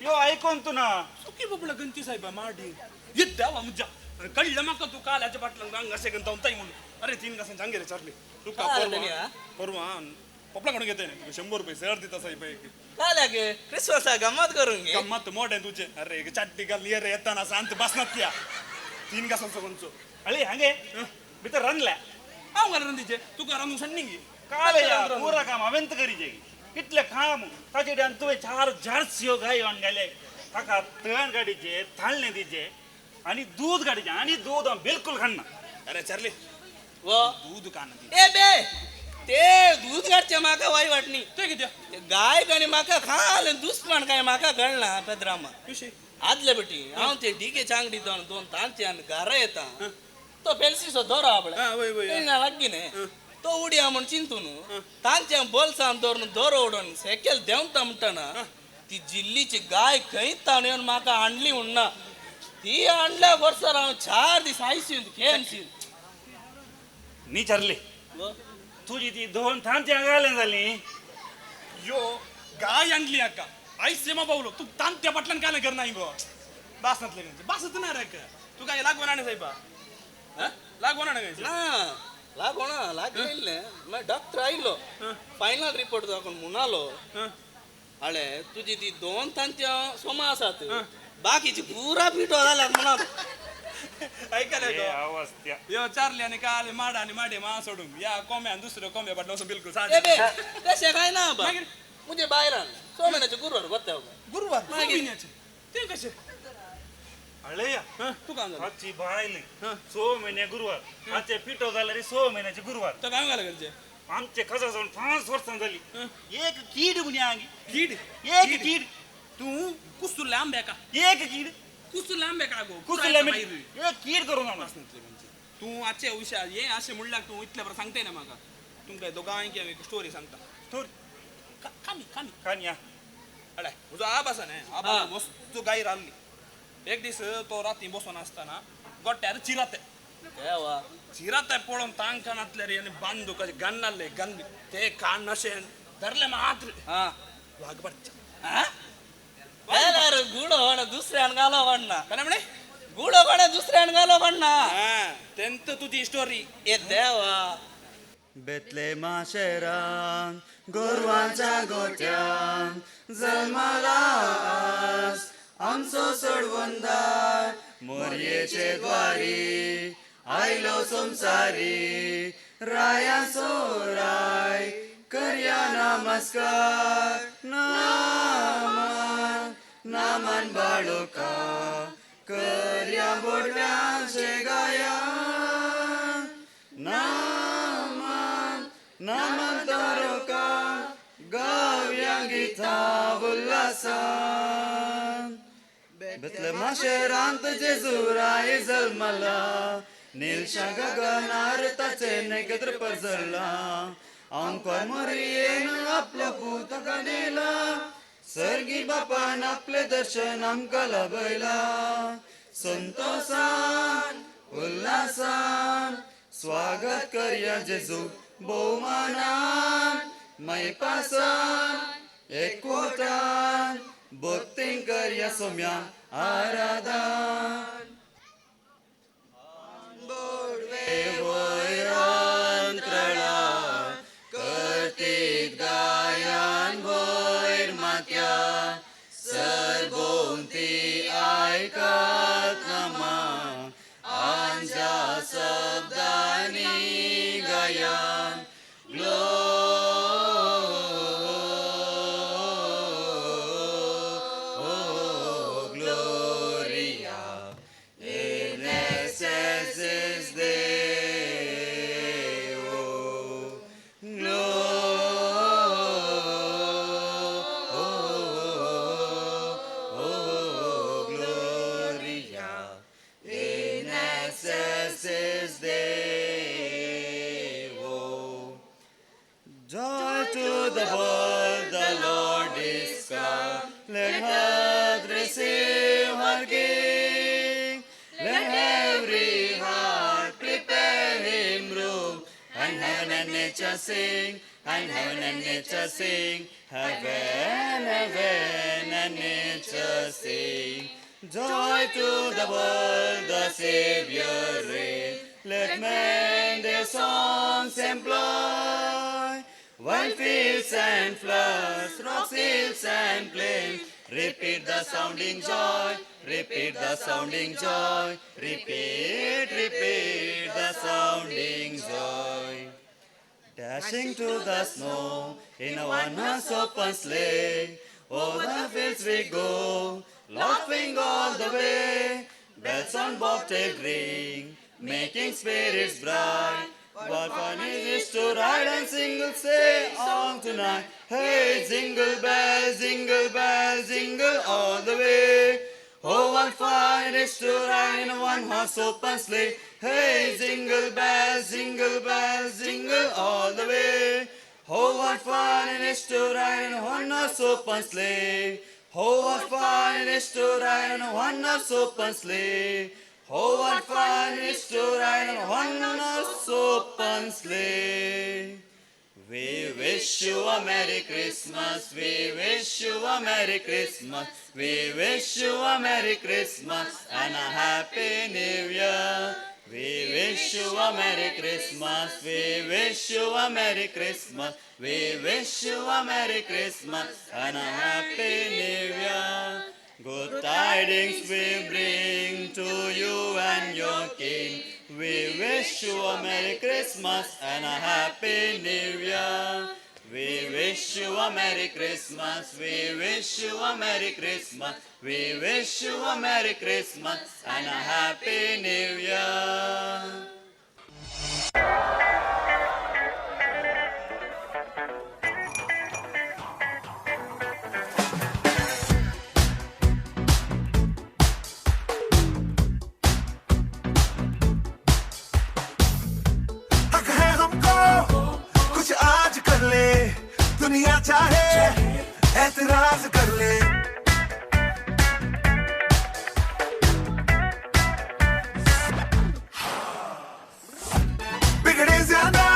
[SPEAKER 23] यो आयकोन तूं ना.
[SPEAKER 7] सुकी पोपलां खंयची सायबा माडी येता म्हज्या कळ्ळें म्हाका तूं काल हाच्या फाटल्यान हांगा अशें करून धांवताय म्हणून. अरे 3 घासान सांगे रे चार्ली तुका परवा पोपलां काडूंक येताय न्ही तुका 100 रुपये सर दिता सायबा एक.
[SPEAKER 15] काल्याक क्रिसमसाक गम्मत करूंक
[SPEAKER 7] गम्मत मोटें तुजें. अरे एक चाट्टी घाल ये रे येताना शांत बसनातल्या 3 घासांचो खंयचो.
[SPEAKER 23] अळे हांगे भितर रांदल्या.
[SPEAKER 7] हांव घाल रांदीचें तुका रांदूंक सन्नी गी.
[SPEAKER 23] काले या पुरा काम हांवेंत करीचें कितलें काम ताचे ड्यान तुवें 4 जार्सियो गाय हाडून घाले ताका तण काडीचें, थाळणें दिचें आनी दूद काडीचें. आनी दूद हांव बिलकूल खाणना.
[SPEAKER 7] अरे चार्ली
[SPEAKER 15] वो
[SPEAKER 7] दूद खाणना
[SPEAKER 15] ए बे ते दूद काडचें म्हाका वाय वाटणी
[SPEAKER 7] तें कितें
[SPEAKER 15] गाय आनी म्हाका खाल दुस्मान काय म्हाका कळना पेद्रामा. आदले पटी हांव ते डिके चांगडी दोन तांचे आनी घरा येता तो पेन्सीचो दोरो आपले लागीं न्ही तो उडया म्हूण चिंतून तांच्या बोल्सान दवरून दोरो उडोवन सेकेल देंवता म्हणटना ती जिल्लीची गाय खंय ताणें येवन म्हाका हाडली म्हणना. ती हाडल्या वर्सार हांव 4 दीस आयसीन केएमसीन.
[SPEAKER 23] न्ही चार्ली तुजी ती 2 तांतयां घालें जालीं.
[SPEAKER 7] यो गाय हाडली हाका आयसीमा पावलो तूं तांत्या फाटल्यान कालें करना गो. बास नातलें बासच ना रे तुका हें लागून आनी सायबा लागून आनी
[SPEAKER 15] ना लागोना लागलें मागीर डॉक्टर आयलो फायनल रिपोर्ट दाखोवन म्हणालो आळे तुजी ती 2 तांतयां सोमा आसात बाकीची पुरा पिठो जाल्यात म्हणालो.
[SPEAKER 7] ऐकले यो चार्ली आनी काल माड आनी माडे मा सोडून या कोंब्यान दुसऱ्यो कोंब्या फाटल्यान वचून बिलकूल
[SPEAKER 15] तशें कांय ना बा मुजे बायलान 6 म्हयन्याचे गुरवार गोत्या
[SPEAKER 7] गुरवार मागीर तें कशें?
[SPEAKER 23] अळया
[SPEAKER 7] तुका
[SPEAKER 23] हाची बायल 6 म्हयने गुरवार, हाचे पिठो जाल्यार 6 म्हयन्याचे गुरवार.
[SPEAKER 7] तो काय घाल करचे?
[SPEAKER 23] आमचे कसा जावन 5 वर्सां जाली एक कीड म्हणी आंगी
[SPEAKER 7] कीड
[SPEAKER 23] एक कीड
[SPEAKER 7] तूं कुसुल्ले आंबे का
[SPEAKER 23] एक कीड
[SPEAKER 7] कुसुल्ले आंबे का गो
[SPEAKER 23] कुसुल्ले आंबे एक कीड करून जावन
[SPEAKER 7] आसतले म्हणजे तूं आचे विशय हे अशें म्हणल्यार तूं इतले बरें सांगताय ना म्हाका तुमकां दोगांयकी हांव एक स्टोरी सांगता
[SPEAKER 23] स्टोरी
[SPEAKER 7] कानी कानी
[SPEAKER 23] कानी
[SPEAKER 7] अडे म्हजो आब आसा न्ही आबा वस्तू गाय रावली एक दीस तो राती बसून आसतना गोट्यार चिराते चिराते पळोवन तांकां नातले रे आनी बांदू कशें गन नासले गन ते कान अशें धरले मात्र वागबाच्या
[SPEAKER 15] गुडो कोण दुसऱ्यान घालो कोण
[SPEAKER 7] काय म्हणे
[SPEAKER 15] गुडो कोण दुसऱ्यान घालो कोण
[SPEAKER 7] तेंत तुजी स्टोरी
[SPEAKER 15] ए देवा
[SPEAKER 2] बेतलेमा शहरान गोरवांच्या गोठ्यान जल्मला आज आमचो सोडवंदार मोरयेचे द्वारी आयलो संसारी रायाचो राय करया नमस्कार नामान नामान बाळोका करया बोडव्यांचे गायन नामान नामान तारोका गावया गीता उल्हासान बेतलेमा शहरांत जेजू राय जल्मला निलशा गगनार ताचे नखेत्र पसरला आमकां मोरयेन आपलो पूत दिला सर्गी बापान आपले दर्शन आमकां लाभयला संतोषान उल्हासान स्वागत करया जेजू भोवमानान मैपासान एकवटान भक्तीन करया सोम्या आराधन वयर करतीत गायन वयर माथ्या सरभोंवती आयकात नामा आंजा शब्दांनी गायन Gloria in excelsis Deo. Gloria in excelsis Deo. Joy to the world, the Lord is come. Let earth receive her King. Let every heart prepare him room. And heaven and nature sing, and heaven and nature sing, heaven, heaven and nature sing. Joy to the world, the Savior reigns. Let men their songs employ. While fields and floods, rocks, hills and plains, repeat the sounding joy, repeat the sounding joy, repeat, repeat the sounding joy. Dashing to the snow in a one-horse open sleigh, o'er the fields we go, laughing all the way. Bells on bobtail ring, making spirits bright. What fun it is to ride and single say on tonight. Hey, jingle bells, jingle bells, jingle all the way. Oh, what fun it is to ride in a one-horse open sleigh. Hey, jingle bells, jingle bells, jingle all the way. Oh, what fun it is to ride in a one-horse open sleigh. Oh, what fun it is to ride in a one-horse open sleigh. Oh, what fun it is to ride in a one-horse open sleigh. We wish you a Merry Christmas, we wish you a Merry Christmas, we wish you a Merry Christmas and a Happy New Year. We wish you a Merry Christmas, we wish you a Merry Christmas, we wish you a Merry Christmas and a Happy New Year. Good tidings we bring to you and your king. We wish you a Merry Christmas and a Happy New Year. We wish you a Merry Christmas, we wish you a Merry Christmas, we wish you a Merry Christmas and a Happy New Year.
[SPEAKER 3] करना चाहे एतराज कर ले। बिगड़े ज्यादा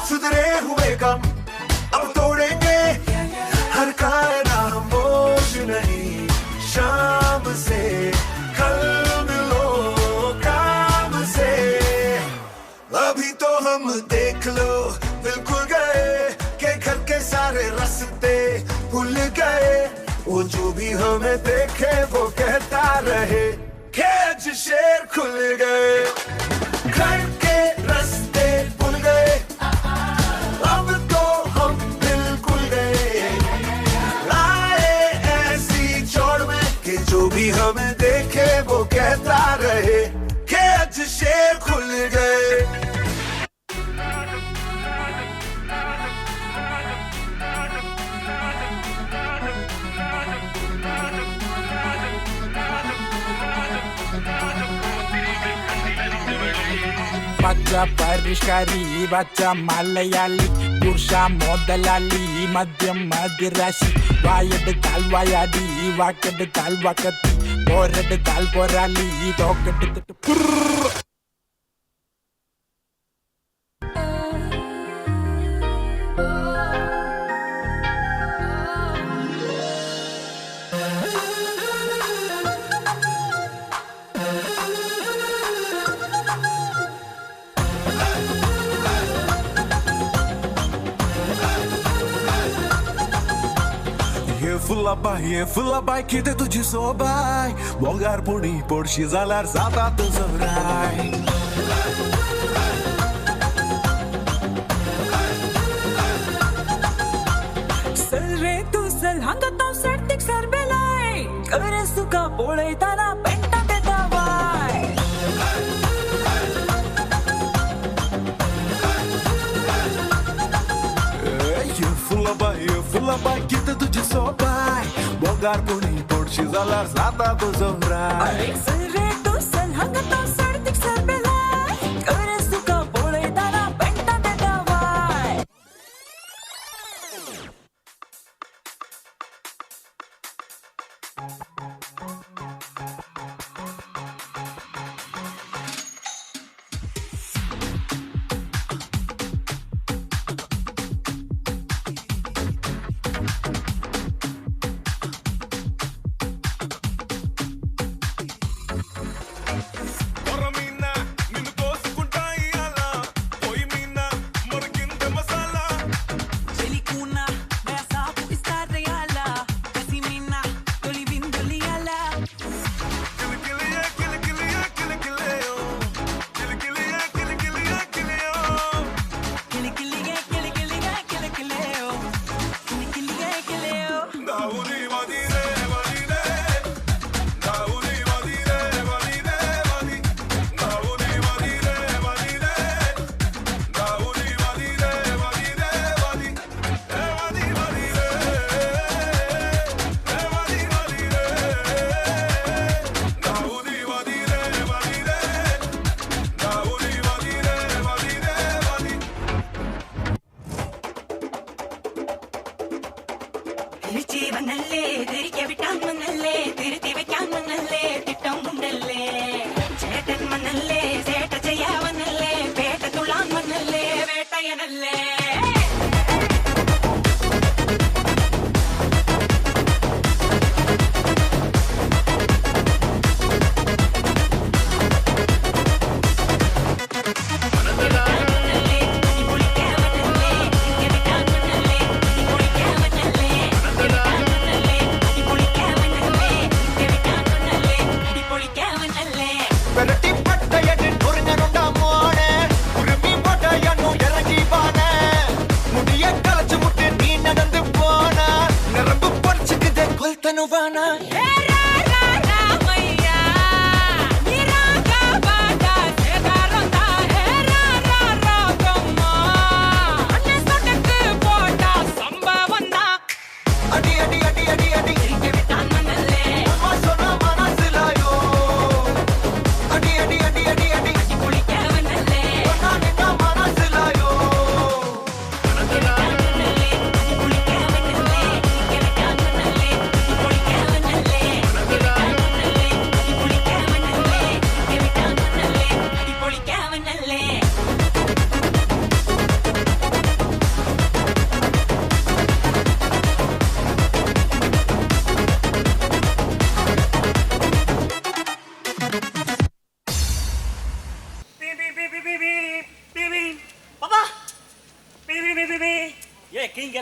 [SPEAKER 3] सुधरे हुए कम, अब तोड़ेंगे हर कायदा खामोश नहीं। शाम से कल मिलो काम से, अभी तो हम देख लो बिल्कुल गए के घर के सारे रास्ते भूल गए। वो जो भी हमें देखे वो कहता रहे कि आज शेर खुल गए। घर के रास्ते भूल गए, अब तो हम बिल्कुल गए। आए ऐसी चौड़ में कि जो भी हमें देखे वो कहता रहे कि आज शेर खुल गए।
[SPEAKER 6] പച്ച പരിഷ്കാരി പച്ച മലയാളി പുരുഷ മുതലാളി മദ്യം മദിരാശി വായെടുത്താൽ വായാടി വാക്കെടുത്താൽ വാക്കത്തി പോരെടുത്താൽ പോരാളി തോക്കെടുത്തിട്ട്.
[SPEAKER 18] ये फुलाबाय कितें तुजी सोबाय मोगार पुणी पडशी जाल्यार जाता तुजो राय.
[SPEAKER 22] चल रे तूं चल हांगा हांव सर्तीक सरबेलाय गरज तुका पळयतना पेंटा तेता वाय.
[SPEAKER 18] ये फुलाबाय कितें तुजी सोबाय मोगार पुणी पडशी जाल्यार जाता तुजो राय.
[SPEAKER 22] चल रे तूं चल हांगा हांव सर्तीक सरबेलाय गरज तुका पळयतना पेंटा तेता वाय.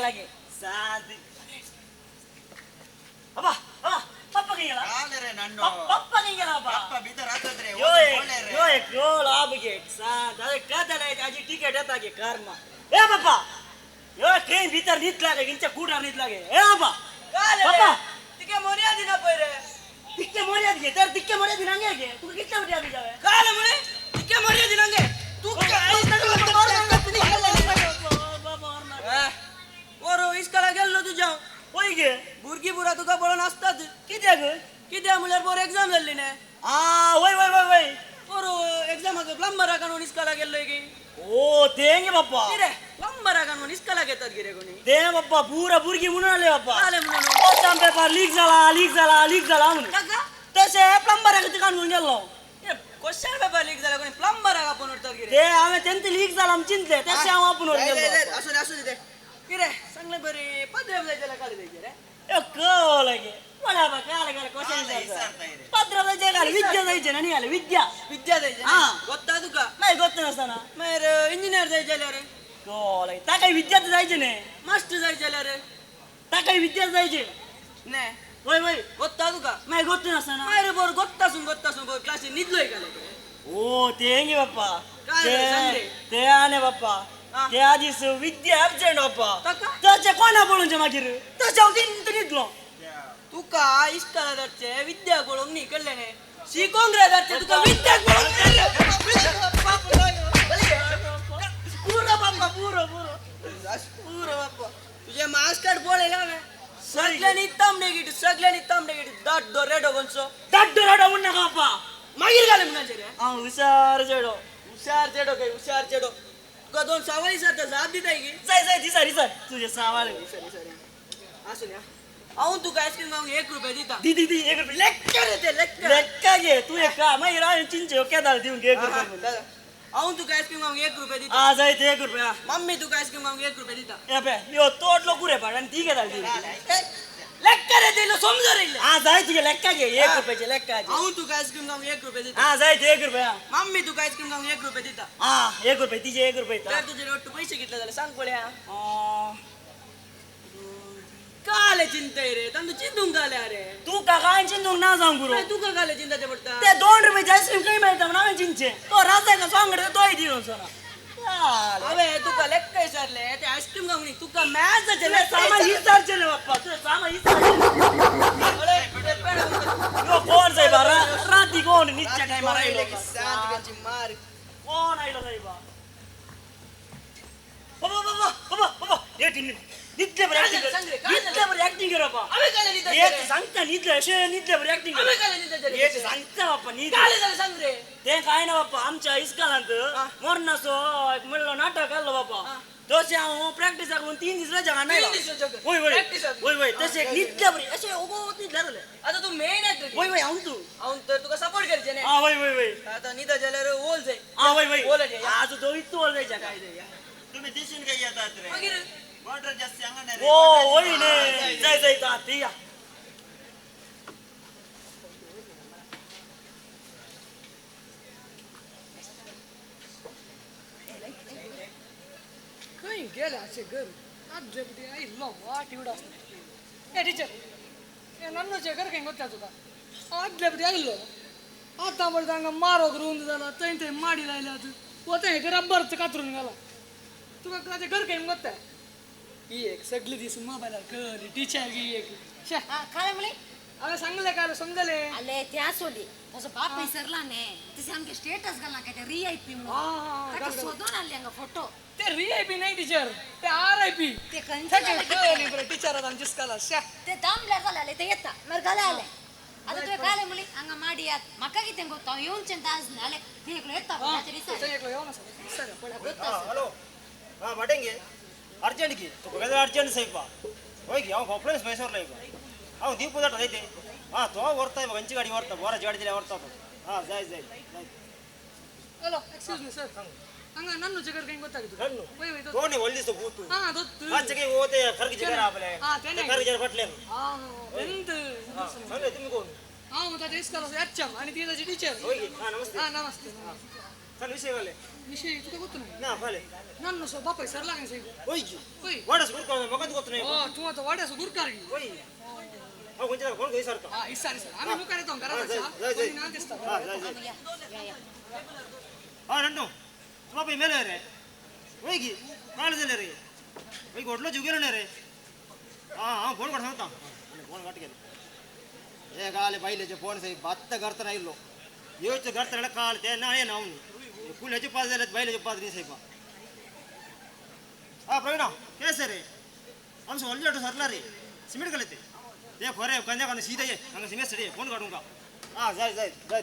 [SPEAKER 10] गेला गे शांती ಅಬ್ಬಾ ಅಬ್ಬಾ ಪಪ್ಪ ಕೈಯಲ್ಲ
[SPEAKER 17] ಕಾಲರೆ ನಣ್ಣು
[SPEAKER 10] ಪಪ್ಪ ಕೈಯಲ್ಲ ಅಬ್ಬಾ
[SPEAKER 17] ಪಪ್ಪ ಬಿದರ್ ಹಾಕಿದ್ರೆ
[SPEAKER 10] ಯೋ ಯೋ ಕೋಲ್ ಆಬಿಗೆ ಶಾಂತ ಅದೇ ಕಾದಲ ಅಜಿ ಟಿಕೆಟ್ ಎತ್ತಾಗೆ ಕರ್ಮ ಏ ಪಪ್ಪ ಯೋ ಟ್ರೈನ್ ಭೀತರ ನಿಂತ್ಲಾಗೆ ಇಂಚ ಕೂಡ ನಿಂತ್ಲಾಗೆ ಏ ಅಬ್ಬಾ ಪಪ್ಪ
[SPEAKER 20] ತಿಕ್ಕೆ ಮೊರಿಯಾ ದಿನ ಪೈರೆ
[SPEAKER 10] ತಿಕ್ಕೆ ಮೊರಿಯಾ ದಿಗೆ ತರ್ ತಿಕ್ಕೆ ಮೊರಿಯಾ ದಿನ ಹಂಗೆ ತೂ ಕಿತ್ತ ಮೊರಿಯಾ ದಿಜಾವೆ
[SPEAKER 20] ಕಾಲ ಮುನೆ ತಿಕ್ಕೆ ಮೊರಿಯಾ ದಿನ ಹಂಗೆ ತೂ ಓರೋ ಇಸ್ಕಲ ಗೆಲ್ಲೋ ತುಜಾ
[SPEAKER 10] ಹೋಯ್ಗೆ
[SPEAKER 20] भुरगीं पुरा तुका पळोवन आसतात
[SPEAKER 10] कित्याक
[SPEAKER 20] कित्याक म्हणल्यार पोर एग्जाम जाल्ली न्ही
[SPEAKER 10] आ वय वय वय वय
[SPEAKER 20] पोर एग्जामाक प्लंबराक म्हणून इस्कॉलाक गेल्लो की
[SPEAKER 10] ओ तेंगे बाप्पा
[SPEAKER 20] कितें प्लंबराक म्हणून इस्कॉलाक येतात कितें कोणी
[SPEAKER 10] ते बाप्पा पुरा भुरगीं म्हणून आले बाप्पा
[SPEAKER 20] आले म्हणून
[SPEAKER 10] क्वेश्चन पेपर लीक जाला लीक जाला लीक जाला म्हणून तशें प्लंबराक तुका म्हणून गेल्लो
[SPEAKER 20] क्वेश्चन पेपर लीक जाला कोणी प्लंबराक आपोवन व्हरतात कितें
[SPEAKER 10] ते हांवें तेंचे लीक जाला म्हूण चिंतलें तशें हांव आपोवन गेल्लो
[SPEAKER 20] आसूं दे आसूं दे कितें सांगलें बरें पदरे जाय जाल्यार काल जाय रे
[SPEAKER 10] यो कोलगे बड़ा बकाल कर क्वेश्चन पत्र जाय काल विद्या जायचे ना नी विद्या
[SPEAKER 20] विद्या जायचे
[SPEAKER 10] हां
[SPEAKER 20] गोत्ता तुका
[SPEAKER 10] मागीर गोत्ता नासतना
[SPEAKER 20] मागीर इंजिनियर जाय जाल्यार
[SPEAKER 10] कोलगे ताकाय विद्या जायचे न्ही
[SPEAKER 20] मास्टर जाय जाल्यार
[SPEAKER 10] ताकाय विद्या जायचे
[SPEAKER 20] ने
[SPEAKER 10] वय वय
[SPEAKER 20] गोत्ता तुका
[SPEAKER 10] मागीर गोत्ता नासतना
[SPEAKER 20] मागीर बोर गोत्ता सून बोर क्लासीन न्हिदलोय काल
[SPEAKER 10] ओ तेंगे बाप्पा ते आने बाप्पा त्या दीस विद्या एबसेंट बाप्पा तशें कोणा पळोवचें मागीर तशें हांव न्हिदलो
[SPEAKER 20] तुका इश्काला धाडचे विद्या पळोवंक न्ही कळ्ळें न्ही शिकोंक रे धाडचे तुका विद्या पळोवंक पुरो बाप्पा पुरो पुरो पुरो बाप्पा तुजें मार्क्स कार्ड पळयलें हांवें सगळ्यांनी तांबडे सगळ्यांनी तांबडे दाड्डो रेडो कोणचो
[SPEAKER 10] दाड्डो रेडो म्हण नाका बाप्पा
[SPEAKER 20] मागीर घालें म्हणाचें रे
[SPEAKER 10] हांव हुशार चेडो
[SPEAKER 20] हुशार चेडो काय हुशार चेडो तुका दोन सवाल विचारता जाप दिताय की
[SPEAKER 10] जाय जाय दिसा दिसा तुजे सवाल
[SPEAKER 20] आसूं हांव तुका आयस्क्रीम खावंक 1 रुपया दिता
[SPEAKER 10] दी दी दी 1 रुपया लेक्का रे ते लेक्का लेक्का घे तूं एक मागीर हांवें चिंतचें केदाळ दिवंक 1 रुपया
[SPEAKER 20] हांव तुका आयस्क्रीम खावंक 1 रुपया दिता
[SPEAKER 10] आ जाय ते 1 रुपया
[SPEAKER 20] मम्मी तुका आयस्क्रीम खावंक 1 रुपया दिता
[SPEAKER 10] हे पळय यो तोडलो कुरे पाड आनी ती केदाळ दी
[SPEAKER 20] लेक्का रे ते समजो रे
[SPEAKER 10] आ जाय तुगे लेक्का घे 1 रुपयाचे लेक्का
[SPEAKER 20] हांव तुका आयस्क्रीम खावंक 1 रुपया दिता
[SPEAKER 10] आ जाय ते 1 रुपया
[SPEAKER 20] मम्मी तुका आयस्क्रीम खावंक 1 रुपया दिता
[SPEAKER 10] आ 1 रुपया तिजे 1 रुपया
[SPEAKER 20] तर तुजे ಒಟ್ಟು ಪೈಸೆ कितले जाले सांग पळया काले चिंताय रे तांदू चिंतूंक काले रे
[SPEAKER 10] तुका कांय चिंतूंक ना सांग गुरू
[SPEAKER 20] तुका काले चिंताचें पडटा
[SPEAKER 10] ते 2 रुपयाचे आयस्क्रीम खंय मेळटा म्हण हांवें चिंतचें तो राजाका सांगडे तोय दिवन सोना
[SPEAKER 20] हांवें तुका लेक्का विचारलें ते आयस्क्रीम खावंक न्ही तुका मॅथ्साचें
[SPEAKER 10] सामान विचारचें न्ही बाप्पा तुवें सामान विचारचें यो कोण सायबा राती कोण न्हिदच्या टायमार आयलो
[SPEAKER 20] मार
[SPEAKER 10] कोण आयलो सायबा बाबा बाबा बाबा बाबा हे न्हिदले बरें एक्टिंग न्हिदले बरें एक्टिंग कर बाबा हे सांगता न्हिदले अशें न्हिदले बरें एक्टिंग कर हे सांगता बाप्पा न्हिद
[SPEAKER 20] सांग रे
[SPEAKER 10] तें कांय ना बाप्पा आमच्या इस्कॉलांत मोर्नाचो म्हणलो नाटक आसलो बाप्पा तशें हांव प्रॅक्टिसाक म्हणून 3 दीस रजा काडना वय वय वय वय तशें न्हिदले बरें अशें ओगोत न्हिदले जालें
[SPEAKER 20] आतां तूं मेन एक्टर
[SPEAKER 10] वय वय हांव तूं
[SPEAKER 20] हांव तर तुका सपोर्ट करचें न्ही
[SPEAKER 10] आं वय वय वय
[SPEAKER 20] आतां न्हिदा जाल्यार ओल जाय
[SPEAKER 10] आं वय वय आज दोगीत ओल जाय
[SPEAKER 17] तुम्ही दिसून काय येतात रे
[SPEAKER 20] मागीर
[SPEAKER 17] बॉर्डर जास्त हांगा रे
[SPEAKER 10] ओ वय न्ही जाय जाय ती या
[SPEAKER 21] खंय गेले अशें घर आदले पटी आयिल्लो वाट इवडो आसलो ए टिचर हे नन्नूचें घर खंय गोत्ता तुका आदले पटी आयिल्लो आतां पळयता हांगा मारोग रुंद जाला थंय थंय माडी लायल्यात वता हें रब्बरच कातरून घाला तुका ताचें घर खंय गोत्ता ही एक सगळी दीस मोबायलार कळ्ळी टिचर ही एक
[SPEAKER 24] काय म्हळी
[SPEAKER 21] हांवें सांगलें काल समजलें
[SPEAKER 24] आले त्या सोदी ताजो बाप विसरला न्ही तशें आमगे स्टेटस घाला काय ते रिआयपी म्हणून ताका सोदून हाडले हांगा फोटो
[SPEAKER 21] ते रिआयपी नाही टीचर ते आरआयपी
[SPEAKER 24] ते खंयचे
[SPEAKER 21] टीचर आतां आमच्या इस्कॉलाक शा
[SPEAKER 24] ते दामल्यार जाले ते येता मागीर घाले आले आतां तुवें घालें म्हणली हांगा माडी यात म्हाका कितें गोत्ता हांव येवचें आज न्ही आले थंय एकलो येता
[SPEAKER 21] थंय एकलो येवन आसा
[SPEAKER 14] हॅलो हां वाटेंगे अर्जंट की तुका अर्जंट सायबा होय की हांव कॉम्प्लेन्स मैसूरला हांव दीप जाता जायते हां तो व्हरता खंयची गाडी व्हरता बोराची गाडी दिल्यार व्हरता तो हां जाय जाय जाय
[SPEAKER 21] हॅलो एक्सक्यूज मी सर हांगा नन्नूचें घर खंय गोत्ता तुका
[SPEAKER 14] नन्नू
[SPEAKER 21] वय वय
[SPEAKER 14] कोण व्हडली सो भूत
[SPEAKER 21] हां दोत
[SPEAKER 14] आजचे काही होते खरगीचे घर आपले
[SPEAKER 21] हां ते
[SPEAKER 14] खरगीचे फाटले
[SPEAKER 21] हां तेंत
[SPEAKER 14] सांगले तुम्ही कोण
[SPEAKER 21] हांव ताच्या इस्कॉलाचो एच एम आनी ती ताची टिचर
[SPEAKER 14] होय की हां नमस्ते
[SPEAKER 21] हां नमस्ते
[SPEAKER 14] चल विषय घाले
[SPEAKER 21] विषय तुका गोत्त
[SPEAKER 14] ना फाले
[SPEAKER 21] नन्नो सो बापाय सरला काय साहेब
[SPEAKER 14] ओय ओय वाडस गुरकार मगत गोत्त नाही
[SPEAKER 21] हो तू आता वाड्यास गुरकार की
[SPEAKER 14] ओय हांव खंयच्या फोन खंय सारता
[SPEAKER 21] हा इसार इसार आम्ही मुखार येतो घरात
[SPEAKER 14] जाय
[SPEAKER 21] ना दिसता
[SPEAKER 14] हा जाय
[SPEAKER 24] या या
[SPEAKER 14] हा नन्नो तू बापाय मेले रे ओय की काल जाले रे ओय गोडलो जीव गेलो नाही रे हा हांव फोन काड सांगता फोन काट गेलो हे गाले बायलेचे फोन साहेब बात्त करता आयिल्लो येवचे करता काल ते ना येना हांव कुल्याचे पास जाल्यात बायलेचे पास न्ही साहेब हा प्रवीणा केस रे आमचो व्हडलो ऑटो सरला रे सिमेंट घाले ते ते खरें कंद्या काडून सीधा ये हांगा सिमेंट सडी फोन काडूंक हा जाय जाय जाय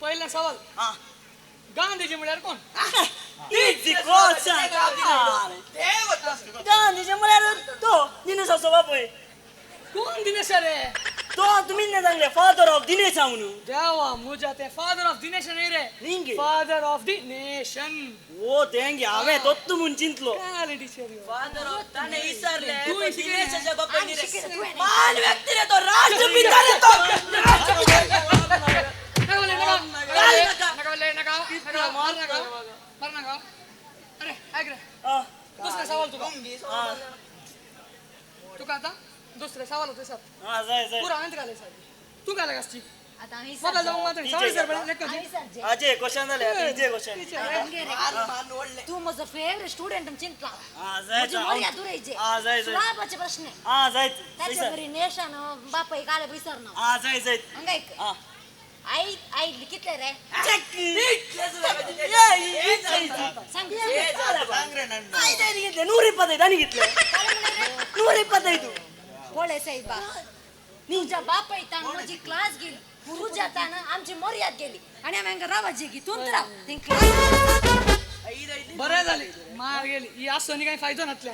[SPEAKER 21] पहिला सवाल गांधीजी म्हळ्यार कोण?
[SPEAKER 10] गांधीजी म्हळ्यार तो दिनेशाचो बापूय.
[SPEAKER 21] कोण दिनेश रे?
[SPEAKER 10] तो तुम्ही नाही सांगले फादर ऑफ दिनेश म्हणून.
[SPEAKER 21] देवा मुझ्या ते फादर ऑफ दिनेश नाही रे, फादर ऑफ the nation.
[SPEAKER 10] ओ तेंगे हांवें तोत्तू म्हूण चिंतलो.
[SPEAKER 20] फादर ऑफ ताणें विसरले तो दिनेशाच्या बापायनी रे, महान व्यक्ती रे तो, राष्ट्रपिता रे तो.
[SPEAKER 21] मार अरे ऐक रे दुसरे सवाल तुका तुका आता दुसरे सवाल होते सर पुरा अंत घाले सर तू काय लागासची मोबाईल जाऊन मात्र सवाल सर बडा लेख
[SPEAKER 14] अजय क्वेश्चन झाले अजय क्वेश्चन
[SPEAKER 24] तू माझा फेवरेट स्टुडंट चिंतला
[SPEAKER 14] जाय
[SPEAKER 24] मर्याद उरयचे सुलाबाचे प्रश्न
[SPEAKER 14] हा जाय
[SPEAKER 24] त्याच्या बरी नेशान बापय काले विसरना
[SPEAKER 14] हा जाय जाय
[SPEAKER 24] हंगा ऐक आई आई कितले रे
[SPEAKER 14] सांग रे 125 आणि घेतले 125
[SPEAKER 24] पळय साहेबा तुझ्या बापायतान म्हजी क्लास गेली तुझ्या तान आमची मर्याद गेली आणि आम्ही हांगा रावाची की तूं राव
[SPEAKER 21] बरं झाले मार गेली ही आसोनी काही फायदो नातले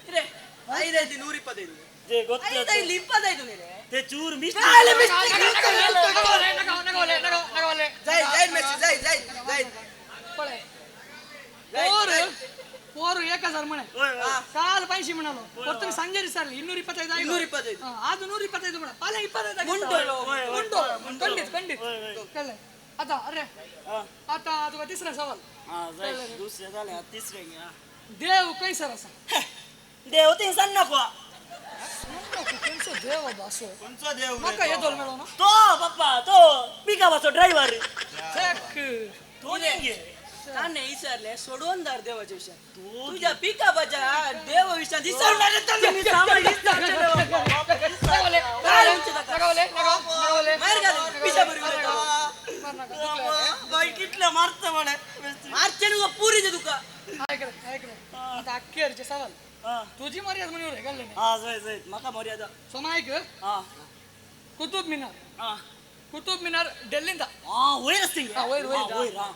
[SPEAKER 20] रे 5 125
[SPEAKER 14] जे गोत
[SPEAKER 20] 5 25 रे
[SPEAKER 14] ते चूर मिस
[SPEAKER 17] जाय जाय मेसी जाय जाय जाय
[SPEAKER 21] पळय पोर पोर 1000 म्हणे काल 500 म्हणालो परतून सांजेर विचारले 225
[SPEAKER 20] 225
[SPEAKER 21] आज 125 म्हणा पाले 25 मुंडो खंडित खंडित कळलं आता अरे आता तुका तिसरा सवाल
[SPEAKER 10] हा जाय दुसरे झाले तिसरे
[SPEAKER 21] देव कैसर असा
[SPEAKER 10] देव ते सन्नाको
[SPEAKER 21] कोणचो देव बासो
[SPEAKER 17] कोणचो देव
[SPEAKER 21] माका येतोल मेळो ना
[SPEAKER 10] तो बाप्पा तो पिकापाचो ड्रायव्हर
[SPEAKER 21] चेक
[SPEAKER 10] तो गे
[SPEAKER 20] ताणे विचारले सोडवणदार देवाच्या विषयात तुझ्या पिकापाच्या देवा विषयात विसरणार
[SPEAKER 10] कितलं मारत म्हणे
[SPEAKER 20] मारचे तुका पुरी दे तुका
[SPEAKER 21] ऐक रे ऐक रे आता अखेरचे सवाल तुझी मर्यादा म्हणून रे कळलं नाही
[SPEAKER 10] हा जाय जाय माका मर्यादा
[SPEAKER 21] सोमा ऐक
[SPEAKER 10] हा
[SPEAKER 21] कुतुब मिनार हा कुतुब मिनार दिल्लींत
[SPEAKER 10] हा वयर असते
[SPEAKER 21] हा वयर वयर
[SPEAKER 10] वयर हा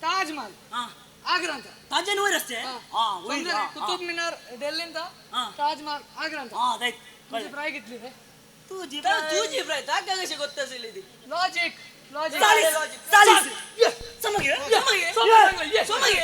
[SPEAKER 21] ताजमहल
[SPEAKER 10] हा
[SPEAKER 21] आग्रांत
[SPEAKER 10] ताजन वयर असते हा वयर
[SPEAKER 21] कुतुब मिनार दिल्लींत ताजमहल आग्रांत
[SPEAKER 10] हा जाय
[SPEAKER 21] तुझी प्राय कितली रे
[SPEAKER 10] तुझी
[SPEAKER 20] तुझी प्राय ताका कशी गोत्त असेल ती
[SPEAKER 21] लॉजिक लॉजिक
[SPEAKER 10] 40 40 समगे समगे समगे समगे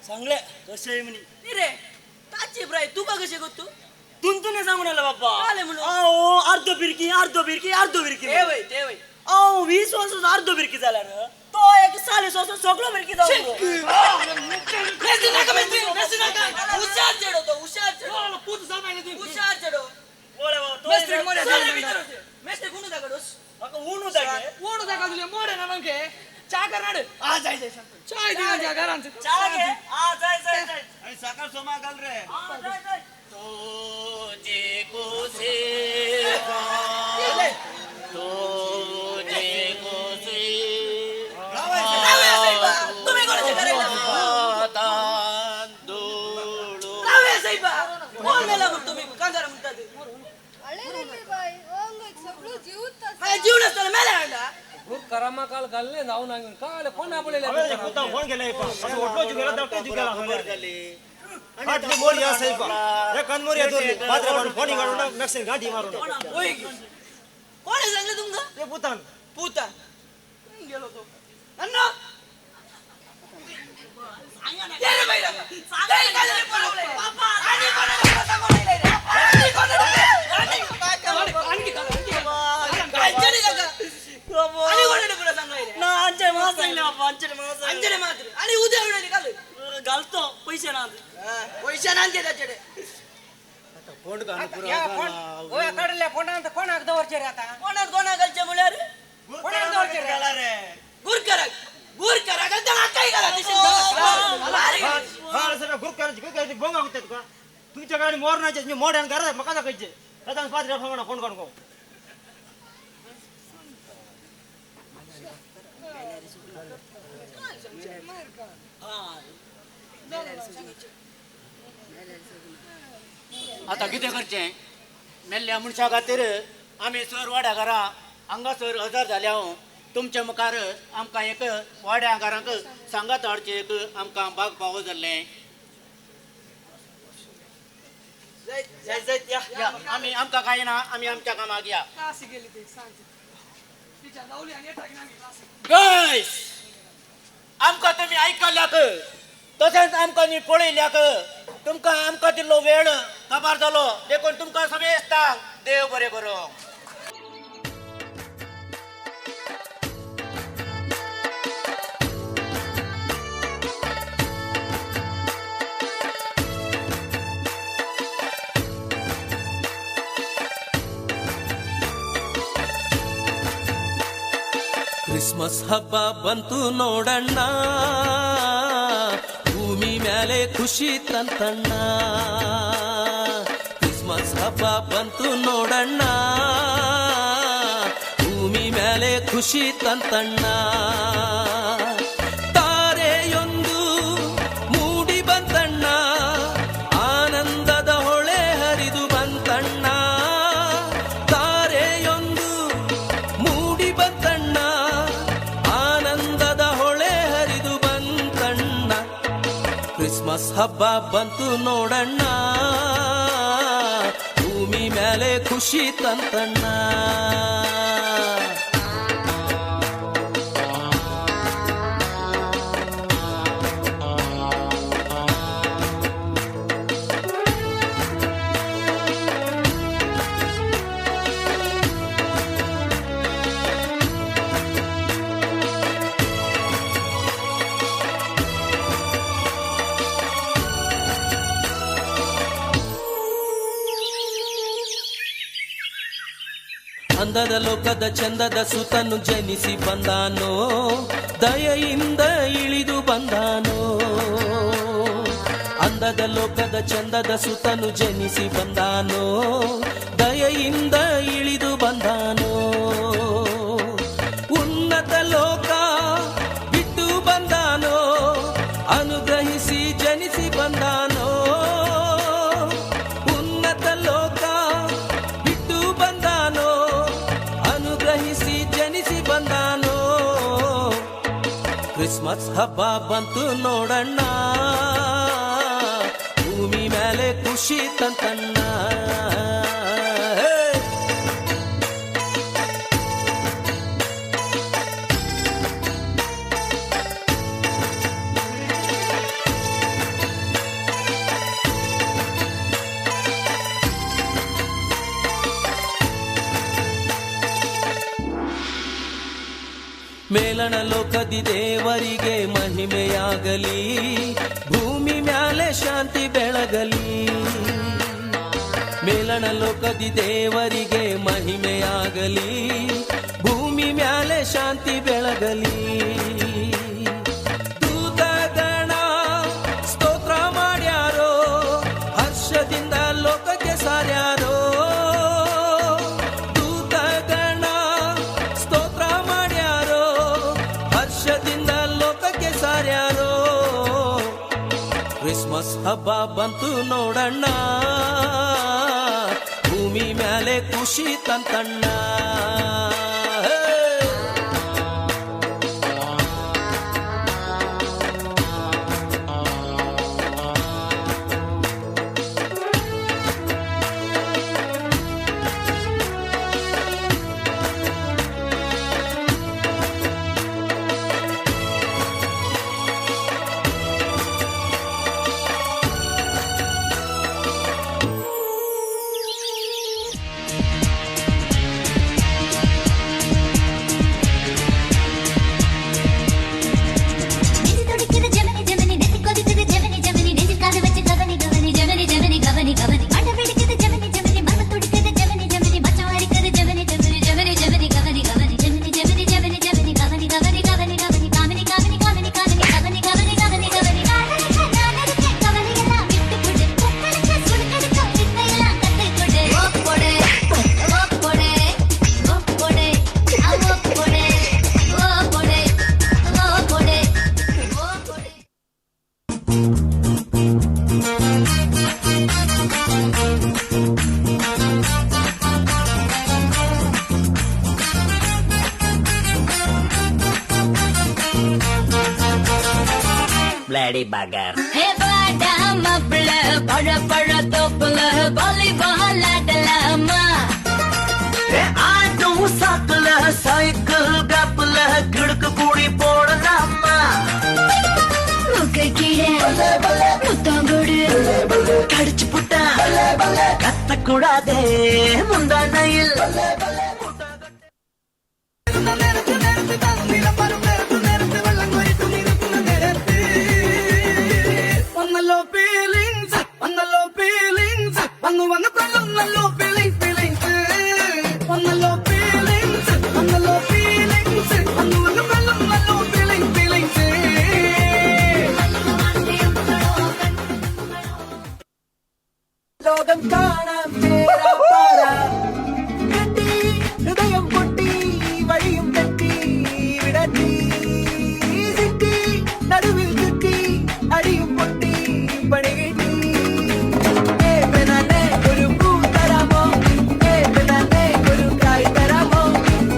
[SPEAKER 10] सांगले कशे म्हणी
[SPEAKER 20] रे ताची प्राय तुका कशे गोत्तू
[SPEAKER 10] तुंतुने सांगून आला बाप्पा अर्धो बिरकी अर्धो बिरकी अर्धो बिरकी
[SPEAKER 20] ते वय ते वय
[SPEAKER 10] हांव 20 वर्सां अर्धो बिरकी जाल्यार तो एक 40 वर्सां सगळो बिरकी जावन
[SPEAKER 20] हुशार चेडो तो हुशार चेडो हुशार चेडो मेस्त्री कोण दाखडोस
[SPEAKER 10] म्हाका उणू दाखे
[SPEAKER 21] उणू दाखा तुझे मोडे ना नमके चा करणार
[SPEAKER 10] आ जाय जाय
[SPEAKER 21] चाय दिला घरांत
[SPEAKER 10] चा घे आ जाय जाय जाय
[SPEAKER 17] आणि सकाळ सोमा घाल रे
[SPEAKER 10] आ जाय जाय
[SPEAKER 15] तुझे कोसे तुझे कोसे
[SPEAKER 20] तुम्ही कोणाच्या करायला कोण मेला मग तुम्ही कांगारा म्हणतात जीव नसताना मेला हांडा
[SPEAKER 4] करामा काल घालले जाऊ ना काल कोण आपले
[SPEAKER 14] फोन केला आटली मोरी या साहेब एक मोरी दोरली पात्र काढून फोनी काढून नक्षे गाठी मारून
[SPEAKER 20] कोण आहे सांगले तुमका
[SPEAKER 14] ते पुतान
[SPEAKER 20] पुतान गेलो तो अण्णा ये रे बाई पापा आणि आणि उद्या
[SPEAKER 10] घालतो पैसे ना
[SPEAKER 20] पैसे ना त्याच्याकडे
[SPEAKER 14] कोणाक दवरचे रे आता
[SPEAKER 20] कोणाक कोणाक घालचे म्हळ्यार
[SPEAKER 14] कोणाक दवरचे रे
[SPEAKER 20] गुरकराक गुरकराक काय घाला
[SPEAKER 14] बोंगा होते तुका तुमच्या गाडी मोर नाही मी मोड्यान घरात म्हाका दाखयचे तांकां पात्र फोन फोन काडून
[SPEAKER 2] आतां कितें करचें मेल्ल्या मनशा खातीर आमी सर वाड्या घरा हांगासर हजर जाल्या हांव तुमच्या मुखार आमकां एक वाड्या घरांक सांगात हाडचें एक आमकां बाग फावो जाल्लें.
[SPEAKER 14] जायत जायत या या आमी आमकां कांय ना आमी आमच्या कामाक या.
[SPEAKER 21] क्लासी गेली ते सांज टिचर लावली आनी येता की क्लासी.
[SPEAKER 14] गायस आमकां तुमी आयकल्याक तशेंच आमकां न्ही पळयल्याक तुमकां आमकां दिल्लो वेळ काबार जालो देखून तुमकां समेस्तांक देव बरें करूं.
[SPEAKER 15] ಕ್ರಿಸ್ಮಸ್ ಹಬ್ಬ ಬಂತು ನೋಡಣ್ಣ, ಭೂಮಿ ಮ್ಯಾಲೆ ಖುಷಿ ತಂತಣ್ಣ. ಕ್ರಿಸ್ಮಸ್ ಹಬ್ಬ ಬಂತು ನೋಡಣ್ಣ, ಭೂಮಿ ಮ್ಯಾಲೆ ಖುಷಿ ತಂತಣ್ಣ. ತಾರೆಯೊಂದು ಮೂಡಿ ಬಂತಣ್ಣ, ಆನಂದದ ಹೊಳೆ ಹರಿದು ಬಂತಣ್ಣ. ತಾರೆಯೊಂದು ಮೂಡಿ ಬಂತಣ್ಣ, ಆನಂದದ ಹೊಳೆ ಹರಿದು ಬಂತಣ್ಣ. ಕ್ರಿಸ್ಮಸ್ ಹಬ್ಬ ಬಂತು ನೋಡಣ್ಣ, ಭೂಮಿ ಮ್ಯಾಲೆ ಖುಷಿ ತಂತಣ್ಣ. ಅಂದದ ಲೋಕದ ಚಂದದ ಸುತನು ಜನಿಸಿ ಬಂದಾನೋ, ದಯೆಯಿಂದ ಇಳಿದು ಬಂದಾನೋ. ಅಂದದ ಲೋಕದ ಚಂದದ ಸುತನು ಜನಿಸಿ ಬಂದಾನೋ, ದಯೆಯಿಂದ ಇಳಿದು ಬಂದಾನೋ. ಉನ್ನತ ಲೋಕ ಬಿಟ್ಟು ಬಂದಾನೋ, ಅನುಗ್ರಹಿಸಿ ಜನಿಸಿ ಬಂದಾನೋ. ಉನ್ನತ ಲೋಕ ಬಿಟ್ಟು ಬಂದಾನೋ, ಅನುಗ್ರಹಿಸಿ ಜನಿಸಿ ಬಂದಾನೋ. ಕ್ರಿಸ್ಮಸ್ ಹಬ್ಬ ಬಂತು ನೋಡಣ್ಣ, ಭೂಮಿ ಮೇಲೆ ಖುಷಿ ತಂತಣ್ಣ. ಮೇಲಣ ಲೋಕದಿ ದೇವರಿಗೆ ಮಹಿಮೆಯಾಗಲಿ, ಭೂಮಿ ಮ್ಯಾಲೆ ಶಾಂತಿ ಬೆಳಗಲಿ. ಮೇಲಣ ಲೋಕದಿ ದೇವರಿಗೆ ಮಹಿಮೆಯಾಗಲಿ, ಭೂಮಿ ಮ್ಯಾಲೆ ಶಾಂತಿ ಬೆಳಗಲಿ. ದೂತಗಣ ಸ್ತೋತ್ರ ಮಾಡ್ಯಾರೋ, ಹರ್ಷದಿಂದ ಲೋಕಕ್ಕೆ ಸಾರ್ಯಾರೋ. ದೂತಗಣ ಸ್ತೋತ್ರ ಮಾಡ್ಯಾರೋ, ಹರ್ಷದಿಂದ ಲೋಕಕ್ಕೆ ಸಾರ್ಯಾರೋ. ಕ್ರಿಸ್ಮಸ್ ಹಬ್ಬ ಬಂತು ನೋಡಣ್ಣ, ಭೂಮಿ ಮ್ಯಾಲೆ ಖುಷಿ ತಂತಣ್ಣ.
[SPEAKER 10] Bloody bugger.
[SPEAKER 5] Hey, bada mapla, pada pada topla.
[SPEAKER 12] கூடி போடலாமா? கடிச்சு புட்டா கத்தக்கூடாதே முந்தானையில்.
[SPEAKER 13] വന്നല്ലോ ഫീലിംഗ്സ്, വന്നല്ലോ ഫീലിംഗ്സ്, വന്നു വന്നു കൊല്ലുന്നല്ലോ ഫീലിംഗ് ഫീലിംഗ്സ്. വന്നല്ലോ ഫീലിംഗ്സ്, വന്നല്ലോ ഫീലിംഗ്സ്, വന്നു വന്നു കൊല്ലുന്നല്ലോ ഫീലിംഗ് ഫീലിംഗ്സ്.
[SPEAKER 12] ലോകം കാണാം ചേരാപ്പാറ. കെട്ടി ഹൃദയം പൊട്ടി വഴിയും തെറ്റി വിടത്തി സിറ്റി നടുവിൽ ചുറ്റി അടിയും പൊട്ടി പണി കിട്ടി. ഏ പെനാനെ ഒരു പൂ തരാമോ? ഏ പെനാനെ ഒരു കായ് തരാമോ?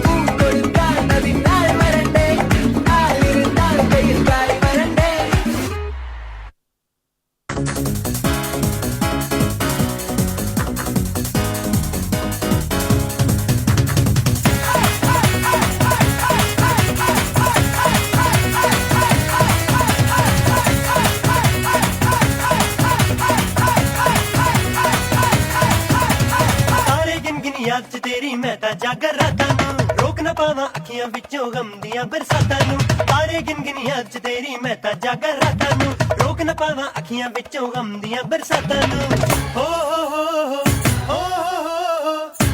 [SPEAKER 12] പൂ കൊടുക്കാൻ അതിനാൾ വരണ്ടേ? ആളിരുന്നാൽ കയ്യിൽ കായ് വരണ്ടേ?
[SPEAKER 16] ਤਾਰੇ ਗਿਣ ਗਿਣ ਯਾਦ ਚ ਤੇਰੀ ਮੈਂ ਤਾਂ ਜਾਗਰ ਰਾਤਾਂ ਨੂੰ, ਰੋਕ ਨਾ ਪਾਵਾਂ ਅੱਖੀਆਂ ਵਿੱਚੋਂ ਗਮ ਦੀਆਂ ਬਰਸਾਤਾਂ ਨੂੰ। ਤਾਰੇ ਗਿਣ ਗਿਣ ਯਾਦ ਚ ਤੇਰੀ ਮੈਂ ਤਾਂ ਜਾਗਰ ਰਾਤਾਂ ਨੂੰ, ਰੋਕ ਨਾ ਪਾਵਾਂ ਅੱਖੀਆਂ ਵਿੱਚੋਂ ਗਮ ਦੀਆਂ ਬਰਸਾਤਾਂ ਨੂੰ। ਹੋ ਹੋ ਹੋ ਹੋ ਹੋ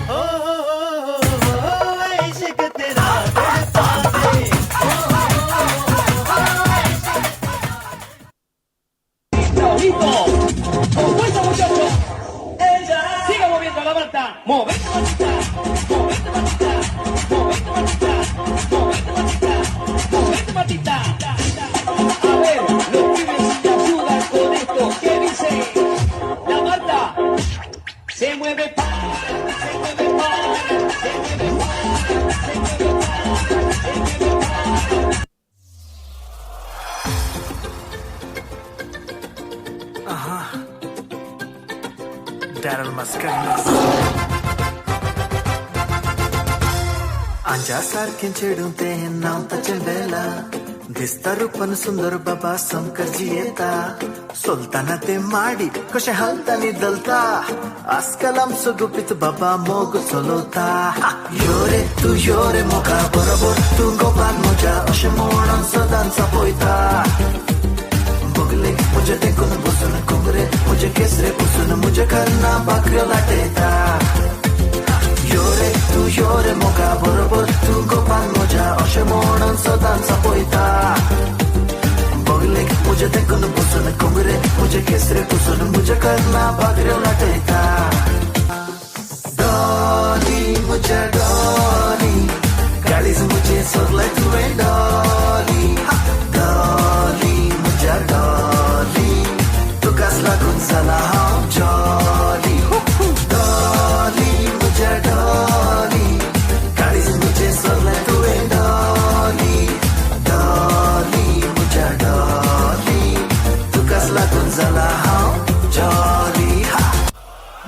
[SPEAKER 16] ਹੋ ਹੋ ਹੋ ਹੋ ਇਸ਼ਕ ਤੇਰਾ ਤੜਪਾ ਦੇ।
[SPEAKER 4] ¡Fuerza, muchachos! ¡Siga moviendo la banda! ¡Movete, bandita! ¡Movete, bandita! ¡Movete, bandita! ¡Movete, bandita! ¡Movete, bandita! A ver, los pibes te ayudan con esto. ¿Qué dice? La Marta se mueve pa, se mueve pa, se mueve pa, se mueve pa, se mueve pa.
[SPEAKER 18] Aha. Daryl Mascarenhas. आंजा सारखें चेडूं ते नांव ताचें बेला, दिसता रूपान सुंदर बाबा समकर जियेता. सोलताना ते माडी कशें हालता नी दलता, आजकाल आमचो गुपीत बाबा मोग चलवता. यो रे तूं यो रे मोगा बरोबर तूं गोपाल म्हज्या अशें म्हणून सदांच आपयता. बगले म्हजे तेकून बसून कोंगरे म्हजे केसरे पुसून म्हजे कन्ना भाकऱ्यो लाटयता. यो रे तूं यो रे मोगा बरोबर तूं गोपाल म्हज्या अशें म्हणून सदांच आपयता. बगले म्हजे तेकून बसून कोंगरे म्हजे केसरे पुसून म्हजे कन्ना भाकऱ्यो लाटयता. डॉली म्हज्या डॉली काळीज म्हजें सोदलें तुवें डॉली. डॉली म्हज्या डॉली तुकाच लागून जाला हांव जॉली. डॉली म्हज्या डॉली काळीज म्हजें सोदलें तुवें डॉली. डॉली म्हज्या डॉली तुकाच लागून जाला हांव जॉली.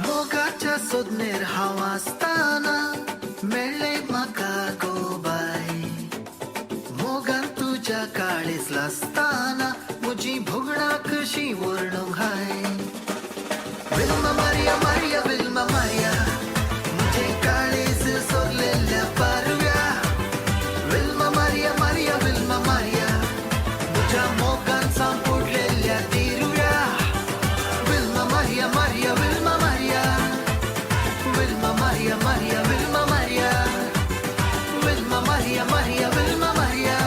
[SPEAKER 18] मोगाच्या सोदनेर हांव आसतना मेळ्ळें म्हाका गो बाय. मोगान तुज्या काळीज लासतना म्हजी भोगणां कशीं वर्णूंक हाय. Wilma Maria Maria Wilma Maria म्हजें काळीज सोदलेल्या पारव्या. Wilma Maria Maria Wilma Maria म्हज्या मोगान सांपुडलेल्या तिरुव्या. Wilma Maria Maria Wilma Maria Wilma Maria Maria Wilma Maria Wilma Maria Maria Wilma Maria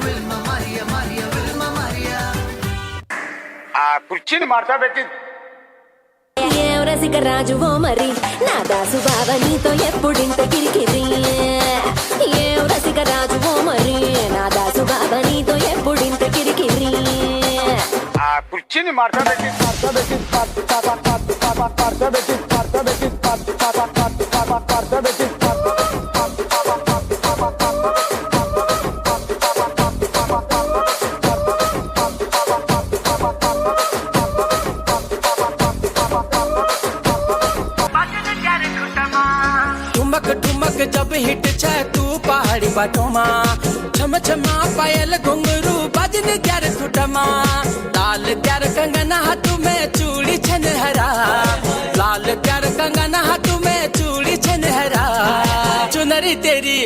[SPEAKER 18] Wilma Maria Maria Wilma Maria.
[SPEAKER 6] ಆ ಕುರ್ಚಿನ ಮಾಡ್ಸಬೇಕಿತ್ತು.
[SPEAKER 22] ఏం రసిక రాజువో మరి నా దాసు బావ నీతో ఎప్పుడింత కిరికిరి. ఏం రసిక రాజువో మరి నా దాసు బావ నీతో ఎప్పుడింత కిరికిరి.
[SPEAKER 6] ಆ ಕುರ್ಚಿನ ಮಾಡ್ಸಬೇಕಿತ್ತು ಮಾಡ್ಸಬೇಕಿತ್ತು ಮಾಡ್ಸಬೇಕಿತ್ತು ಮಾಡ್ಸಬೇಕಿತ್ತು ಮಾಡ್ಸಬೇಕಿತ್ತು.
[SPEAKER 1] ठुमक ठुमक जब हिट छे तू पहाड़ी बाटोमा, छम
[SPEAKER 8] छम छमा पायल घुंघरू बजन त्यार खुटमा लाल त्यार कंगन हाथ में चूड़ी छनहरा लाल त्यार कंगन हाथ में चूड़ी छनहरा चुनरी तेरी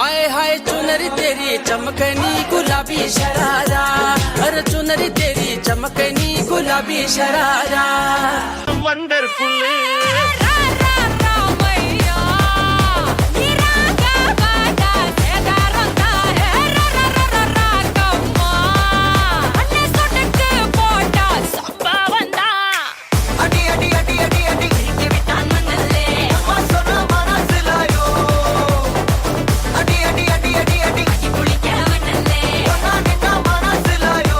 [SPEAKER 8] आए हाय चुनरी तेरी चमकनी गुलाबी शरारा अरे चुनरी तेरी चमकनी गुलाबी शरारा
[SPEAKER 9] वंडरफुल
[SPEAKER 12] அடி அடி அடி அடி அடி அம்மா சொன்னா மனசுலாயோ அடி அடி அடி அடி அடி ஒன்னா நின்னா மனசுலாயோ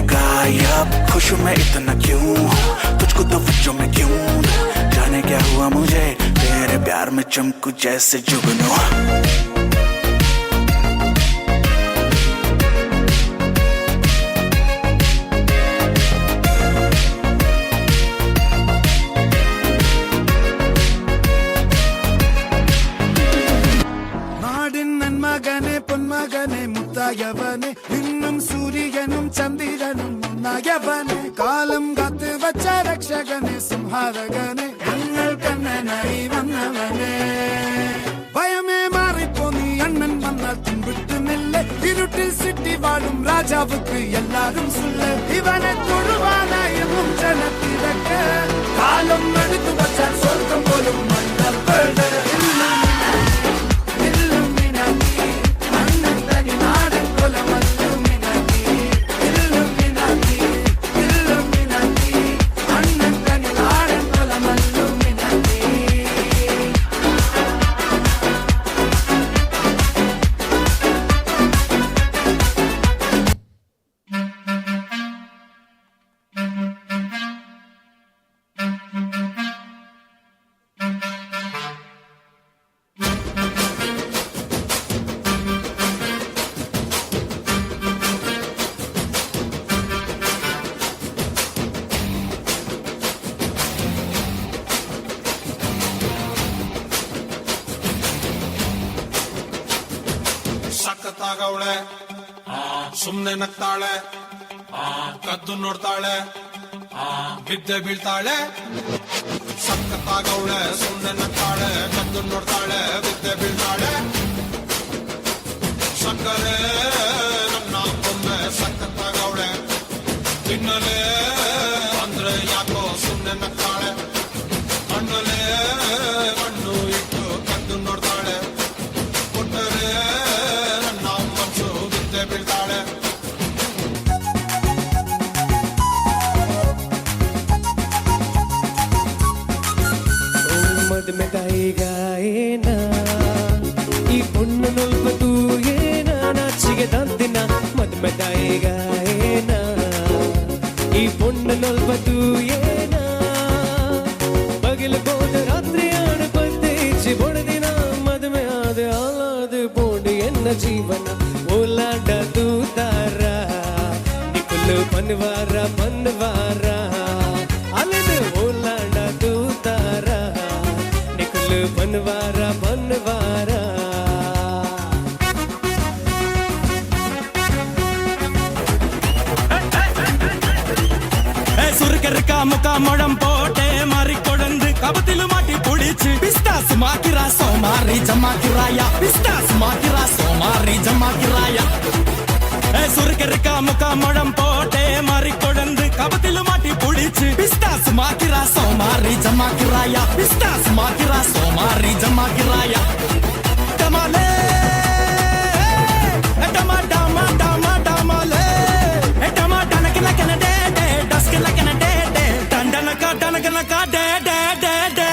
[SPEAKER 18] गायब खुश हूँ मैं इतना क्यों तुझको तो वजह में क्यों जाने क्या हुआ मुझे तेरे प्यार में चमकू जैसे जुगनू।
[SPEAKER 11] നാടിൻ നന്മകനെ പൊന്മകനെ മുത്തായവനെ ഇന്നും സൂര്യനും ചന്ദ്രനും ഒന്നായവനെ കാലം കാത്തു വച്ച രക്ഷകനെ സംഹാരകനെ ഞങ്ങൾ കണ്ണനായി വന്നവനെ ഭയമേ മാറിപ്പോ നീ അണ്ണൻ വന്നാൽ തുമ്പിട്ടുന്നില്ല ഇരുട്ടിൽ സിറ്റി വാഴും രാജാവുക്ക് എല്ലാരും സുല്ല് ഇവനെ തൊഴുവാനായെന്നും ജനത്തിരക്ക് കാലം എടുത്തു വച്ചാൽ സ്വർഗം പോലും മണ്ണപ്പെട
[SPEAKER 19] ಸಖತ್ತಾಗವಳೆ ಸುಮ್ನೆ ನಗ್ತಾಳೆ ಕದ್ದು ನೋಡ್ತಾಳೆ ಬಿದ್ದೆ ಬೀಳ್ತಾಳೆ ಸಖತ್ತಾಗವಳೆ ಸುಮ್ನೆ ನಗ್ತಾಳೆ ಕದ್ದು ನೋಡ್ತಾಳೆ ಬಿದ್ದೆ ಬೀಳ್ತಾಳೆ ಸಕ್ಕರೆ ನನ್ನ ಬೊಮ್ಮೆ ಸಖತ್ತಾಗವಳೆ ತಿನ್ನಲೇ ಅಂದ್ರೆ ಯಾಕೋ ಸುಮ್ನೆ ನಗ್ತಾಳೆ ಕಣ್ಣಲ್ಲೇ ಕಣ್ಣು ಇಟ್ಟು ಕದ್ದು ನೋಡ್ತಾಳೆ ಕೊಟ್ಟರೆ ನನ್ನ ಮನಸ್ಸು ಬಿದ್ದೆ ಬೀಳ್ತಾಳೆ.
[SPEAKER 25] ಮದ್ಮೆದಾಯಿಗಾಯೇನ ಈ ಪೊಣ್ಣು ನೊಲ್ಪತು ಏನ ನಾಚಿಗೆ ದಂತಿನ ಮದ್ಮೆದಾಯಿಗಾಯೇನ ಈ ಪೊಣ್ಣು ನೊಲ್ಪತು ಏನ பகில் போது ராத்திரி ஆடு பத்தேச்சு பொழுதினா மதுமை ஆது ஆளாது போடு என்ன ஜீவன ஓலாட தூதாரா நிக்குல்லு பன்வாரா பன்வாரா அலது ஓலாட தூதாரா நிக்குல்லு பன்வாரா பன்வாரா.
[SPEAKER 26] சுருக்கருக்கா முக்கா முழம் போட்டே மாறி கொழுந்து கபத்திலும் மாட்டி புடிச்சு பிஸ்தாஸ் மாக்கிறா சோமாரி ஜமாக்கிறாயா பிஸ்தாஸ் மாக்கிறா சோமாரி ஜமாக்கிறாயா. சுருக்கருக்கா முக்கா முழம் போட்டே மாறி கொழுந்து கபத்திலும் மாட்டி புடிச்சு பிஸ்தாஸ் மாக்கிறா சோமாரி ஜமாக்கிறாயா பிஸ்தாஸ் மாக்கிறா சோமாரி ஜமாக்கிறாயா. டமாலே டமா டமா டமா டமாலே டமா டனக்கு நக்கன டே டே டஸ்க்கு நக்கன டே டே டண்டனக்கா டனக்கனக்கா டே டே டே டே.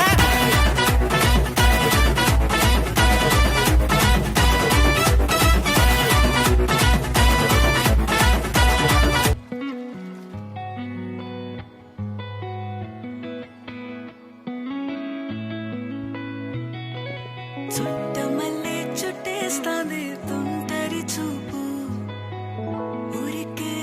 [SPEAKER 22] చుట్టమల్లే చుట్టేస్తాంది తుంటరి చూపు ఊరికే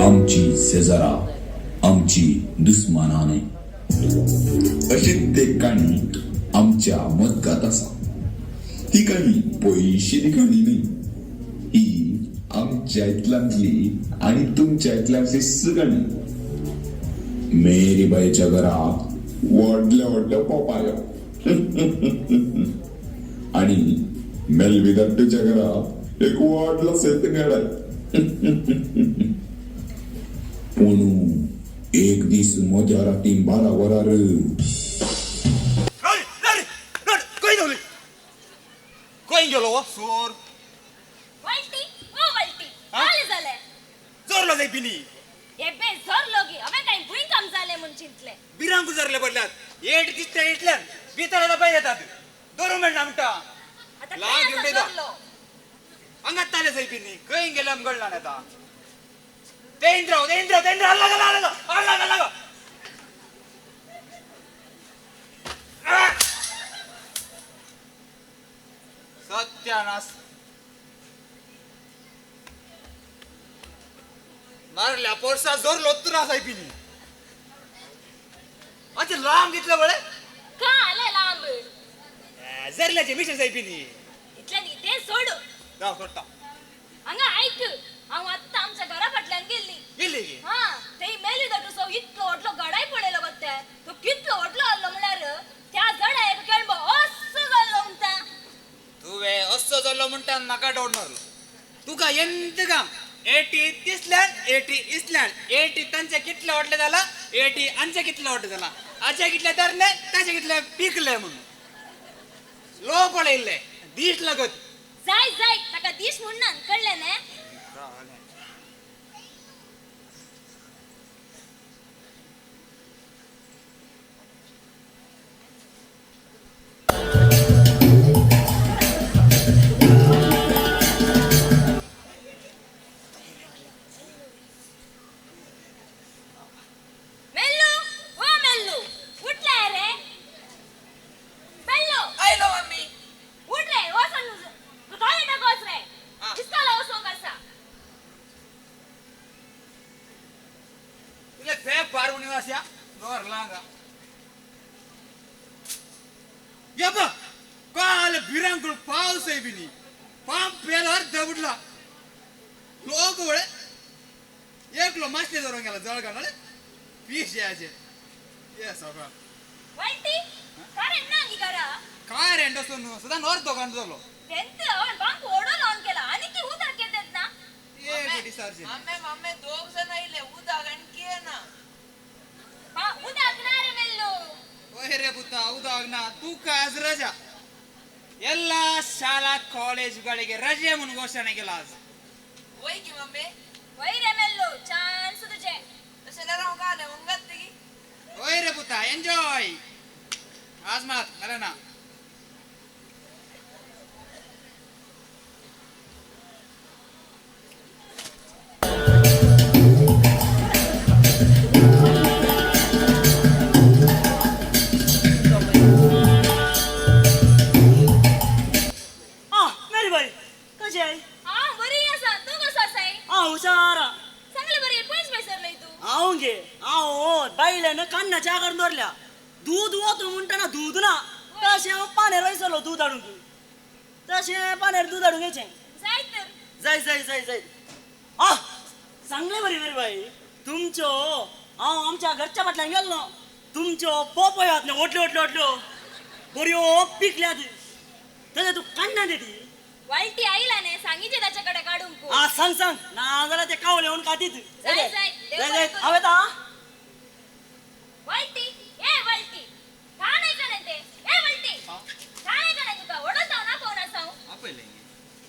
[SPEAKER 3] आमची शेजारा आमची दुस्माना न्हय. अशीच एक काणी आमच्या मदगात आसा. ही काणी पयशिली काणी न्हय, ही आमच्या इतल्यांतली आनी तुमच्या इतल्यांतली काणी. मेरीबाईच्या घरात व्हडल्या व्हडल्या पोपायो आणि मेलवी दाट्टूच्या घरात एक व्हडलो सेतंगाडाय. पूण एक दीस मध्या राती 12 वरार
[SPEAKER 7] खंय गेलो हो चोर?
[SPEAKER 17] वालटी ओ वालटी, काले जाले
[SPEAKER 7] जोरलो जाय पिनी
[SPEAKER 17] एबे जोरलो गी अवे काय भुंयकाम जाले म्हूण चिंतले.
[SPEAKER 7] बिरांकू जरले पडल्यात एट दिसता इतल्यान भितर येता भायर येतात दोरू मेळना म्हणटा. लाग उडयता हांगात ताले जाय पिनी खंय गेले आमकां कळना आतां. तेंद्र तेंद्र तेंद्र अल्लाग अल्लाग अल्लाग अल्लाग. सत्यानाश मारल्या पोरसा जोर लोत्तू ना साहेबिनी. अच्छा लांब घेतलं बळे
[SPEAKER 17] का आले लांब
[SPEAKER 7] जरल्याचे मिशन साहेबिनी
[SPEAKER 17] इतल्या न्ही ते सोड
[SPEAKER 7] जाव सोडता.
[SPEAKER 17] हांगा आयक, हांव आत्तां आमच्या घरा फाटल्यान गेल्ली
[SPEAKER 7] गेल्ली.
[SPEAKER 17] हा थंय मेली दाटूसो इतलो व्हडलो गडाय पळयलो गो. तो कितलो व्हडलो आहलो म्हळ्यार त्या जडायक केळंबो असो जाल्लो म्हणटा.
[SPEAKER 7] तुवें असो जाल्लो म्हणटा म्हाका डावट मारलो. तुका एंत काम एटी तिसल्यान एटी इसल्यान एटी तांचे कितले वाटले जाला एटी आमचे कितले वाटले जाला आचे कितले तरणे ताचे कितले पिकले म्हणून लो पळयल्ले दीस लागत.
[SPEAKER 17] जाय जाय ताका दीस म्हूण ना कळ्ळें न्ही.
[SPEAKER 7] ಶಾಲಾ ಕಾಲೇಜುಗಳಿಗೆ ರಜೆ ಮುನ್ ಘೋಷಣೆ ಗೆಲಾಸ್. ಓಯ್ ಪುತ್ತ ಎಂಜಾಯ್ ಆಜ್ಮಾತ್ ನರೇನಾ.
[SPEAKER 10] कन्नाच्या करून दवरल्या दूद वत म्हणटा ना दूद ना तशें हांव पाण्यार वयसलो दूद हाडूंक तशें पाण्यार दूद हाडूंक येचें जाय जाय जाय जाय. आ सांगलें बरी बरी बाई तुमच्यो हांव आमच्या घरच्या फाटल्यान गेल्लो तुमच्यो पोपयात न्ही ओटल्यो ओटल्यो ओटल्यो बऱ्यो पिकल्यात तशें तूं काडना ती
[SPEAKER 17] वालटी आयला न्ही सांगिचें ताचे कडेन काडूंक.
[SPEAKER 10] आ सांग सांग ना जाल्यार ते कावले येवन खातीत.
[SPEAKER 17] जाय जाय
[SPEAKER 10] जाय हांव येता.
[SPEAKER 17] वालटी ए वालटी का नाही का ते ए वालटी का नाही का तुका ओडत ना कोण असाव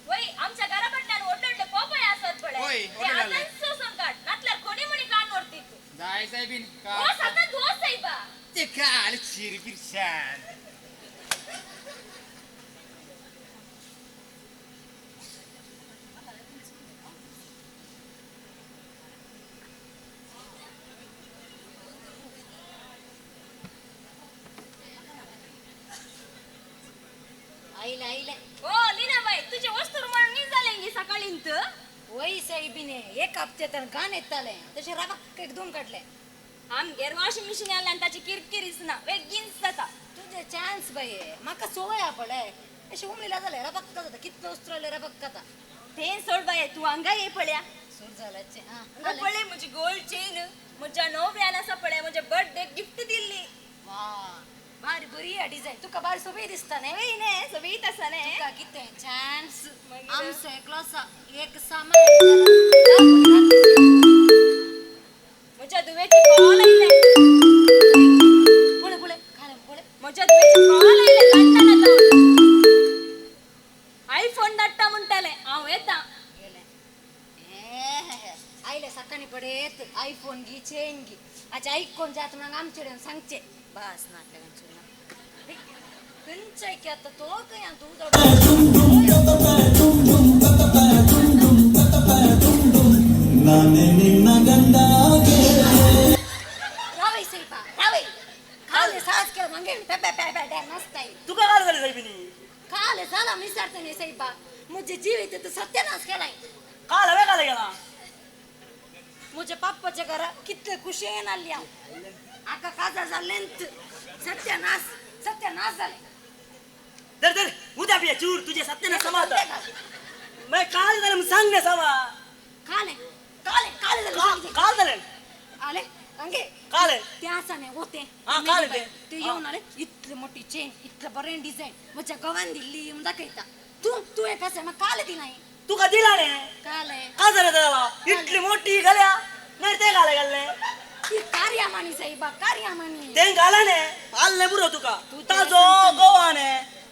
[SPEAKER 17] वय आमच्या घरा फाटल्यान ओडले पोपय आसत पळय ते आतांच सोसून काड नातल्यार कोणी म्हणी कान ओडतीत.
[SPEAKER 7] जाय साहेबीन
[SPEAKER 17] ओ सतत धोस साहेबा
[SPEAKER 7] ते काल चिरपिरशान.
[SPEAKER 17] आयले आयले ओ लीना बाई तुझे वस्तू म्हणून जाले सकाळींत.
[SPEAKER 2] वय साहेबीने एक हप्त्यात घाण येताले तशें राबाक एक दोन काडले.
[SPEAKER 17] आमगेर वॉशिंग मशीन आसलें आनी ताची किरकिरीच ना, बेगीन जाता.
[SPEAKER 2] तुजें चान्स बाये, म्हाका सोय आ पळय अशें उमळीला जालें रबक जाता, कितलो उस्तरो जाल्यार रबक जाता.
[SPEAKER 17] तें सोड बाये, तूं हांगा ये पळया.
[SPEAKER 2] सूर जाल्याचें.
[SPEAKER 17] हांगा पळय म्हजी गोल्ड चेन म्हज्या न्हवऱ्यान आसा पळय, म्हज्या बर्थडे गिफ्ट दिल्ली.
[SPEAKER 2] वा भारी बरी आ डिझायन, तुका भारी सोबीत दिसता न्ही?
[SPEAKER 17] वय न्ही, सोबीत आसा न्ही?
[SPEAKER 2] तुका कितें चान्स, आमचो एकलो आसा एक सामान.
[SPEAKER 17] म्हज्या धुवेची कॉल आयलें.
[SPEAKER 2] पळय पळय कालें पळय.
[SPEAKER 17] म्हज्या धुवेची कॉल आयलें लंडना सावन. आयफोन धाडटा म्हणटालें, हांव येता.
[SPEAKER 2] आयले सकाळी पडयत आयफोन घे चेन घे. आचे आयकोन जाता म्हणून आमचे कडेन सांगचें बस ना खंयच्या की आतां तो खंय तूं. रावय सायबा रावय, काले साज केलं मागीर पे पे पे पे मस्त.
[SPEAKER 10] तुका काल जालें सायबिनी?
[SPEAKER 2] काले जाला मिसारता न्ही सायबा, म्हजें जिवीत तूं सत्यानाश केलाय.
[SPEAKER 10] काल हांवें काल केला?
[SPEAKER 2] म्हज्या पप्पाच्या घरा कितले खुशयेन आसली हांव, आका काजार जाल्लेंच सत्यानाश सत्यानाश जालें.
[SPEAKER 10] धर धर उद्या पिया चूर तुझे सत्यानाश समाता. मैं काल जालें म्हणून सांग न्ही सावा.
[SPEAKER 2] काले काले काले जालें.
[SPEAKER 10] काल जालें
[SPEAKER 2] आले अंगे
[SPEAKER 10] काले
[SPEAKER 2] ते आसा न्ही ओतें
[SPEAKER 10] काले तें
[SPEAKER 2] ते येवन आले इतले मोठी चेन इतलें बरें डिझायन म्हज्या घोवान दिल्ली म्हणून दाखयता. तूं तूं हें कशें म्हाका काले दिनाय?
[SPEAKER 10] तुका दिला न्ही?
[SPEAKER 2] काले
[SPEAKER 10] काजार जाला इतली मोठी घाल्या नाही ते घाले घाल्लें
[SPEAKER 2] ती कार्यामानी सायबा कार्यामानी
[SPEAKER 10] तें घाला न्ही आल्लें पुरो तुका. ताजो गोवा न्ही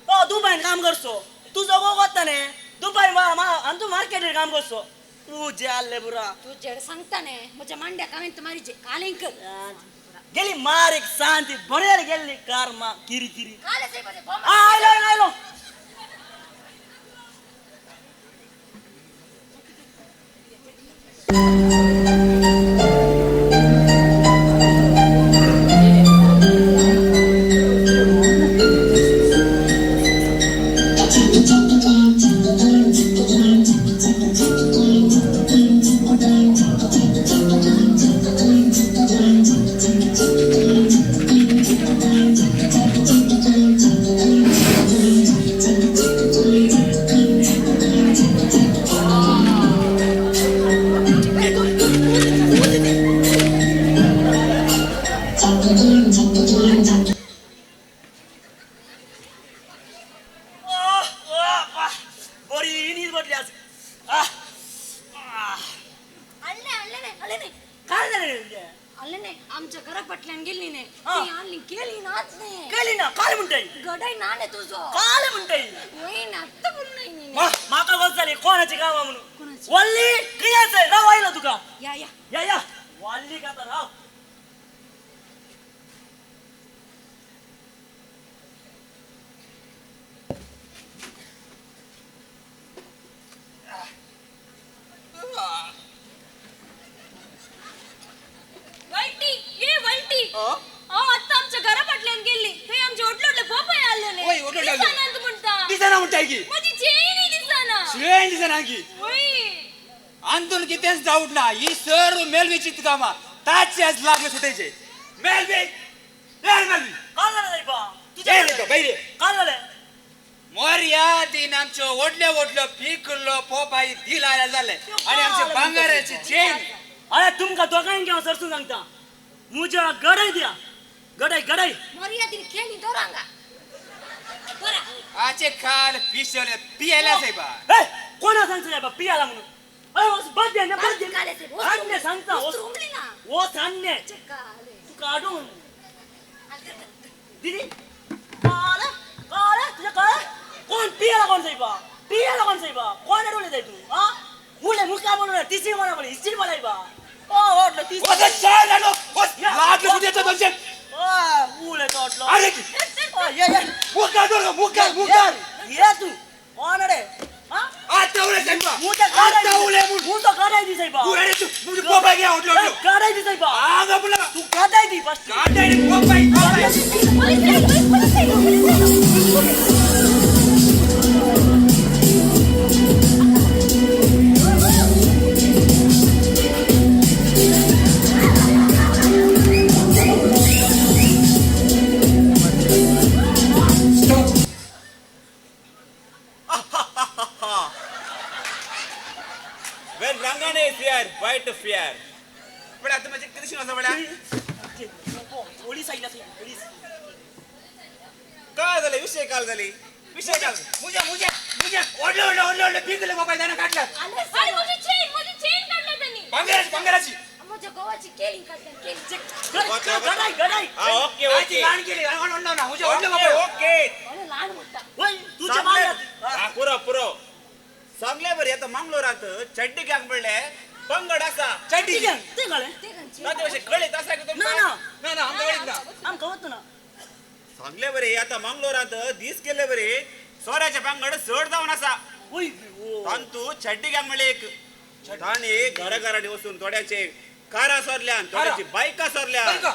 [SPEAKER 10] तो दुबायन काम करचो, तुजो गोवा वता न्ही दुबाय आनी तूं मार्केटीर काम करचो. तुजें आल्लें पुरो.
[SPEAKER 2] तूं जेड सांगता न्ही म्हज्या मांड्याक हांवें मारीचे कालें कर
[SPEAKER 10] गेली मार एक सांती बरें गेल्ली कार मा किरी किरी.
[SPEAKER 2] आयलो
[SPEAKER 10] आयलो.
[SPEAKER 2] आमच्या घरा फाटल्यान गेली न्ही ती आणली केली नाच न्ही
[SPEAKER 10] केली ना काल म्हणटाय
[SPEAKER 2] गडाय ना न्ही तुजो
[SPEAKER 10] काल म्हणटाय
[SPEAKER 2] वय ना आत्तां म्हणून न्ही.
[SPEAKER 10] म्हाका गत जाली कोणाची कामां म्हणून वल्ली खंय आसा राव आयलो तुका.
[SPEAKER 2] या या
[SPEAKER 10] या या वल्ली खाता राव.
[SPEAKER 17] हांव आत्तां आमच्या घरा फाटल्यान गेल्ली थंय आमचे व्हडले व्हडले पोपय आसलेले. दिसनात म्हणटा.
[SPEAKER 7] दिसना म्हणटाय की
[SPEAKER 17] म्हजी चेनय दिसना.
[SPEAKER 7] चेन दिसना की
[SPEAKER 17] वय
[SPEAKER 7] अंदून कितेंच डावट ना. ही सर्व मेलवीची कामां ताचे आज लागले सुटायचे. मेलवी ए मेलवी
[SPEAKER 10] काल जालें सायबा तुजें
[SPEAKER 7] बैरे
[SPEAKER 10] काल जालें?
[SPEAKER 7] मोरया तीन आमच्यो व्हडल्यो व्हडल्यो पिकल्लो पोपाय दिला जाले आनी आमचे भांगराची चेन.
[SPEAKER 10] अरे तुमकां दोगांयक हांव सरसून सांगता मुझ्या गडय द्या गडय गडय
[SPEAKER 2] मोरया तिने केली दोरांगा दोरा
[SPEAKER 7] आचे काल पिशले पियला सायबा.
[SPEAKER 10] ए कोणा सांगता सायबा पियाला म्हणून? अरे बस दे ना बस दे सांगने सांगता
[SPEAKER 2] उमली ना
[SPEAKER 10] ओ सांगने तुका आडून दिदी काले काले तुझ्या काले कोण पियाला कोण सायबा पियाला कोण सायबा कोण अडवले जाय तू आ उले मुका म्हणून तिसरी म्हणा बोले इस्त्री बोलाय बा. ओ ओटलो तीस
[SPEAKER 7] लागले सुट्याचं दोनशे.
[SPEAKER 10] उले तो ओटलो.
[SPEAKER 7] अरे
[SPEAKER 10] ये ये
[SPEAKER 7] मुकार मुकार मुकार
[SPEAKER 10] ये तू कोण रे?
[SPEAKER 7] आता उले सायबा
[SPEAKER 10] मुझे
[SPEAKER 7] आता उले
[SPEAKER 10] मुझे काढाय दी सायबा.
[SPEAKER 7] तू अरे तू मुझे पोपाय घ्या ओटलो ओटलो
[SPEAKER 10] काढाय दी सायबा.
[SPEAKER 7] आगा बोला
[SPEAKER 10] तू काढाय दी फर्स्ट
[SPEAKER 7] काढाय रे पोपाय पोपाय.
[SPEAKER 5] Police police police.
[SPEAKER 14] दिशी आसा म्हळ्यार
[SPEAKER 10] पोलीस आयला थंय पोलीस.
[SPEAKER 14] काय जालें विशय काल जाली विशय काल
[SPEAKER 7] मुझे मुझे मुझे ओडले ओडले ओडले ओडले पिंजले मोबाईल त्यानं काढला.
[SPEAKER 17] अरे मुझे चेन काढला त्यांनी.
[SPEAKER 7] भांगराची भांगराची
[SPEAKER 2] म्हज्या गोवाची केली काढल्या केली.
[SPEAKER 10] गडाई गडाई.
[SPEAKER 14] ओके ओके
[SPEAKER 7] लहान केली ना मुझे ओडले मोबाईल.
[SPEAKER 14] ओके
[SPEAKER 2] लहान मोठा
[SPEAKER 10] तुझ्या मारला.
[SPEAKER 14] पुरो पुरो सांगले बरी आता मंगळूरात चड्डी गँग म्हणले पंगड आसा
[SPEAKER 10] चड्डी गँग ते कळ्ळें
[SPEAKER 14] ताचे विशीं कळीत आसा की
[SPEAKER 10] ना
[SPEAKER 14] तुमकां?
[SPEAKER 10] ना
[SPEAKER 7] ना आमकां कळीत ना
[SPEAKER 10] आमकां वत ना.
[SPEAKER 14] सांगले बरी आता मंगळूरात दीस केले बरी सोऱ्याचे पंगड चड जावन आसा. तांतू चड्डी गँग म्हणले एक तांणी घरा घरांनी वचून थोड्याचे कारां सोरल्यान थोड्याची बायकां सोरल्यान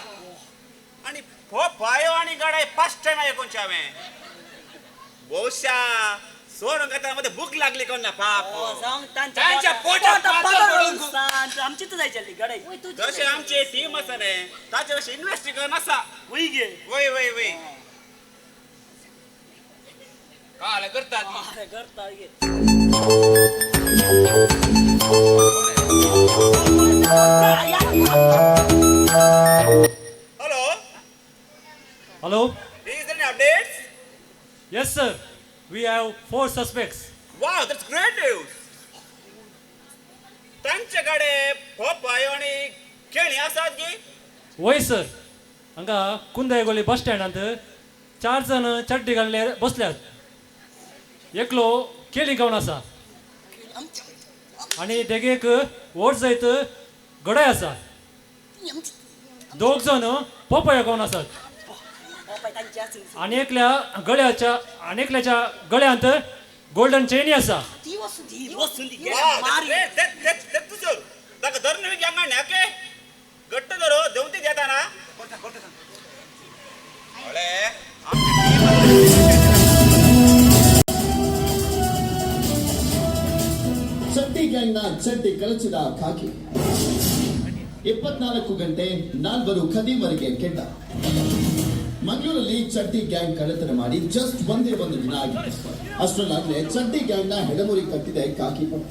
[SPEAKER 14] आनी पायो आनी गाडाय फर्स्ट टायम आयकुनचें हांवें. बहुशा सोरूंक येता मध्ये भूक लागली कोण ना पाप
[SPEAKER 10] तांच्या पोटात पडून आमची तर जायची गडाई.
[SPEAKER 14] जशे आमचे टीम आसा न्ही ताचे विशीं इन्वेस्टिगेशन आसा.
[SPEAKER 10] वय गे
[SPEAKER 14] वय वय वय
[SPEAKER 7] काल करतात
[SPEAKER 10] करतात गे.
[SPEAKER 14] Hello
[SPEAKER 4] hello.
[SPEAKER 14] Is there any updates?
[SPEAKER 4] Yes sir, we have 4 suspects.
[SPEAKER 14] Wow, that's great news. तांचे कडेन पोपायो आनी केळीं आसात गी?
[SPEAKER 4] वय सर, हांगा कुंदायगोली बस स्टँडांत 4 जाण चड्डी घाल्ले बसल्यात. एकलो केळी खावन आसा आनी देगेक व्हड जायत गडाय आसा. 2 जाण पोपायो खावन आसात आनी एकल्या गळ्याच्या आनी एकल्याच्या गळ्यांत गोल्डन चेनी आसा.
[SPEAKER 14] ताका धरून गँगान ओके घट्ट धरो देंवती घेता ना.
[SPEAKER 15] ಚಡ್ಡಿ ಗ್ಯಾಂಗ್ನ ಚಡ್ಡಿ ಕಲಚಿದ ಖಾಕಿ. 24 ಗಂಟೆ 4 ಖದೀಮರಿಗೆ ಕೆಡ್ಡ. ಮಂಗಳೂರಲ್ಲಿ ಚಡ್ಡಿ ಗ್ಯಾಂಗ್ ಕಳ್ಳತನ ಮಾಡಿ ಜಸ್ಟ್ ಒಂದೇ ಒಂದು ದಿನ ಆಗಿದೆ. ಅಷ್ಟರಲ್ಲಾಗಲೇ ಚಡ್ಡಿ ಗ್ಯಾಂಗ್ನ ಹೆಡಮುರಿ ಕಟ್ಟಿದೆ ಖಾಕಿ ಪಡೆ.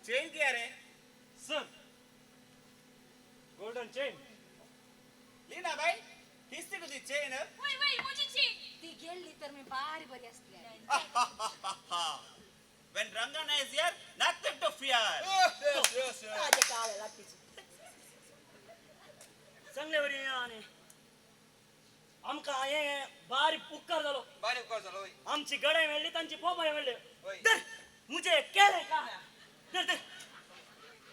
[SPEAKER 14] चेन किया रे
[SPEAKER 4] सर? Golden chain.
[SPEAKER 14] Leena भाई किसती तुझी चेन?
[SPEAKER 17] वय वय मुझी चेन
[SPEAKER 2] ती गेली तर मी बारी बरी असली.
[SPEAKER 14] When Rangana is here, nothing to fear.
[SPEAKER 7] Yes, yes, yes.
[SPEAKER 10] आजे काळे लागतीची सांगले बरी आनी आमकां हे बारी उपकार जालो.
[SPEAKER 7] बारी उपकार जालो.
[SPEAKER 10] आमची गडाय मेळ्ळी तांची पोपाय मेळ्ळी. तर मुझे केले काय तर तर.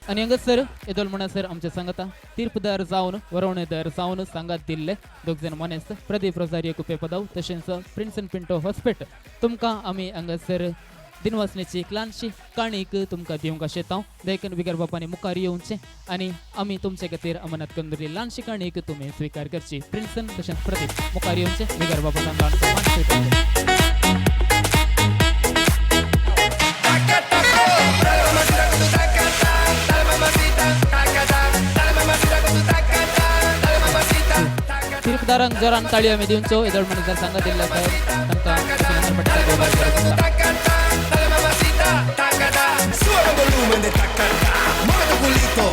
[SPEAKER 20] आनी हांगासर येदोळ म्हणसर आमचे सांगता तीर्पदार जावन वरोवणेदार जावन सांगात दिल्ले दोग जाण मनेस्त प्रदीप रोजारियो कुपेपदाव तशेंच प्रिन्सन पिंटो हॉस्पिटल तुमकां आमी हांगासर दिनवासनेची ल्हानशी काणीक तुमकां दिवंक आशेता. देखून बिगर बापांनी मुखार येवचें आनी आमी तुमचे खातीर अमानत करून दवरिल्ली ल्हानशी काणीक तुमी स्विकार करची. प्रिन्सन तशेंच प्रदीप मुखार येवचें, बिगर बापान ल्हानसो मान स्विकार करचो. तीर्पदारांक जोरान ताळयो आमी दिवचो. येदोळ म्हणसर सांगात दिल्लो आसा तांकां अभिनंदन पडटा.
[SPEAKER 19] Sube el volumen de tacata, mueve tu culito.